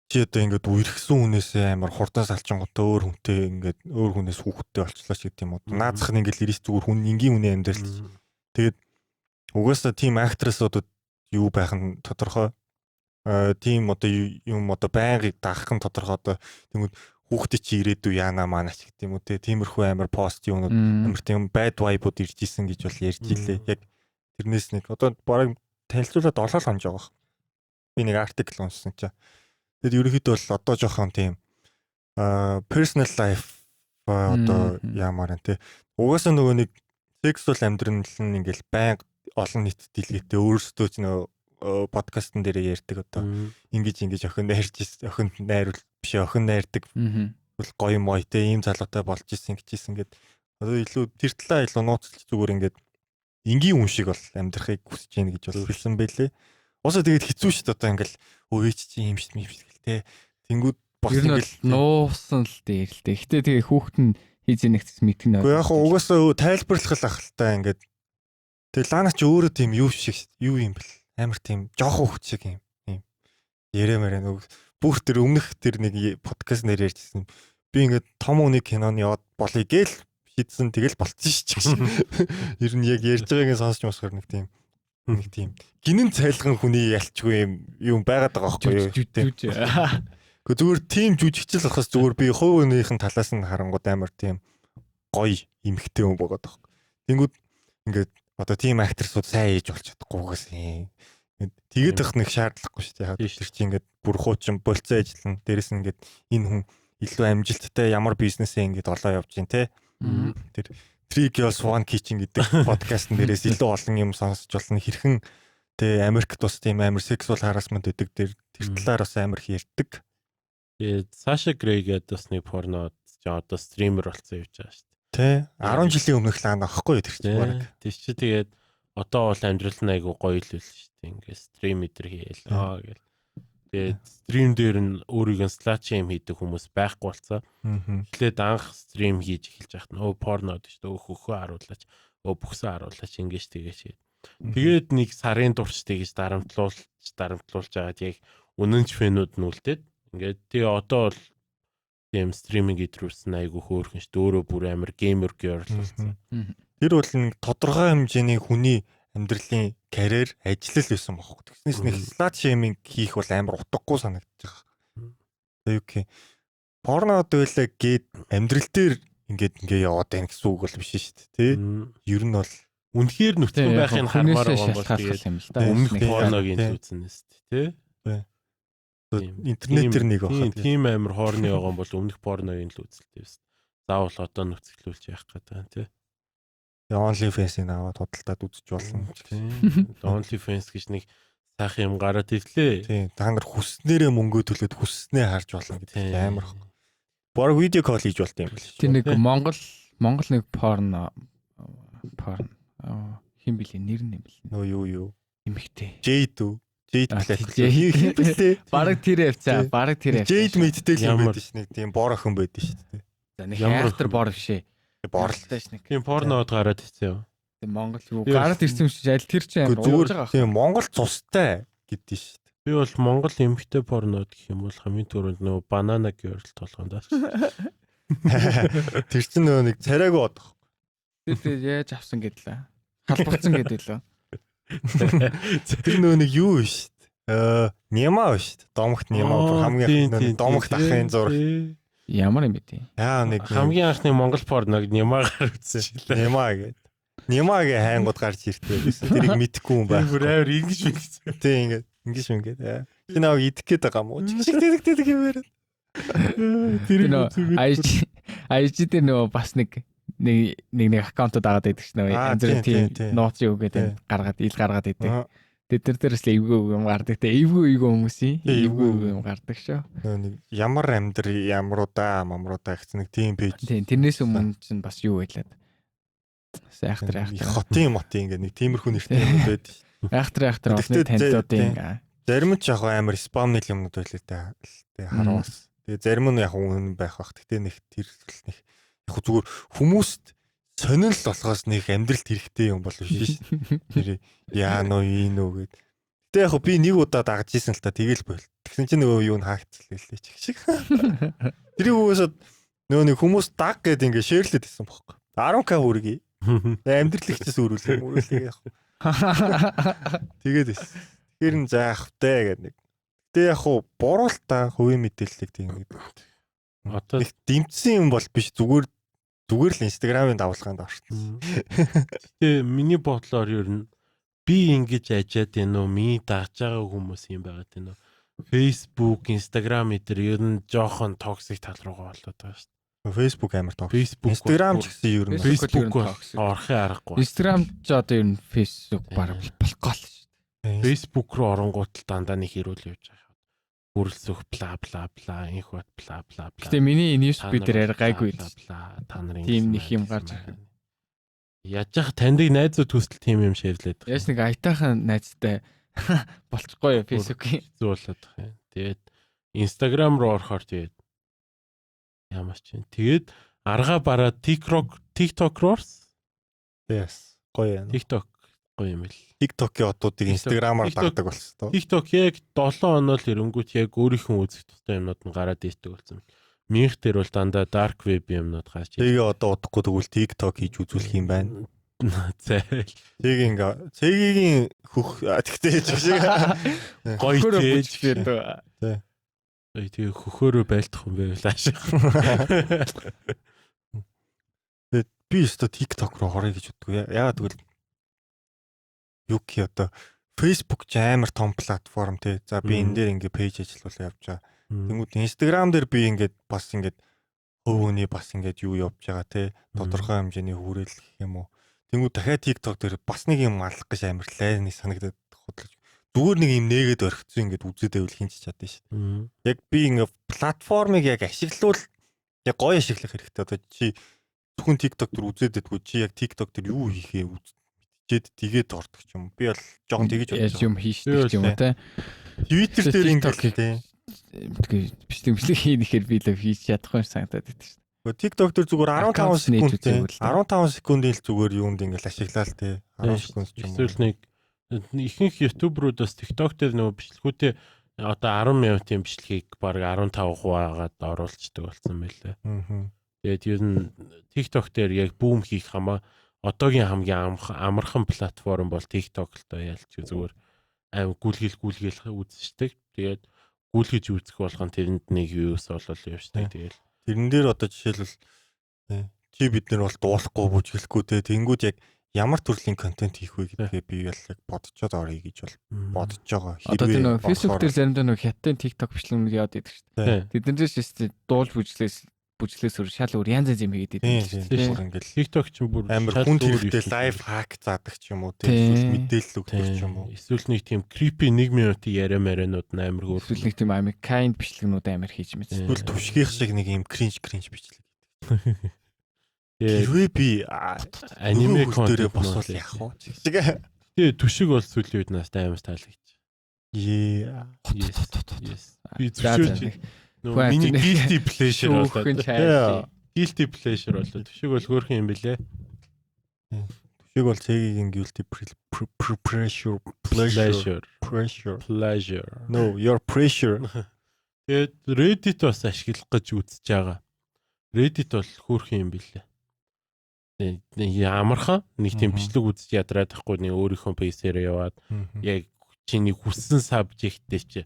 чи одоо ингээд үерхсэн хүнээсээ амар хурдан салчингуудаа өөр хүнтэй ингээд өөр хүнээс хүүхэдтэй болчлоо ч гэдэг юм уу. Наазах нь ингээд лирис зүгээр хүн энгийн хүний амьдрал. Тэгээд угаасаа тийм актресуудад юу байх нь тодорхой. Тийм одоо юм одоо байнгыг дагах нь тодорхой, одоо тэнгүүд хүүхдээ чи ирээдүй яана маана ч гэдэг юм уу те. Тиймэрхүү амар пост юунууд, амар тийм bad vibe-ууд ирж исэн гэж бол ярьж илээ. Яг тэрнээс нэг одоо бараг танилцуулаад 7 хоног байгаа. Би нэг article уншсан чинь. Тэгэд ерөнхийдөө бол одоо жоохон тийм personal life одоо яамаар энэ те. Угаасаа нөгөө нэг sexual амьдрал нь ингээл байнга олон нийтэд дэлгээтэй, өөрсдөө ч нөгөө подкастн дээр ярьдаг, одоо ингэж ингэж охин найрч, охинд найруул биш, охин найрдаг бол гоё мой те, ийм залуутай болж исэн гэж исэн гэд одоо илүү тэр талаа илүү нууцлж, зүгээр ингээд энгийн хүн шиг бол амьдрахыг хүсэж байна гэж бол хэлсэн байлээ. Уусаа тэгээд хэцүү шүү дээ, одоо ингээл өө ээч чи юм шүү юм шүү гэл те. Тэнгүүд бас ингээл нуусан л дээр л дээ. Гэтэ тэгээ хүүхэд нь хийж нэгц мэдгэн. Гэхдээ яг угаасаа тайлбарлах л ах л та ингээд. Тэгээ Лана ч өөрөө тийм юу шиг юу юм бэл. Амар тийм жоохон хүүхд шиг юм. Тийм. Яриа мэрэ нөгөө бүх тэр өмнөх тэр нэг подкаст нэр ярьжсэн. Би ингээд том үний киноны яваад болъё гээл шийдсэн, тэгэл болцсон шүү дээ. Ер нь яг ярьж байгааг нь сонсч мосгор нэг тийм гинэн цайлган хүний ялчгүй юм юм байгаад байгаа байхгүй юу? Гэхдээ зүгээр тийм жүжигчл болохоос зүгээр би хувь хүнийхэн талаас нь харангууд амар тийм гоё эмхтэй хүн байгаа байхгүй. Тэнгүүд ингээд одоо тийм актрисууд сайн хийж болж чадахгүй гэсэн. Тэгээд их нэг шаардлагагүй шүү дээ. Тэр чинь ингээд бүр хуучин болцоо ажиллана. Дээрэс нь ингээд энэ хүн илүү амжилттай ямар бизнесээ ингээд олоо явж гин те. Тэр Three Girls One Kitchen гэдэг подкастн дээрээс илүү олон юм сонсож болно. Хэрхэн тэ Америкт бас тийм амар sexual harassment гэдэг дээр тэр талаар бас амар их ярьдаг. Тэгээд Саша Грей гэдэг бас нэг порно ч одоо streamer болсон явж байгаа шүү дээ. Тэ 10 жилийн өмнөх лаана ахгүй тэр чинь баг. Тэр чи тэгээд одоо бол амьдрал нь айгу гоё л байл шүү дээ. Ингээд stream эдэр хийэл аа гэл. Тэгээд stream дээр нь өөрийг нь slut shame хийдэг хүмүүс байхгүй болсон. Эхлээд анх stream хийж эхэлж байхад нөө порнод шүү дээ. Өө хөхөө харуулаач, өө бүхсээ харуулаач, ингэж тэгээч. Тэгээд нэг сарын турш тэгэж дарамтлуулж дарамтлуулж байгаад яг үнэн ч fan үүд нь үлдээд ингээд тэгээ одоо бол тийм streaming идрүүлсэн, айгу хөөрхөн шүү дээ. Өөрөө бүр амар gamer girl болсон. Тэр бол нэг тодорхой хэмжээний хүний амьдралын карьер ажил л байсан бохоо. Тэгснээс нэг slut shaming хийх бол амар утгагүй санагдаж байгаа. Тэгээ юу гэх порно байлаа гээд амьдрал дээр ингээд ингээ яваад байна гэсэн үг бол биш шүү дээ, тий? Ер нь бол үнэхээр нүцгэн байхыг хармаар байгаа бол тэгээд юм л да. Өмнөх порногийн зүудснээс тий. Интернетээр нэг байхад. Тийм амар хоорны байгаа бол өмнөх порногийн л үзэлтэй байсан. Заавал одоо нүцгэлүүлж яах гэдэг тий. OnlyFans-ыг аваад худалдаад үзэж болно. OnlyFans гэж нэг сайхан юм гараад ирлээ. Тийм. Та нар хүснээрээ мөнгө төлөөд хүснээ харж болно гэдэг амар хөө. Бараг video call хийж болт юм байл. Тэр нэг Монгол Монгол нэг порно хин блэ, нэр нь юм бэл. Нөө юу юу? Эмэгтэй. Jade үү? Jade Black. Хин блэ? Бараг тэр явцаа. Бараг тэр явцаа. Jade мэдтэй л юм байдаг ш. Нэг тийм бор охин байдаг ш. За нэг хайртар бор бишээ. Борлтой ш нэг. Тийм порнод гараад ирсэн юм. Тийм Монгол юу гараад ирсэн юм шиг аль тэр чинь амар ууж байгаа. Тийм Монгол цустай гэдэг ш. Би бол Монгол эмэгтэй порнод гэх юм бол хамгийн түрүүнд нөгөө банана girl толгоонд. Тэр чинь нөгөө нэг царайгүй одох. Тэр яаж авсан гэдлээ. Халбарцсан гэдэг лөө. Тэр нөгөө нэг юу биш. Нима биш. Домогт Нима хамгийн домогт ахын зураг. Ямар юм бэ тий? Яа нэг хамгийн анхны Монгол порног Нимагаар үзсэн шилээ. Нима гэдэг. Нимагийн хайнгууд гарч ирдэг байсан. Тэрийг мэдэхгүй юм байх. Бүр амар ингэж ингэсэн. Тий ингээд ингэж ингээд. Чи наваг идэх гээд байгаа юм уу? Чиг тэг тэг юм яриад. Тэр нөгөө IG дээр нөгөө бас нэг нэг нэг аккаунтууд дагаад байдаг ш нөгөө янз бүрийн тийм нууц юу гэдэг гаргаад ил гаргаад байдаг. Тэд тэр дээрээс л эвгүй юм гардаг те. Эвгүй эвгүй хүмүүсийн эвгүй эвгүй юм гардаг шүү. Нөгөө нэг ямар амьдр ямруудаа мамруудаа гэсэн нэг тийм пэйж. Тийм тэрнээс өмнө чинь бас юу байлаа. Айхтар айхтар. Хотын мотын ингээ нэг тиймэрхүү нэртэй юм байдаг. Айхтар айхтар олны танилуудын ингээ. Зарим нь ч яг амар спам нэг юмнууд байлаа те. Тэгээ хараас. Тэгээ зарим нь яг үнэн байх бах. Гэтэ нэг тэр нэг яг зүгээр хүмүүст сонирхол болохоос нэг амьдралд хэрэгтэй юм бол биш шүү. Тэр яа нөө ийн үү гэд. Гэтэ яг би нэг удаа дагаж исэн л та тэгэл бол. Тэгсэн чинь нөгөө юу н хаагдчихлаа лээ ч шиг. Тэрийг угаасаа нөгөө нэг хүмүүс даг гэд ингээ шеэрлээд исэн бохоо. 10к хүргэе. Амьдрал ихчээс өрүүлээ өрүүлээ яг. Тэгээд исэн. Тэгэхээр нь заах вэ гэд нэг. Гэтэ яг хуу буруу л та хувийн мэдээллийг тийм гэдэг. Одоо Их дэмжсэн юм бол биш зүгээр зүгээр л Instagram-ын давлгаанд орсон. Гэтэ миний бодлоор ер нь би ингэж ажиад байна уу? Миний дагж байгаа хүмүүс юм байгаад байна уу? Facebook, Instagram эдэр ер нь жоохон toxic тал руугаа болоод байгаа шүү дээ. Facebook амар toxic. Facebook Instagram ч гэсэн ер нь Facebook Facebook бол toxic. орохын аргагүй. Instagram ч одоо ер нь Facebook бараг болох гол шүү дээ. Facebook руу оронгуут л дандаа нэг хэрүүл явж байгаа. Бүрэлсөх бла бла бла инх бат бла бла бла. Гэтэ миний news Та би нар дээр арай бла, гайгүй. бла, бла, та нарын Тийм ингэсэн нэг юм байна, гарч тэгсэн байна. Яаж яах таньдаг найзууд төсөл тийм юм шеэрлээд байгаа. Яаж нэг аятайхан найзтай болчихгүй юу Facebook-ийн. Хэцүү болоод байгаа юм. Тэгээд Instagram руу орохоор тэгээд ямар ч юм. Тэгээд арга бараа TikTok TikTok руу орсон. Yes. Гоё юм. TikTok гоё юм л. TikTok-ийн одуудыг TikTok- Instagram-аар TikTok- дагдаг болсон тоо. TikTok яг 7 оноо л ирэнгүүт яг өөрийнхөө үзэх тустай юмнууд нь гараад ирдэг болсон. Минх дээр бол дандаа dark web юмнууд гарч Тэгээ одоо удахгүй тэгвэл TikTok хийж үзүүлэх юм байна. Зээл. Тэг ингээ цэгийн хөх тэгтээ ч шиг. Гоё Хөхөөрөө тээж. бүжиглээд. Ой тэгээ хөхөөрөө байлдах юм байвал аашиг. Тэгээд би өстө TikTok руу орё гэж боддгоо. Яагаад гэвэл юу гэх одоо Facebook ч амар том платформ тий. За би энэ дээр ингээ пэйж ажиллуулаа явж байгаа. Тэнгүүд Instagram дээр би ингээд бас ингээд хувь хүний бас ингээд юу явж байгаа тий. Тодорхой хэмжээний хүрээлэл гэх юм уу. Тэнгүүд дахиад TikTok дээр бас нэг юм алах гэж амар лайны санагдаад худлаж. Зүгээр нэг юм нээгээд орхицсан ингээд үзээд байвал хинч чадсан шүү дээ. Яг би ингээд платформыг яг ашиглавал яг гоё ашиглах хэрэгтэй. Одоо чи зөвхөн TikTok дээр үзээд байдгүй чи яг TikTok дээр юу хийхээ мэдчихэд тэгээд ордог ч юм. Би бол жоохон тэгэж Яаж бодож юм хийшдэг ч юм уу те. Twitter дээр ингээд TikTok-ыг тий. Тэгээ бичлэг бичлэг хийнэхээр би л хийж чадахгүй юм санагдаад байдаг шүү дээ. TikTok дээр зүгээр 15 Аккаунт нээж секунд тий. үзээгүй л дээ. 15 секундын л зүгээр юунд ингээд ашиглаа л тий. 10 секунд ч юм уу. Эсвэл нэг ихэнх ютуберүүд бас TikTok дээр нөгөө бичлэгүүдээ одоо 10 минутын бичлэгийг баг 15 хуваагаад оруулцдаг болсон байлээ. Аа. Тэгээд ер нь TikTok дээр яг бүүм хийх хамаа одоогийн хамгийн амархан платформ бол TikTok л доо ялч зүгээр аим гүйлгэл гүйлгэл үзчихдэг. Тэгээд гүйлгэж үзэх болгон тэрэнд нэг views болол явждаг. Тэгэл Тэрэн дээр одоо жишээлбэл тий, чи бид нар бол дуулахгүй бүжиглэхгүй те тэнгүүд яг ямар төрлийн контент хийх вэ гэдгээ би бол яг бодцоод орё гэж бол бодож байгаа. Одоо тэр нөгөө Facebook орохоор- дээр заримдаа нөгөө хятадын TikTok бичлэгнүүд яваад идэг шүү Тий. дээ. Тэд нар ч шүү дуулж бүжиглээс бүжиглээс өөр шал өөр янз янз юм хийгээд Тийм идэг шүү тийм дээ. бүр ингээл TikTok ч бүр амар шал хүнд өөр хэрэгтэй ертөнц. лайф хак заадаг ч юм уу Тий. тийм эсвэл мэдээлэл өгдөг ч юм уу. Эсвэл нэг тийм creepy 1 минутын яриа марианууд нь амар хөөрхөн. Эсвэл нэг тийм амар kind бичлэгнүүд амар хийж мэт. Тий. Эсвэл түшгийнх шиг нэг юм кринж кринж бичлэг. Тэгээд Хэрвээ би аниме аниме дээрээ контент босвол мөн яах вэ? Чиг. Тэгээ түшиг бол сүүлийн үед надад амар таалагдчих. Ее. Yes. Yes. Би За, зөвшөөрч за, нөгөө Хүн миний амт- guilty pleasure Шүүхэн болоод. чай. Guilty pleasure болоод. Түшиг бол хөөрхөн юм бэлээ. Түшиг бол цэгийн guilty pressure pleasure Pleasure. pressure. Pleasure. No, your pressure. Тэгээд Reddit бас ашиглах гэж үзэж байгаа. Reddit бол хөөрхөн юм бэлээ. Нэг амархан нэг тийм Мгм. бичлэг үзэж ядраад тахгүй нэг өөрийнхөө пейсээр яваад яг чиний хүссэн subject-тэй чи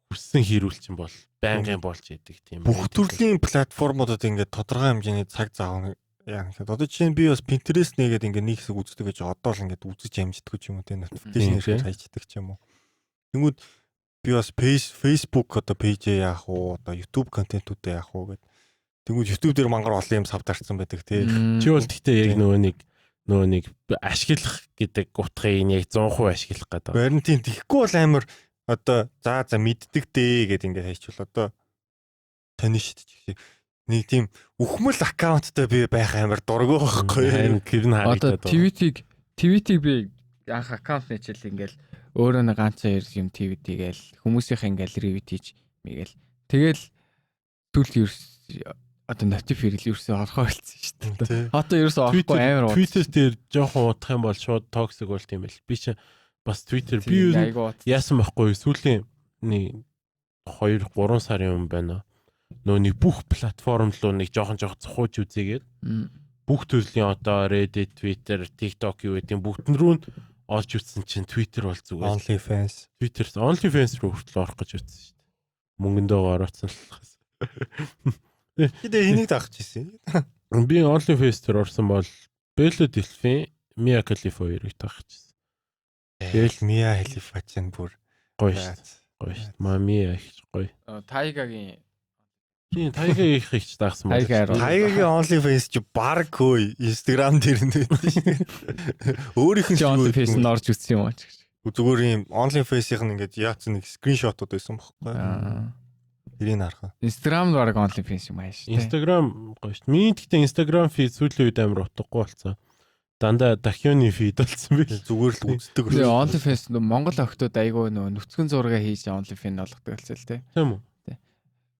хүссэн хэрүүл чинь бол байнгын болж идэг тийм. Бүх төрлийн платформудад ингээд тодорхой хэмжээний цаг зав яа гэхэд одоо жишээ нь би бас Pinterest нэгээд ингээд нэг хэсэг үздэг гэж одоо л ингээд үзэж амждаг ч юм уу те notification Тийм, тийм. хайчдаг ч юм уу. Тэнгүүд би бас Facebook одоо пэйжээ яах уу одоо YouTube контентуудаа яах уу гэд. Тэнгүүд YouTube дээр мангар олон юм сав дарцсан байдаг те. Чи бол гэхдээ яг Тийм. нөгөө нэг ашиглах гэдэг утгыг нь яг 100% ашиглах гэдэг. Харин тийм тэгэхгүй бол амар одоо за за мэддэг дээ гэд ингээд хайчвал одоо тань шүү дээ. Нэг тийм үхмэл аккаунттай би байх амар дургүй байхгүй юу? Харин тэр нь Одоо харагдаад байгаа. твитийг би анх аккаунт нээчихэл ингээл өөрөө нэг ганц хоёр юм твитигээл хүмүүсийнх ингээл ревит хийж мэгэл тэгэл түлт ерс одоо notif ирэл ерөөсөө орохоо болсон шүү дээ. Тий. Одоо ерөөсөө орохгүй амар Twitter дээр жоохон удах юм бол шууд токсик болт юм бэл. Би чи Бас Twitter би юу яасан байхгүй сүүлийн нэг 2 3 сарын өмнө байна. Нөө нэг бүх платформ руу нэг жоохон жоохон цохууж үзээгээд бүх төрлийн одоо Reddit, Twitter, TikTok юу гэдэг бүгдэн рүү нь олж үзсэн чинь Twitter бол зүгээр. OnlyFans. Twitter OnlyFans руу хүртэл орох гэж үзсэн шүү дээ. Мөнгөндөө орооцсон л. Тэгээ хэнийг дагаж ирсэн? Би OnlyFans дээр орсон бол Bella Delphine, Mia Khalifa хоёрыг дагаж ирсэн. Тэгэл Mia Khalifa чинь бүр гоё шүү дээ. Гоё шүү. Мами их гоё. Тайгагийн Тийм, Тайгагийн их их дагсан байна. Тайгагийн OnlyFans чи баг хөөе Instagram дээр нь байдаг шүү дээ. Өөрийнх нь OnlyFans нь орж үзсэн юм аа ч гэж. Зүгээр юм OnlyFans-ийнх нь ингээд яатсан нэг скриншотууд байсан бохгүй. Тэрийг харах. Instagram баг OnlyFans юм ааш. Instagram гоё шүү. Миний гэхдээ Instagram feed сүүлийн үед амар утгагүй болсон. Дандаа Дахионы feed болсон би. Зүгээр л үздэг. Тэгээ OnlyFans Монгол охтууд айгүй нөө нүцгэн зураг хийж OnlyFans олгодог болсон л тий. Тийм үү?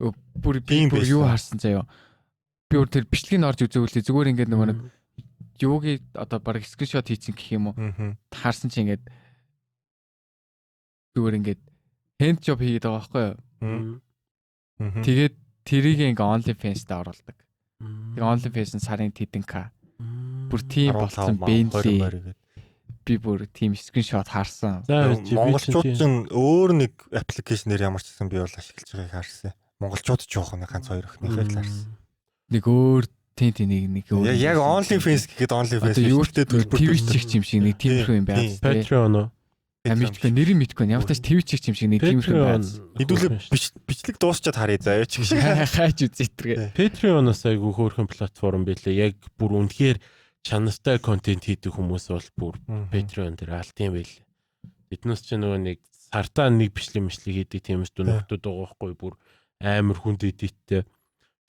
Бүр би бүр юу харсан заяа. Би бүр тэр бичлэгийг орж үзээгүй л зүгээр ингээд нөгөө нэг юугийн одоо баг скриншот хийцэн гэх юм уу. Харсан чи ингээд зүгээр ингээд hand job хийгээд байгаа байхгүй юу? Тэгээд тэрийг ингээ OnlyFans дээр оруулдаг. Тэгээ OnlyFans нь сарын тэдэн к. Бүр тийм болсон бэнлээ. Би бүр тийм скриншот харсан. Монголчууд ч өөр нэг аппликейшнээр ямар ч гэсэн би бол ашиглаж байгааг харсан. Монголчууд ч жоох нэг ганц хоёр охиныхыг л харсан. Нэг өөр тийм нэг өөр. Яг OnlyFans гэхэд OnlyFans юу ч төлбөр Twitch юм шиг нэг тиймэрхүү юм байна. Patreon уу? Мэдгүй нэрийг мэдгүй. Ямар ч Twitch юм шиг нэг тиймэрхүү байна. Хэдүүлээ бичлэг дуусчаад харъя заяа ч гэж. Хайж үзье тэргээ. Patreon-оос айгүй хөөрхөн платформ байлээ. Яг бүр үнэхээр чанартай контент хийдэг хүмүүс бол бүр Patreon дээр алт юм байлээ. Тэднээс ч нөгөө нэг сартаа нэг бичлэг мишлэг хийдэг тийм ч нөхдүүд байгаа байхгүй бүр амар хүнд эдиттэй.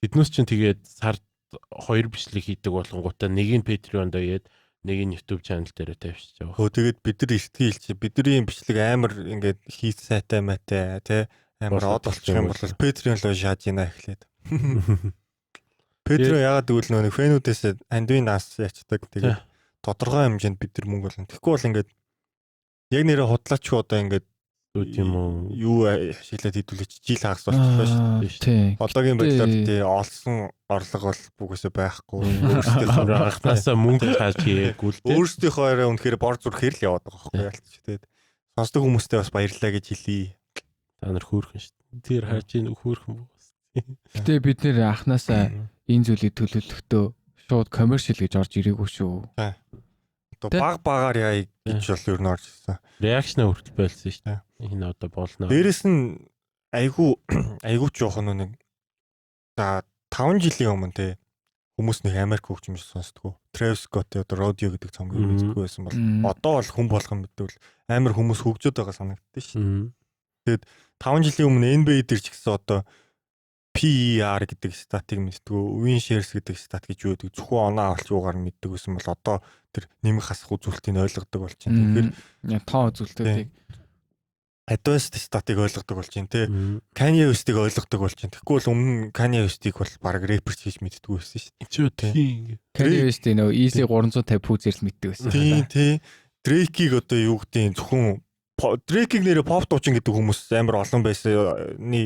Тэднээс чинь тэгээд сард 2 бичлэг хийдэг болгонгуудаа нэг нь Patreon дээр хийгээд нэг нь YouTube channel дээр тавьчихж байгаа. Хөө тэгээд бид нар эртгий хэлчих. Бидний бичлэг амар ингээд хийц сайтай майтай тий амар од болчих юм бол Patreon руу шааж ийна эхлээд. Patreon яагаад гэвэл нөгөө нэг фэнүүдээс андуин нас ячдаг. Тэгээд тодорхой хэмжээнд бид нар мөнгө олно. Тэгэхгүй бол ингээд яг нэрээ худлаачгүй одоо ингээд тийм үү юу ашиглаад хэдүүлээч жил хагас болчихлоо шүү дээ. Одоогийн байдлаар тий олсон орлого бол бүгээсээ байхгүй. Өөрсдийнхөө анхнаасаа мөнгө хааж хийгээгүй л тий. Өөрсдийнхөө арай үнэхээр бор зүрхээр л яваад байгаа байхгүй ялч. Тэгээд сонсдог хүмүүстээ бас баярлалаа гэж хэлье. Та нар хөөрхөн шүү дээ. Тэр харж ийн хөөрхөн бус. Гэтэ бид нэр анхнаасаа энэ зүйлийг төлөвлөхдөө шууд commercial гэж орж ирээгүй шүү. Одоо баг багаар яа гэж бол ер нь орж ирсэн. Реакшн хүртэл болсон шүү дээ. Энэ одоо болно. Дээрэс нь айгүй ч жоох нэг за 5 жилийн өмнө те хүмүүс нэг Америк хөгжим сонсдгоо. Travis Scott-ийн одоо Rodeo гэдэг цомгийг мэддэггүй байсан бол одоо бол хүн болгон мэдвэл амар хүмүүс хөгжөөд байгаа санагддаг шүү. Тэгээд 5 жилийн өмнө NBA дээр ч гэсэн одоо PER гэдэг статыг мэддэггүй, win shares гэдэг стат гэж юу гэдэг зөвхөн оноо авалт юугаар мэддэг байсан бол одоо тэр нэмэх хасах үзүүлэлтийг ойлгодог болчихно. Тэгэхээр тоо үзүүлэлтүүдийг advanced статыг ойлгодог болж байна те. Kanye West-ийг ойлгодог болж байна. Тэгэхгүй бол өмнө Kanye West-ийг бол баг рэпер ч хийж мэддэггүй байсан шүү дээ. Тийм. Kanye West-ийн нөгөө Easy 350 пүүзэр л мэддэг байсан. Тийм тий. Drake-ийг одоо юу гэдгийг зөвхөн Drake-ийг нэрээ pop дуучин гэдэг хүмүүс амар олон байсны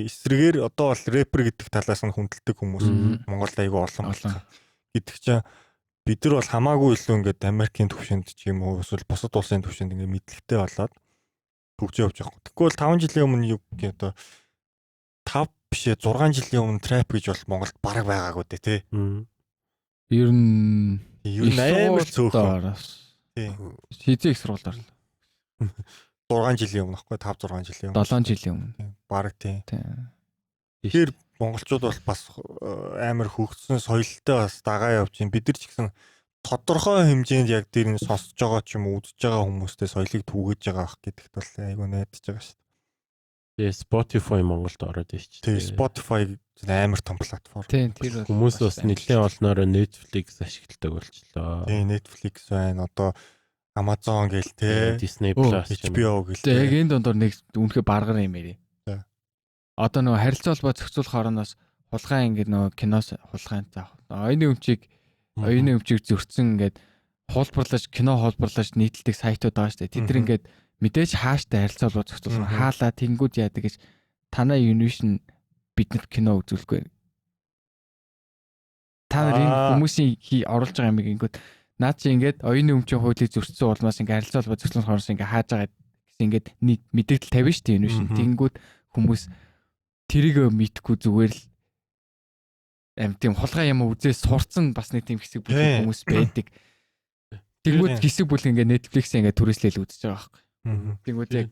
эсрэгээр одоо бол рэпер гэдэг талаас нь хүндэлдэг хүмүүс Монголд айгүй олон болсон. Гэдэг чинь бид нар бол хамаагүй илүү ингээд Америкийн төвшөнд ч юм уу эсвэл бусад улсын төвшөнд ингээд мэдлэгтэй болоод хөгжөө явж байгаа. Тэгэхгүй бол 5 жилийн өмнө юу гэх одоо 5 биш ээ 6 жилийн өмнө trap гэж бол Монголд бараг байгаагүй дээ тий. Ер нь амар цөөхөн. Тий. Хизээ их сургуульд орлоо. 6 жилийн өмнө байхгүй 5 6 жилийн өмнө. 7 жилийн өмнө. Бараг тий. Тэгэхээр монголчууд бол бас амар хөгжсөн соёлтой бас дагаа явж байна. Бид нар ч гэсэн тодорхой хэмжээнд яг тэр нь сонсож байгаа ч юм уу үзэж байгаа хүмүүстэй соёлыг түгээж байгаа ах гэдэгт бол айгүй найдаж байгаа шүү дээ. Тэгээ Spotify Монголд ороод ирж чинь. Тэгээ Spotify амар том платформ. Тийм тэр бол хүмүүс бас нэлээд олноороо Netflix ашигладаг болчлоо. Тийм Netflix байна. Одоо Amazon гээл те Disney Plus HBO гээл. Тэгээ яг энэ дундор нэг үнэхээр баргар юм ярий. Одоо нөгөө харилцаа холбоо зохицуулах орноос хулгай ингээд нөгөө киноос хулгайн заах. Оюуны өмчийг зөрчсөн ингээд хуулбарлаж кино хуулбарлаж нийтэлдэг сайтууд байгаа шүү дээ. Тэд нар ингээд Мэдээж хааштай харилцаа холбоо зохицуулсан. Хаалаа тэнгүүд яадаг гэж танай Univision биднэрт кино үзүүлэхгүй. Та нар энэ хүмүүсийн оруулж байгаа юмыг ингэнгүүт наад чи ингээд оюуны өмчийн хуулийг зөрчсөн улмаас ингээд харилцаа холбоо зохицуулсан хоороос ингээд хааж байгаа гэсэн ингээд мэдээлэл тавина шүү дээ Univision. Тэнгүүд хүмүүс тэрийг мэдхгүй зүгээр л тийм хулгай юм үзээ сурцсан бас нэг тийм хэсэг бүлэг хүмүүс байдаг. Тэнгүүд хэсэг бүлэг ингээд Netflix ингээд түрээслэл үзэж байгаа байхгүй. Тэнгүүд яг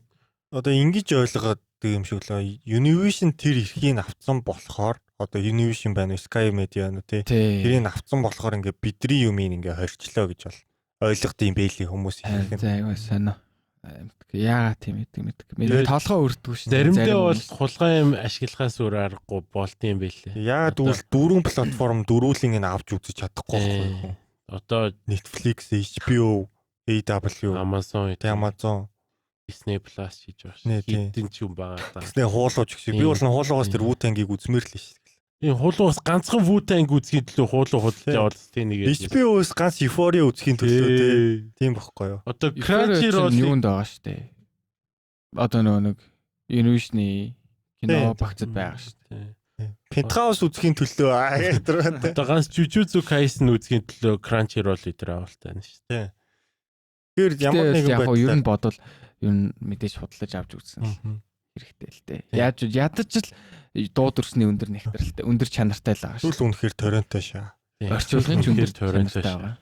одоо ингэж ойлгоод юм шиг лээ. Univision тэр эрхийг авцсан болохоор одоо Univision байна уу, Sky Media байна уу тий. Тэрийг авцсан болохоор ингээд бидний юмыг ингээд хорчлоо гэж бол ойлгох юм бэлий хүмүүс их юм. За айгүй сонио. Яагаад тийм гэдэг мэддэг. Мэдээ толгой өртдөггүй шүү. Заримдаа бол хулгай юм ашиглахаас өөр аргагүй болт юм бэлээ. Яагаад гэвэл дөрвөн платформ дөрвөлийг нь авч үзэж чадахгүй байхгүй юу? Одоо Netflix, HBO, AW, Amazon, Disney Plus хийж байгаа шүү. Хэдэн ч юм байгаа даа. Disney хуулууч гэсэн. Би бол хуулуугаас тэр Wu-Tang-ийг үзмээр л шүү. Тийм хуулуугаас ганцхан Wu-Tang үзхийн төлөө хуулуу худалдаж аваад тийм нэг. HBO-с ганц Euphoria үзхийн төлөө тийм бохгүй юу? Одоо Crunchyroll юунд байгаа шүү дээ. Одоо нөгөө нэг Univision-ы кино багцад байгаа шүү дээ. Penthouse үзхийн төлөө тэр одоо ганц Jujutsu Kaisen үзхийн төлөө Crunchyroll өдр авалтай байна шүү дээ. Тэгэхээр ямар нэгэн байдлаар ер нь бодвол ер нь мэдээж худалдаж авч үзсэн хэрэгтэй л дээ. Яаж ядаж л дуу дүрсний өндөр нэгтрэлтэй, өндөр чанартай л байгаа шүү. Зүйл үнэхээр торренттой шаа. Орчуулгын ч өндөр торренттой байгаа.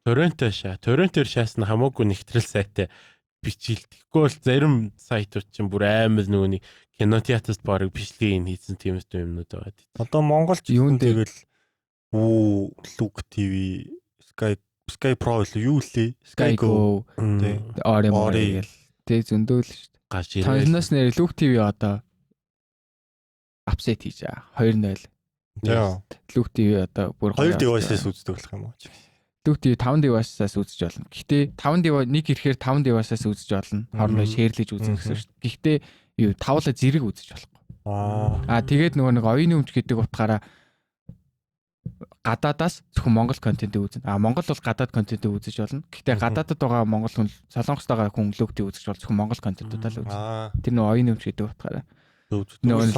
Торренттой шаа. Торрентээр шаасан хамаагүй нэгтрэл сайтай бичилдэхгүй бол зарим сайтууд чинь бүр амар нөгөө нэг кино театрт бараг бичлэгийг хийсэн тийм юмнууд байгаа. Одоо Монголч юун дээр л Look TV, Sky Pro юу лээ? Sky Go, Ori гэл тэг зөндөөл шүү дээ. Гаж ирээ. Тонноос нэр Look TV одоо апсет хийж байгаа. 2.0. Тийм. Look TV одоо бүр 2 device-ээс үздэг болох юм уу? Look TV 5 device-аас үзэж болно. Гэхдээ 5 device нэг ирэхээр 5 device-аас үзэж болно. Хоорондоо шеэрлэж үзнэ гэсэн шүү дээ. Гэхдээ юу тавлаа зэрэг үзэж болохгүй. Аа тэгээд нөгөө нэг оюуны өмч гэдэг утгаараа гадаадаас зөвхөн Монгол контентыг үзнэ. А Монгол бол гадаад контентыг үзэж болно. Гэхдээ гадаадд байгаа Монгол хүн, Солонгост байгаа хүн лөгтийг үзэж бол зөвхөн Монгол контентуудаа л үзнэ. Тэр нөгөө оюуны өмч гэдэг утгаараа. Нөгөө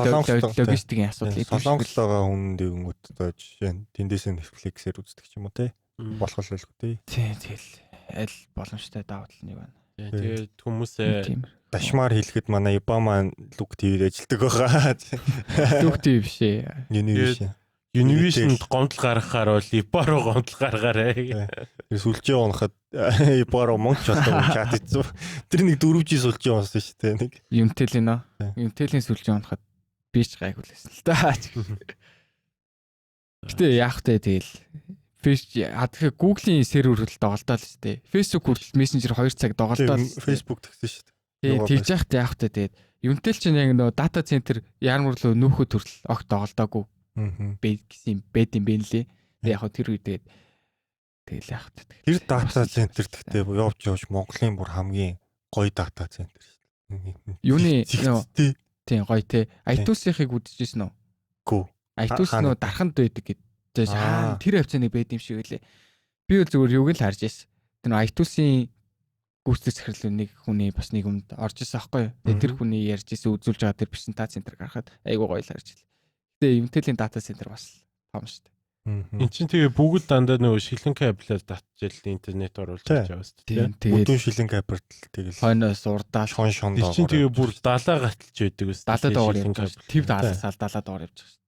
логистикийн асуудал. Солонгост байгаа хүн дэгэнгүүт одоо жишээ нь тэндээс Netflix-ээр үздэг ч юм уу те. Болох л байлгүй те. Тийм тэгэл аль боломжтой давуу тал нэг байна. Тэгээд хүмүүсээ дашмаар хэлэхэд манай Ибама Look TV-д ажилладаг байгаа. Look TV биш ээ. Univision. Univision-д гомдол гаргахаар бол Ибаро руу гомдол гаргаарай. Тэр сүлжээ унахад Ибаро мөнгө чолтоо чат хийсэн. Тэр нэг 4G сүлжээ унсан шүү дээ нэг. Юмтэл нөө. Юмтэлийн сүлжээ унахад би ч гайгүй л байсан л та. Гэтэ яах вэ тэгэл тэгэхээр Google-ийн сервер хүртэл доголдоод л шүү дээ. Facebook хүртэл Messenger 2 цаг доголдоод Facebook тэгсэн шүү дээ. Тэгж яах яах вэ тэгээд Юмтэл чинь яг нөө дата центр яармарлуу нүүхөд хүртэл огт доголдоогүй. Бэ гэсэн бэд юм бэ нэлээ. Тэгээ яг тэр үедээ тэгэл яах вэ? Тэр дата центр гэхдээ явж явж Монголын бүр хамгийн гоё дата центр шүү дээ. Юуны тийм гоё те. iTunes-ийг үзчихсэн үү? Гүү. iTunes нөө дарханд байдаг гэдэг. Тэр хавцаа нэг байд юм шиг үлээ. Би бол зүгээр юуг л харж ирсэн. Тэр нөө iTunes-ийн гүйцэтгэх захирал нэг хүний бас нэг юмд орж ирсэн аахгүй юу? Тэгээ тэр хүний ярьж ирсэн үзүүлж байгаа тэр презентац центр гарахад айгуу гоё л харж ирлээ. Тэгээ Intel-ийн дата центр бас том шүү дээ. Энд чинь тэгээ бүгд дандаа нөгөө шилэн кабелээр татжил интернет оруулж байгаа шүү дээ. Бүдүүн шилэн кабель тэгэл хойноос урдаа шон шон доо. Чинь тэгээ бүр далаа гаталж байдаг ус. Далаа доогоор явж байгаа. Төв далаасаа далаа доогоор явж байгаа шүү.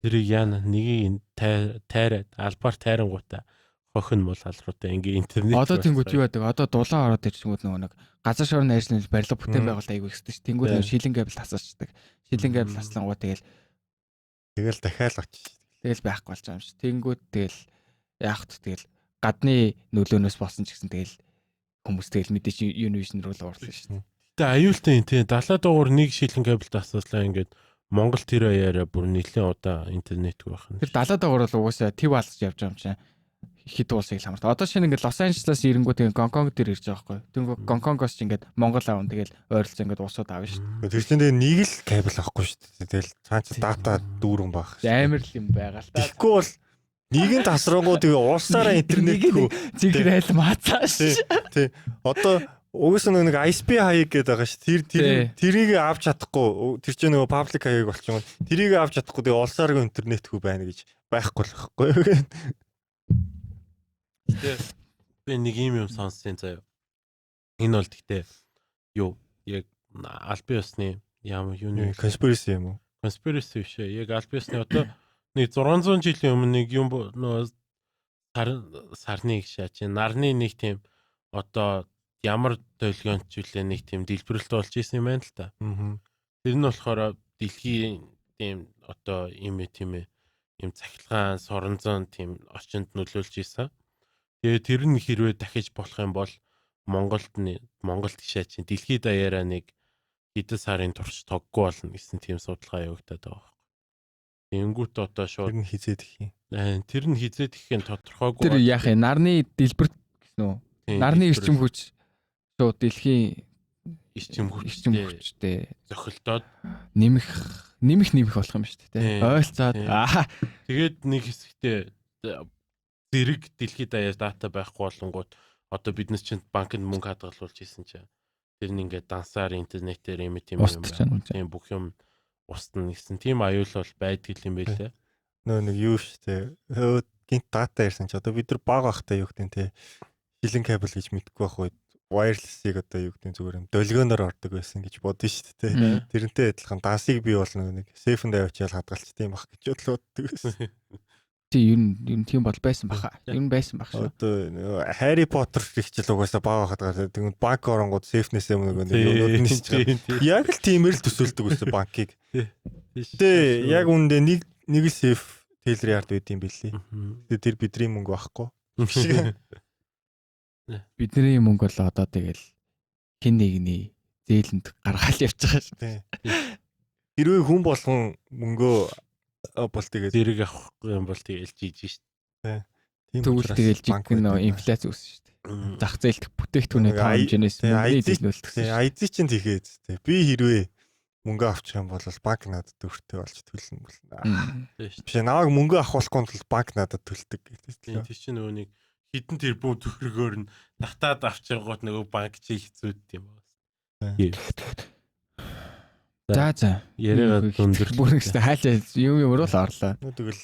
Тэрийг яана нэгийг тайраад албаар тайрангуудаа хохин мул алруутай ингээ интернет. Одоо тэнгууд юу яадаг? Одоо дулаан ороод ирчихэнгүүд нөгөө нэг газар шорны ажлын барилга бүтээн байгуулалт аягүй ихсдэг ш. Тэнгүүд нөгөө шилэн кабель тасаачдаг. Шилэн кабель таслангууд тэгэл дахиад очиж. Тэгэл байхгүй болж байгаа юм ш. Тэнгүүд тэгэл яах вэ? Тэгэл гадны нөлөөнөөс болсон ч гэсэн тэгэл хүмүүс тэгэл мэдээч Univision руу л уурлаа ш. Гэтэ аюултай юм тий. Далаа дугуур нэг шилэн кабель тасааслаа ингээд Монгол тэр аяараа бүр нэлээд удаа интернетгүй байх нь. Тэр далаа дугуур бол угаасаа төв алсаж явж байгаа юм чинь. Хэд улсыг л хамарт. Одоо шинэ ингээд Лос Анжелесаас ирэнгүүт ингээд Гонконг дээр ирж байгаа байхгүй. Тэнгүү Гонконгоос ч ингээд Монгол аавн тэгэл ойролцоо ингээд улсууд авна шүү дээ. Тэр чинь тэгээ нэг л кабель авахгүй шүү дээ. Тэгэл цаан чи дата дүүрэн байх. Амар л юм байгаа л та. Тэгэхгүй бол нэгэн тасрангуу тэгээ улсаараа интернетгүй зигэр айл маацааш. Тий. Одоо угсаа нэг ISP хаяг гэдэг байгаа ш. Тэр тэрийг авч чадахгүй. Тэр чинь нөгөө public хаяг болчихсон. Тэрийг авч чадахгүй тэгээ улсааргүй интернетгүй байна гэж байхгүй л байхгүй юу гэх. Гэтэ би нэг юм сонссон заяа. Энэ бол гэтэ юу яг албан ёсны ямар юуны conspiracy юм уу? Conspiracy биш ээ. Яг албан ёсны одоо нэг 600 жилийн өмнө нэг юм нөгөө сарны гişа чи нарны нэг тийм одоо ямар долгионч үлээ нэг тийм дэлбэрэлт болж исэн юм байна л та. Тэр нь болохоор дэлхийн тийм одоо юм тийм юм цахилгаан соронзон тийм орчинд нөлөөлж исэн. Тэгээ тэр нь хэрвээ дахиж болох юм бол Монголд гişа чинь дэлхийд даяараа нэг хэдэн сарын турш тоггүй болно гэсэн тийм судалгаа явагдаад байгаа байхгүй. Тэнгүүт одоо шууд тэр нь хизээд их юм. Тэр нь хизээд их юм тодорхойгүй. Тэр яах юм? Нарны дэлбэрт гэсэн үү? Нарны эрчим хүч шууд дэлхийн эрчим хүчтэй зохилдоод нэмэх болох юм шүү дээ, тэ. Ойлцоод тэгээд нэг хэсэгтээ зэрэг дэлхийд даяар дата байхгүй болонгууд одоо бид нар чинь банкнд мөнгө хадгалуулж исэн чинь тэр нь ингээд дансаар интернетээр юм тийм юм тийм бүх юм устна гэсэн тийм аюул бол байдаг юм байлээ. Нөө нэг юу шүү дээ. Гинт дата ярьсан чи одоо бид нар баг байхдаа юу гэдэг нь те хилэн кабель гэж мэдэхгүй байх үед wireless-ийг одоо юу гэдэг нь зүгээр юм долгионоор ордог байсан гэж бодно шүү дээ. Тэрнтэй адилхан дансыг би бол нэг сейфэнд авчиал хадгалчтай юм бах гэж боддог байсан. Тий, ер нь тийм бол байсан баха. Ер нь байсан бах шүү. Одоо Harry Potter хичээл угаасаа баг хадгалаад тэгвэл банк оронгууд сейфнээсээ нөгөө юмнууд нь шүү. Яг л тиймэр л төсөөлдөг байсан банкыг. Тэ яг үүндээ нэг л сейф Taylor Yard байд юм билий. Тэгээ тэр бидний мөнгө байхгүй. Бидний мөнгө бол одоо тэгэл хин нэгний зээлэнд гаргаал явж байгаа шүү. Хэрвээ хүн болгон мөнгөө бол тэгээд зэрэг авах юм бол тэгэл жижиг шүү дээ. Тэгвэл тэгэл жиг нөө инфляц үүснэ шүү дээ. Зах зээлд бүтээгдэхүүний тоо хэмжээнээс мөнгөний зээлнүүлдэг. IT чинь тэгэхээ зү. Би хэрвээ мөнгө авчих юм бол банк надад өртөө болж төлнө болно. Биш намайг мөнгө авахулахгүй тул банк надад төлдөг гэдэг. Тэр чинь нөгөө нэг хэдэн тэрбум төгрөгөөр нь татаад авчингууд нөгөө банк чи хэцүүд юм байна. За. Яриагаа өндөр бүр ихтэй хайлаа юм юм руу л орлоо. Тэгэл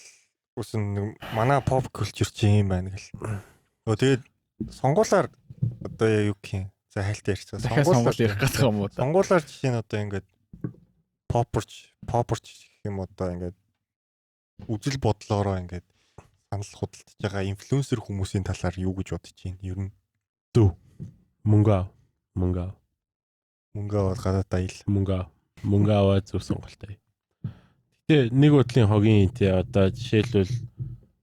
үсэн манай pop culture чи юм байна гэл. Нөгөө тэгээд сонгуулаар одоо юу гэх юм. За хайлт ярьцгаа. Сонгуул ярих гэдэг юм уу? Сонгуулаар жишээ нь одоо ингээд попперч гэх юм одоо ингээд үзэл бодлоороо ингээд санал худалдаж байгаа инфлюенсер хүмүүсийн талаар юу гэж бодож байна? Ер нь дүү. Мөнгө ав. Мөнгө ав. Мөнгө аваад гадаад аял. Мөнгө ав. Мөнгө аваад зүг сонголттой. Гэтэ нэг бодлын хогийн тий одоо жишээлбэл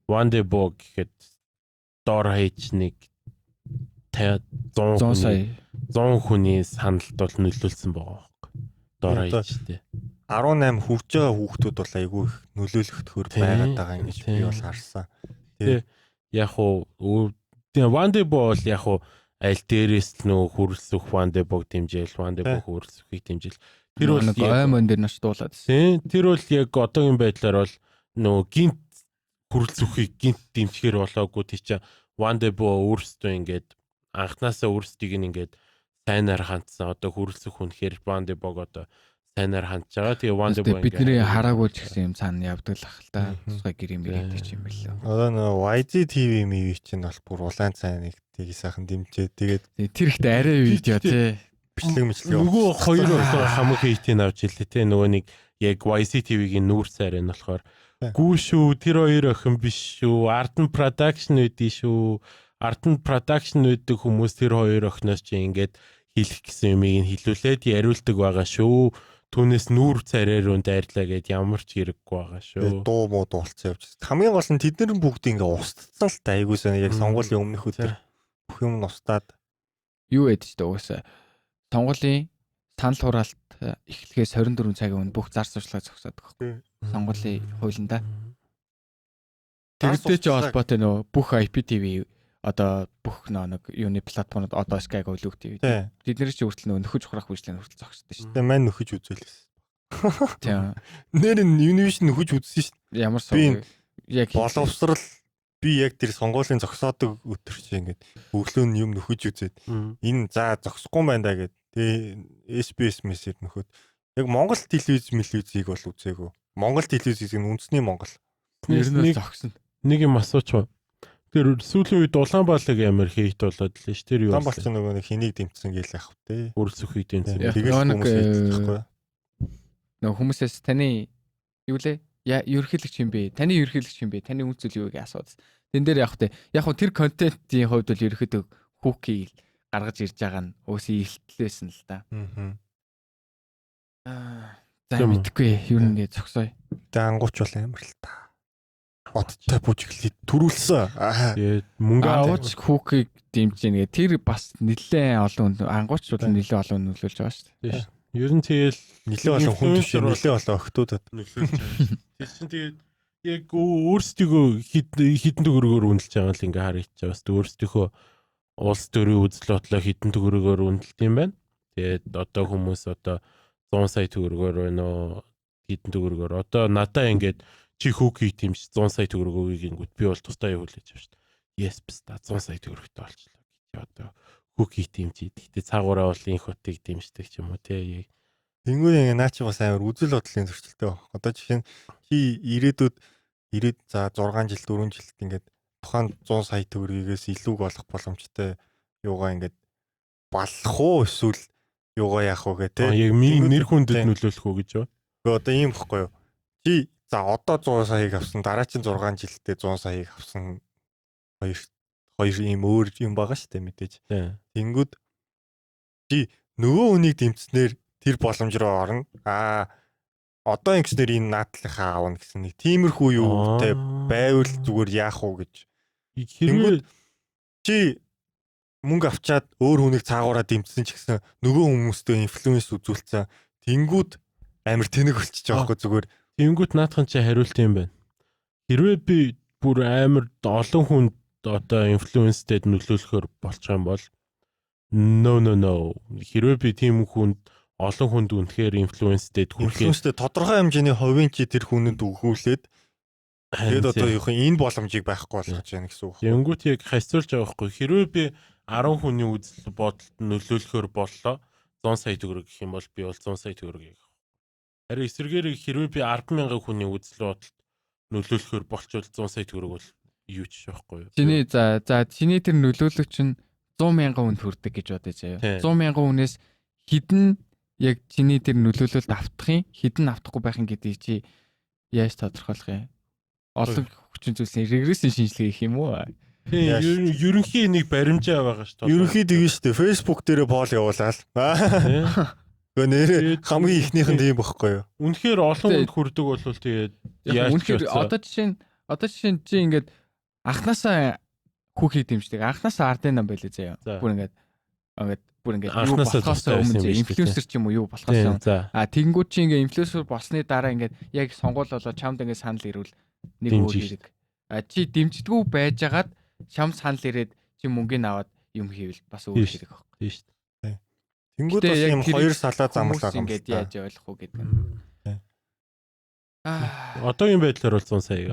One Day Bo гэхэд дор хаяж нэг 100 сая 100 хүний саналд бол нөлөөлсөн байгаа байхгүй. Дор хаяж тий. 18 хүрж байгаа хүүхдүүд бол айгүй их нөлөөлөхтөхөр байгаад байгаа юм гэж би бол харсан. Тий. Яг уу One Day Bo бол яг уу аль дээрээс л нөгөө хүрэлцэх One Day Bo дэмжээл, One Day Bo хүрэлцэхийг дэмжээл. Тэр бол ой мөн дээр нач дуулаад байсан. Тийм, тэр бол яг одоогийн байдлаар бол нөгөө гинт хүрэлцэхийг гинт дэмжихээр болоогүй тий чи One Day Bo өөрсдөө ингээд анханасаа өөрсдийг нь ингээд сайнаар хандсан. Одоо хүрэлцэх хүн гэхээр One Day Bo-г одоо сайнаар хандж байгаа. Тэгээ One Day Bo бидний хараагүй ч гэсэн юм цаана явдаг л ах л та. Тусгай гэр юм гэдэг ч юм бэлээ. Одоо нөгөө YZTV MV чинь бол бүр улаан цайныг тийг сайхан дэмжээ. Тэгээд тэр ихтэй арай видео тий. Бичлэг мэтлэг. Нөгөө хоёр болохоор хамаг хейтийг авч илээ тий. Нөгөө нэг яг YZTV-гийн нүүр цайр нь болохоор гүү шүү тэр хоёр охин биш шүү. Arden Production үүдий шүү. Arden Production үүддэг хүмүүс тэр хоёр охиноос чи ингээд хэлэх гэсэн юмыг нь хилүүлээд яриулдаг байгаа шүү. Түүнээс нүүр царай руу дайрлаа гэд ямар ч хэрэггүй байгаа шүү. Дуу муу дуулцсан явж. Хамгийн гол нь тэд нар бүгд ингээ устдсан л та айгуу сайн яг сонгуулийн өмнөх өдөр бүх юм нь устдаад юу ядч та угаасаа сонгуулийн санал хураалт эхлэхээс 24 цагийн өмнө бүх зар сурталчилгаа зогсоод байхгүй. Сонгуулийн хуулиндаа. Тэрнтэй ч холбоотой нөө бүх IPTV одоо бүх нэг юуны платформуд одоо Sky Go Look TV тэд нэр чи хүртэл нөө нөхөж ухрах үйлчлэг хүртэл зогсдог шүү дээ. Мань нөхөж үзээлсэн. Тийм. Нэр нь Univision нөхөж үзсэн шүү дээ. Ямар сонгуул яг боловсрал Би яг тэр сонгуулийн зогсоодог өдөр чи ингээд өглөө нь юм нөхөж үзээд энэ за зогсохгүй юм байна да гэд. Тэгээ SBS мессеж нөхөд яг Монгол телевиз мэлвизийг бол үзээгүй. Монгол телевиз нь үндэсний Монгол. Ер нь зогсно. Нэг юм асууч. Тэр сүүлийн үед Улаанбаалыг амар хейт болоод л ш. Тэр юу? Улаанбаал ч нөгөө нэг хэнийг дэмжсэн гээл яах вэ? Үрэлсөхийг дэмжсэн. Тэгэл хүмүүс хейтлэхгүй. Нөгөө хүмүүсээс таны юу лээ? Я ерөнхийлөгч юм бэ? Таны ерөнхийлөгч юм бэ? Таны үнцэл юу гэж асуудаг. Тэн дээр яг тэ яг хөө тэр контентын хувьд бол ерөнхийдөө хүүкийг гаргаж ирж байгаа нь өөсөө илтлээсэн л да. Аа. За мэдхгүй юу нэг зогсоё. Тэ ангууч бол амар л та. Одтой бүжиглээд төрүүлсэн. Тэгээд мөнгө аваач хүүкийг дэмжиж гэнэ. Тэр бас нэлээд олон ангууч бол нэлээд олон нөлөөлж байгаа шүү дээ. Ер нь тэгэл нэлээд олон хүн биш нэлээд олон охтуудад нөлөөлж байгаа. Тэр чинь тэгээд яг өөрсдийгөө хідэн төгрөгөөр үнэлж байгаа л ингээ харагдчих бас өөрсдийнхөө улс төрийн үзэл бодлоо хідэн төгрөгөөр үнэлт юм байна. Тэгээд одоо хүмүүс одоо 100 сая төгрөгөөр байна уу хідэн төгрөгөөр одоо надаа ингээд чи хүүхийг дэмж 100 сая төгрөг өгье гингүүт би бол тусдаа юу хүлээж авч шүү дээ. Yes баста 100 сая төгрөгтэй болчлоо гэж одоо хүүхийг дэмжиж. Гэхдээ цаагаараа бол инх хотыг дэмждэг ч юм уу те. Тэнгүү ингээ наа чи бас амар үзэл бодлын зөрчилтэй баг. Одоо жишээ нь чи ирээдүйд ирээд за 6 жил 4 жилд ингээд тухайн 100 сая төгрөгийгээс илүүг олох боломжтой юугаа ингээд баллах уу эсвэл юугаа яах вэ гэх те. Яг нэр хүндэд нөлөөлөх үү гэж юу? Гэхдээ одоо ийм бохгүй юу? Чи за одоо 100 саяыг авсан дараачин 6 жилдээ 100 саяыг авсан хоёр ийм өөр юм байгаа шүү дээ мэдээж. Тэнгүүд чи нөгөө хүнийг дэмжснээр тэр боломж руу орно. Аа одоо ингэснээр энэ наадлынхаа аавна гэсэн нэг тиймэрхүү юутай байвал зүгээр яах уу гэж. Хэрвээ чи мөнгө авчаад өөр хүнийг цаагаараа дэмжсэн ч гэсэн нөгөө хүмүүстэй инфлюенс үзүүлсэн. Тэнгүүд амар тэнэг болчихж байгаа байхгүй зүгээр. Тэнгүүд наадхан чи хариулт юм байна. Хэрвээ би бүр амар олон хүнд одоо инфлюенстэд нөлөөлөхөр болчих юм бол no no no. Хэрвээ би тийм хүнд олон хүнд үнэхээр инфлюенстэд хүрэхээр инфлюенстэй тодорхой хэмжээний хувийн чи тэр хүнэнд өгүүлээд тэгээд одоо юу энэ боломжийг байхгүй болгож яана гэсэн үг. Тэнгүүт яг хасуулж байгаа байхгүй. Хэрвээ би 10 хүний үзэл бодолд нөлөөлөхөр боллоо 100 сая төгрөг гэх юм бол би бол 100 сая төгрөг авах. Харин эсрэгээр хэрвээ би 10,000 хүний үзэл бодолд нөлөөлөхөр болчвол 100 сая төгрөг бол юу ч байхгүй юу. Чиний за чиний тэр нөлөөлөгч нь 100,000 хүнд хүрдэг гэж бодож заяа. 100,000 хүнээс хэдэн яг чиний тэр нөлөөлөлд автах юм хэдэн автахгүй байх юм гэдгийг чи яаж тодорхойлох юм? Олон хүчин зүйлсийн регрессийн шинжилгээ хийх юм уу? Тийм, ерөнхий нэг баримжаа байгаа шүү дээ. Ерөнхий тэгэн шүү дээ. Facebook дээрээ пол явуулаад. Гэхдээ нэрээ хамгийн ихнийх нь тийм байхгүй юу? Үнэхээр олон хүнд хүрдэг бол тэгээд яаж үнэхээр одоо жишээ нь чи ингээд анханасаа хүүхийг дэмждэг. Анханасаа ардын нам байлээ заяа. Бүр ингээд бүр ингээд юу болохоос өмнө инфлюенсер ч юм уу юу болохоос. А тэгэнгүүт чи ингээд инфлюенсер болсны дараа ингээд яг сонгуул болоо чамд ингээд санал ирвэл нэг өөр хэрэг. А чи дэмждэггүй байжгаад чам санал ирээд чи мөнгөний аваад юм хийвэл бас өөр хэрэг байхгүй. Тийм шүү дээ. Тэнгүүд бас юм хоёр салаа замлаа юм. Ингээд яаж ойлгох уу гэдэг нь. Одоогийн байдлаар бол 100 сая.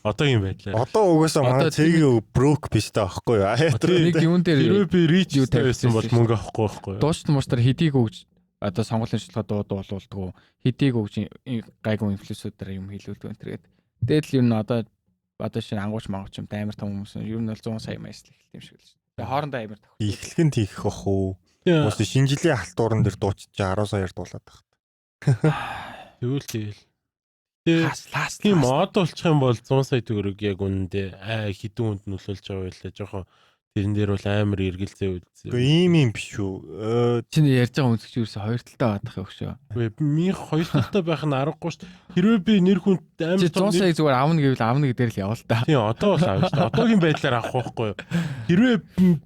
Одоогийн байдлаар. Одоо угаасаа манай цэгийн broke биш та байхгүй юу? Нэг юун дээр хэрвээ би rich юу тавьсан бол мөнгө авахгүй байхгүй юу? Дуучид муустар хэдийг өгж одоо сонгуулийн шалгаа дуулддаг, хэдийг өгж гайгүй инфлюенсерээр юм хийлүүлдэг энэ төргээд. Тэгэл ер нь одоо шинэ ангууч мангууч юм амар том хүмүүс ер нь бол 100 сая маяс л эхэлт юм шиг л. Тэгээ хоорондоо амар тохирсон. Эхлэх нь тийх бах уу? Уус шинэ жилийн халтууран дээр дуучид 10 саяар дуулаад байх. Тэгвэл тэгэл. Тийм мод болчих юм бол 100 сая төгрөг яг үнэндээ хэдэн хүнд нөлөөлж байгаа байлаа. Жохон тэрэн дээр бол амар эргэлзээ үлдсэн. Үгүй ийм юм биш үү. Чиний ярьж байгаа үнсгч юусэн хоёр талтай байх юм шүү. Үгүй минь хоёр талтай байх нь аргагүй шүү. Хэрвээ би нэр хүнд амар 100 сая зүгээр авна гэвэл авна гэдээр л явал та. Тийм одоо бол авна шүү. Одоогийн байдлаар авах байхгүй юу. Хэрвээ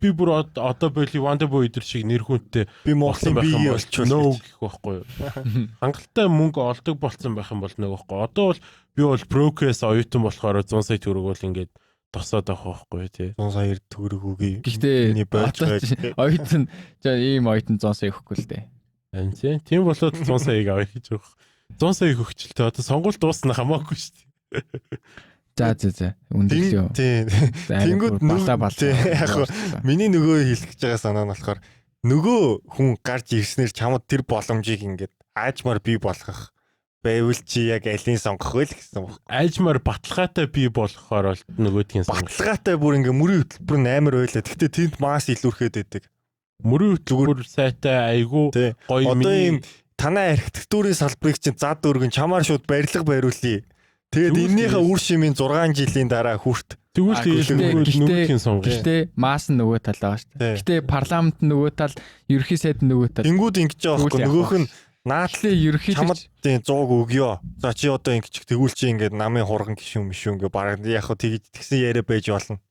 би бүр одоо боли Wonder Boy өдр шиг нэр хүндтэй би Монголын бие болчихвол нөө гэх байхгүй юу. Хангалттай мөнгө олдог болцсон байх юм бол нэг байхгүй. Одоо бол би бол broke-с оюутан болохоор 100 сая төгрөг бол ингээд тосоод авах байхгүй тий. 100 сая төгрөг үгүй. Гэхдээ оюутан ийм оюутан 100 сая өгөхгүй л дээ. Харин тий. Тийм болоод 100 саяыг авъя гэж өгөх. 100 сая өгчлээ. Одоо сонгуул дуусна хамаагүй шүү дээ. За за за. Өндөрлөө. Тийм. Тэнгүүд балаа балаа. Яг миний нөгөө хэлэх гэж байгаа санаа нь болохоор нөгөө хүн гарч ирснээр чамд тэр боломжийг ингээд аажмаар бий болгох байвал чи яг алийг сонгох вэ л гэсэн баг. Аажмаар баталгаатай бий болгохоор бол нөгөөдхийн сонгох. Баталгаатай бүр ингээ мөрийн хөтөлбөр нь амар байлаа. Гэхдээ тэнд мас илүүрхэд байдаг. Мөрийн хөтөлбөр сайтай айгүй гоё. Одоо ийм танай архитектурын салбарыг чинь зад өргөн чамаар шууд барилга бариулъя. Тэгээд эннийхээ үр шимийн 6 жилийн дараа хүрт. Тэгвэл нөгөөдхийн сонгох. Гэхдээ мас нь нөгөө тал байгаа шүү дээ. Гэхдээ парламент нь нөгөө тал, ерөнхий сайд нь нөгөө тал. Тэнгүүд ингэж байгаа байхгүй нөгөөх нь наадлын ерөнхийлөгч чамд тийм 100 өгөө. За чи одоо ингэж тэгвэл чи ингээд намын хурган гişүн мишүн ингээ бараг яг хөө тэгж тэгсэн яриа байж болно.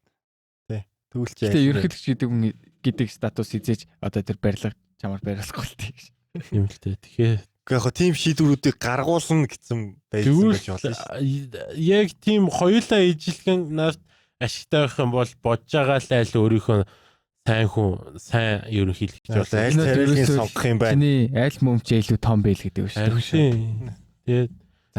Тий. Тэгвэл чи. Гэхдээ ерөнхийлөгч гэдэг хүн гэдэг статус эзэж одоо тэр барилга чамаар бариулахгүй л тий гэж. Юм л дээ. Тэгэхээр яг хөө тийм шийдвэрүүдийг гаргуулна гэсэн байсан байж болно шүү. Яг тийм хоёулаа ижилхэн нарт ашигтай байх юм бол бодож байгаа л айл өөрийнхөө сайн хүн, сайн ерөнхийлөгч болно. Аль царайлын сонгох юм байна. Чиний аль мөмч илүү том байл гэдэг үү шүү. Тэгээд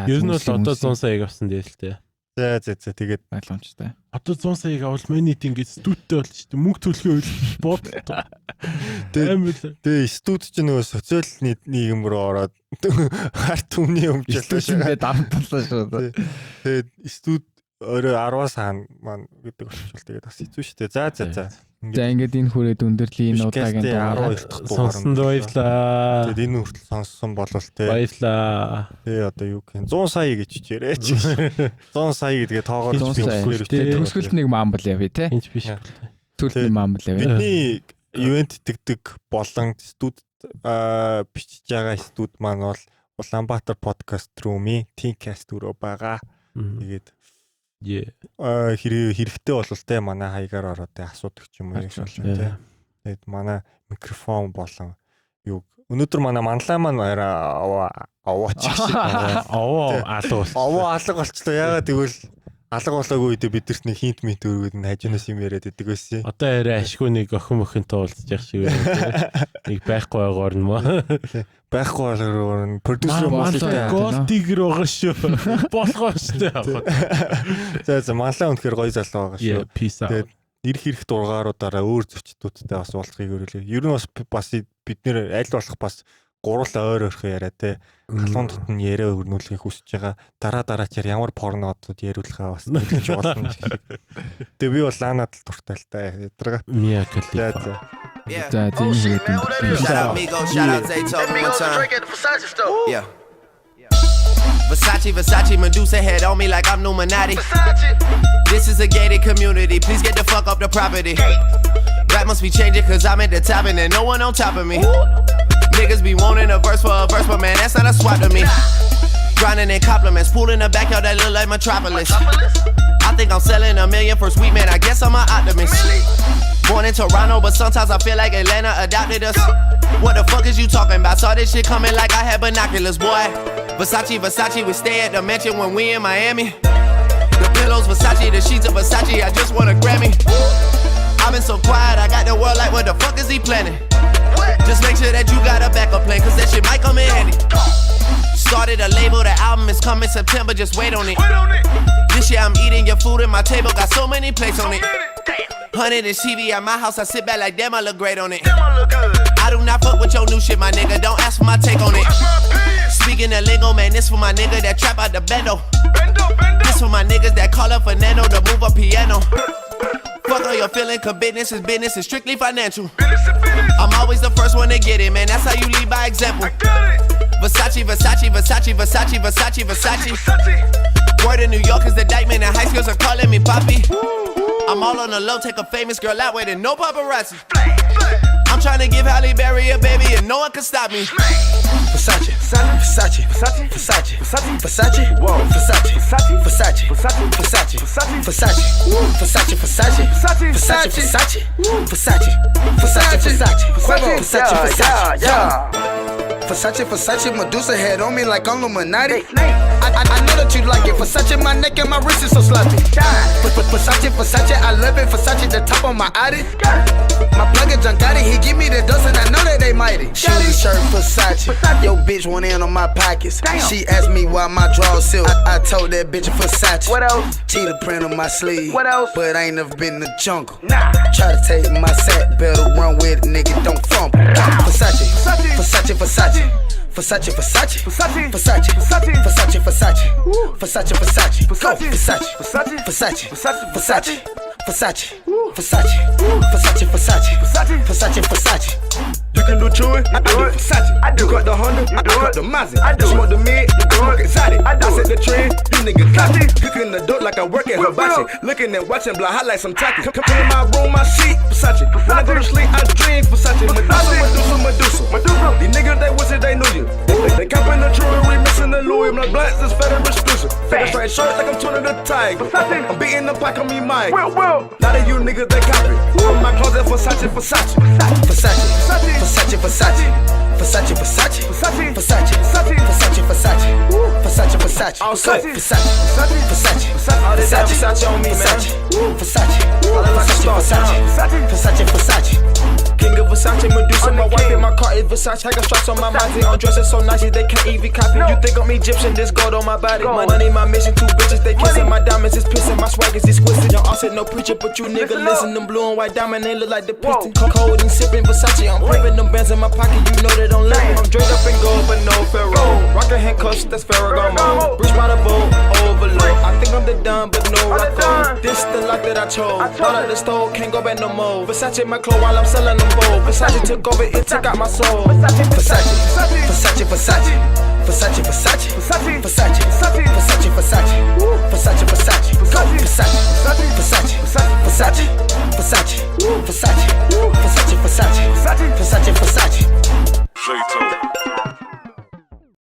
ер нь бол одоо 100 саяг авсан дээ л дээ. За за за тэгээд ойлгомжтой. Одоо 100 саяг авал манийд ингээд студтэй болно шүү дээ. Мөнгө төлөхийн үйл буудлаа. Тэгээ студ чинь нөгөө социал нийгэм рүү ороод харт түмний өмчлөө шүү. Давталлаа шүү. Тэгээд студ өөрөө 10 саан маань гэдэг болчихвол тэгээд бас хэцүү шүү дээ. За за за. За ингээд энэ хүрээд өндөрлөлийн энэ удаагийн дугаар 12 дахь дугаар сонсонд баярлаа. Тэгээд энэ хүртэл сонссон болвол те баярлаа. Тэгээ одоо юу гэх юм 100 сая гэж хичээрээч. 100 сая гэдгээ тоогоор би төгсгөлт нэг мамбл явъя те. Энд биш. Төгсгөлт нэг мамбл явъя. Бидний ивент тэгдэг болон студ бичиж байгаа студ маань бол Улаанбаатар подкаст рүүмийн Thinkcast өрөө байгаа. Тэгээд хэрэгтэй болвол те манай хаягаар ороод те асуудаг ч юм уу юм шиг те. Тэгээд манай микрофон болон юу өнөөдөр манай манлай маань аваач шиг аваа алга болчихлоо. Аваа алга болчихлоо. Яагаад гэвэл алга болоогүй үедээ бидэрт нэг хинт минт өргөд нь хажуунаас юм яриад идэг байсан. Одоо арай ашгүй нэг охин мохинтой уулзчих шиг байна. Нэг байхгүй байгоор нь мó. Байхгүй байгоор нь продюсер болтой. Gold digger байгаа шүү. Болгоо шүү дээ. За за манлай үнэхээр гоё залуу байгаа шүү. Тэгээд ирэх ирэх дургааруудаараа өөр зочдуудтай бас уулзахыг өрөөлөө. Ер нь бас бид нэр аль болох бас гурлаа ойр ойрхон яриа те. Халуун дотн яриа өрнүүлэхийг хүсэж байгаа. Дараа дараачаар ямар порнодууд яриулахаа бас төлөж болно. Тэгээ би бол Ланад л дуртай л та. Ядарга. Мия Калифа. За тийм хэрэг. Shout out Migo, shout out Zaytoven one time. Yeah. Versace, Versace, Medusa head on me like I'm Numinati. This is a gated community, please get the fuck off the property. Rap must be changing cause I'm at the top and there's no one on top of me. Niggas be wanting a verse for a verse, but man, that's not a swap to me. Grinding in compliments, pool in the backyard that look like Metropolis. I think I'm selling a million first week, man, I guess I'm an optimist. Born in Toronto, but sometimes I feel like Atlanta adopted us. What the fuck is you talking about? Saw this shit coming like I had binoculars, boy. Versace, Versace, we stay at the mansion when we in Miami. The pillows, Versace, the sheets of Versace, I just want a Grammy. I've been so quiet, I got the world like, what the fuck is he planning? Just make sure that you got a backup plan, cause that shit might come in handy. Started a label, the album is coming September, just wait on it. This year I'm eating your food and my table got so many plates on it. 100 inch TV at my house, I sit back like damn, I look great on it. I do not fuck with your new shit, my nigga, don't ask for my take on it. Speaking of lingo, man, this for my nigga that trap out the bendo. This for my niggas that call up Fernando to move a piano. Fuck all your feeling, cause business is business, it's strictly financial. I'm always the first one to get it, man, that's how you lead by example. Versace, Versace, Versace, Versace, Versace, Versace. Word in New York is the indictment, and high schools are calling me poppy. I'm all on the low, take a famous girl out with it, no paparazzi. I'm trying to give Halle Berry a baby, and no one can stop me. Versace, Versace, Versace, Versace, Versace, whoa, Versace, Versace, Versace, Versace, Versace, Versace, Versace, Versace, Versace, Versace, Versace, Versace, Versace, Versace, yeah. Versace, Versace, Medusa head on me like I'm Illuminati. I know that you like it. Versace, my neck and my wrist is so sloppy. Versace, Versace, I love it. Versace, the top on my Audi. My plug is Giancotti, he give me the dozen. I know that they mighty. Whitey. Shoes and shirt Versace. Yo, bitch went in on my pockets. She asked me why my drawers silk. I told that bitch Versace. What else? Cheetah print on my sleeve. What else? But I ain't never been in the jungle. Nah. Try to take my sack, better run with it, nigga, don't fumble. Versace, Versace, Versace. Versace, Versace, Versace, Versace, Versace, Versace, Versace, Versace, Versace, Go, Versace, Versace, Versace, Versace, Versace, Versace, Versace, Versace, Versace, Versace, Versace, Versace. You can do chewing, I do it. Versace. I do You it. cut the Honda, You I do cut it. the Mazda. I do You smoke it. the mid, You do smoke it. exotic. I do I set it. the trend, you niggas copy. Copy. Cooking the dope like I work at Whip, Hibachi. whip. Looking and watching blind hot like some tacky. Come in my room, my sheet, Versace. When I go to sleep, I dream Versace. Medusa, Medusa, Medusa. Medusa. These niggas, they wish that they knew you. They copping the jewelry, missing the Louis. My blunts is federal exclusive. Bang. Straight shirt like I'm turning the tiger. Versace. I'm beating the pack on me, Mike. Will, Will. Lot of you niggas, they copy. From my closet, Versace, Versace. Versace, Versace, Versace, Versace, Versace, Versace, Versace, Versace, Versace, Versace, Versace, Versace, All set. Versace, Versace, All this damn Versace, Versace on me, man. Versace, like a Versace, star. Versace, Versace, Versace. King of Versace, Medusa, I'm the my wife king. in my car is Versace. I got stripes on my body. I'm dressing so nice, they can't even copy. No. You think I'm Egyptian, this gold on my body. Gold. Money, my mission, two bitches, they kissing. Money. My diamonds is pissing, my swag is exquisite. Y'all all said no preacher, but you nigga Listen listen. up. Them blue and white diamond, they look like the Whoa. piston. Cold and sipping Versace, I'm pimping them bands in my pocket. You know they don't live. I'm draped up in gold, but no Pharaoh. Rockin' handcuffs, that's Ferragamo. Ferragamo. Breach by the boat, overload. I think I'm the done, but no I'm the Rocco. done. This the life that I chose. I chose Bought out it. the stove, can't go back no more. Versace my clothes while I'm selling them both. Versace took over, it took out my soul. Versace, Versace, Versace, Versace, Versace, Versace, Versace, Versace, Versace, Versace, Versace, Versace, Go, Versace, Versace, Versace, Versace, Versace,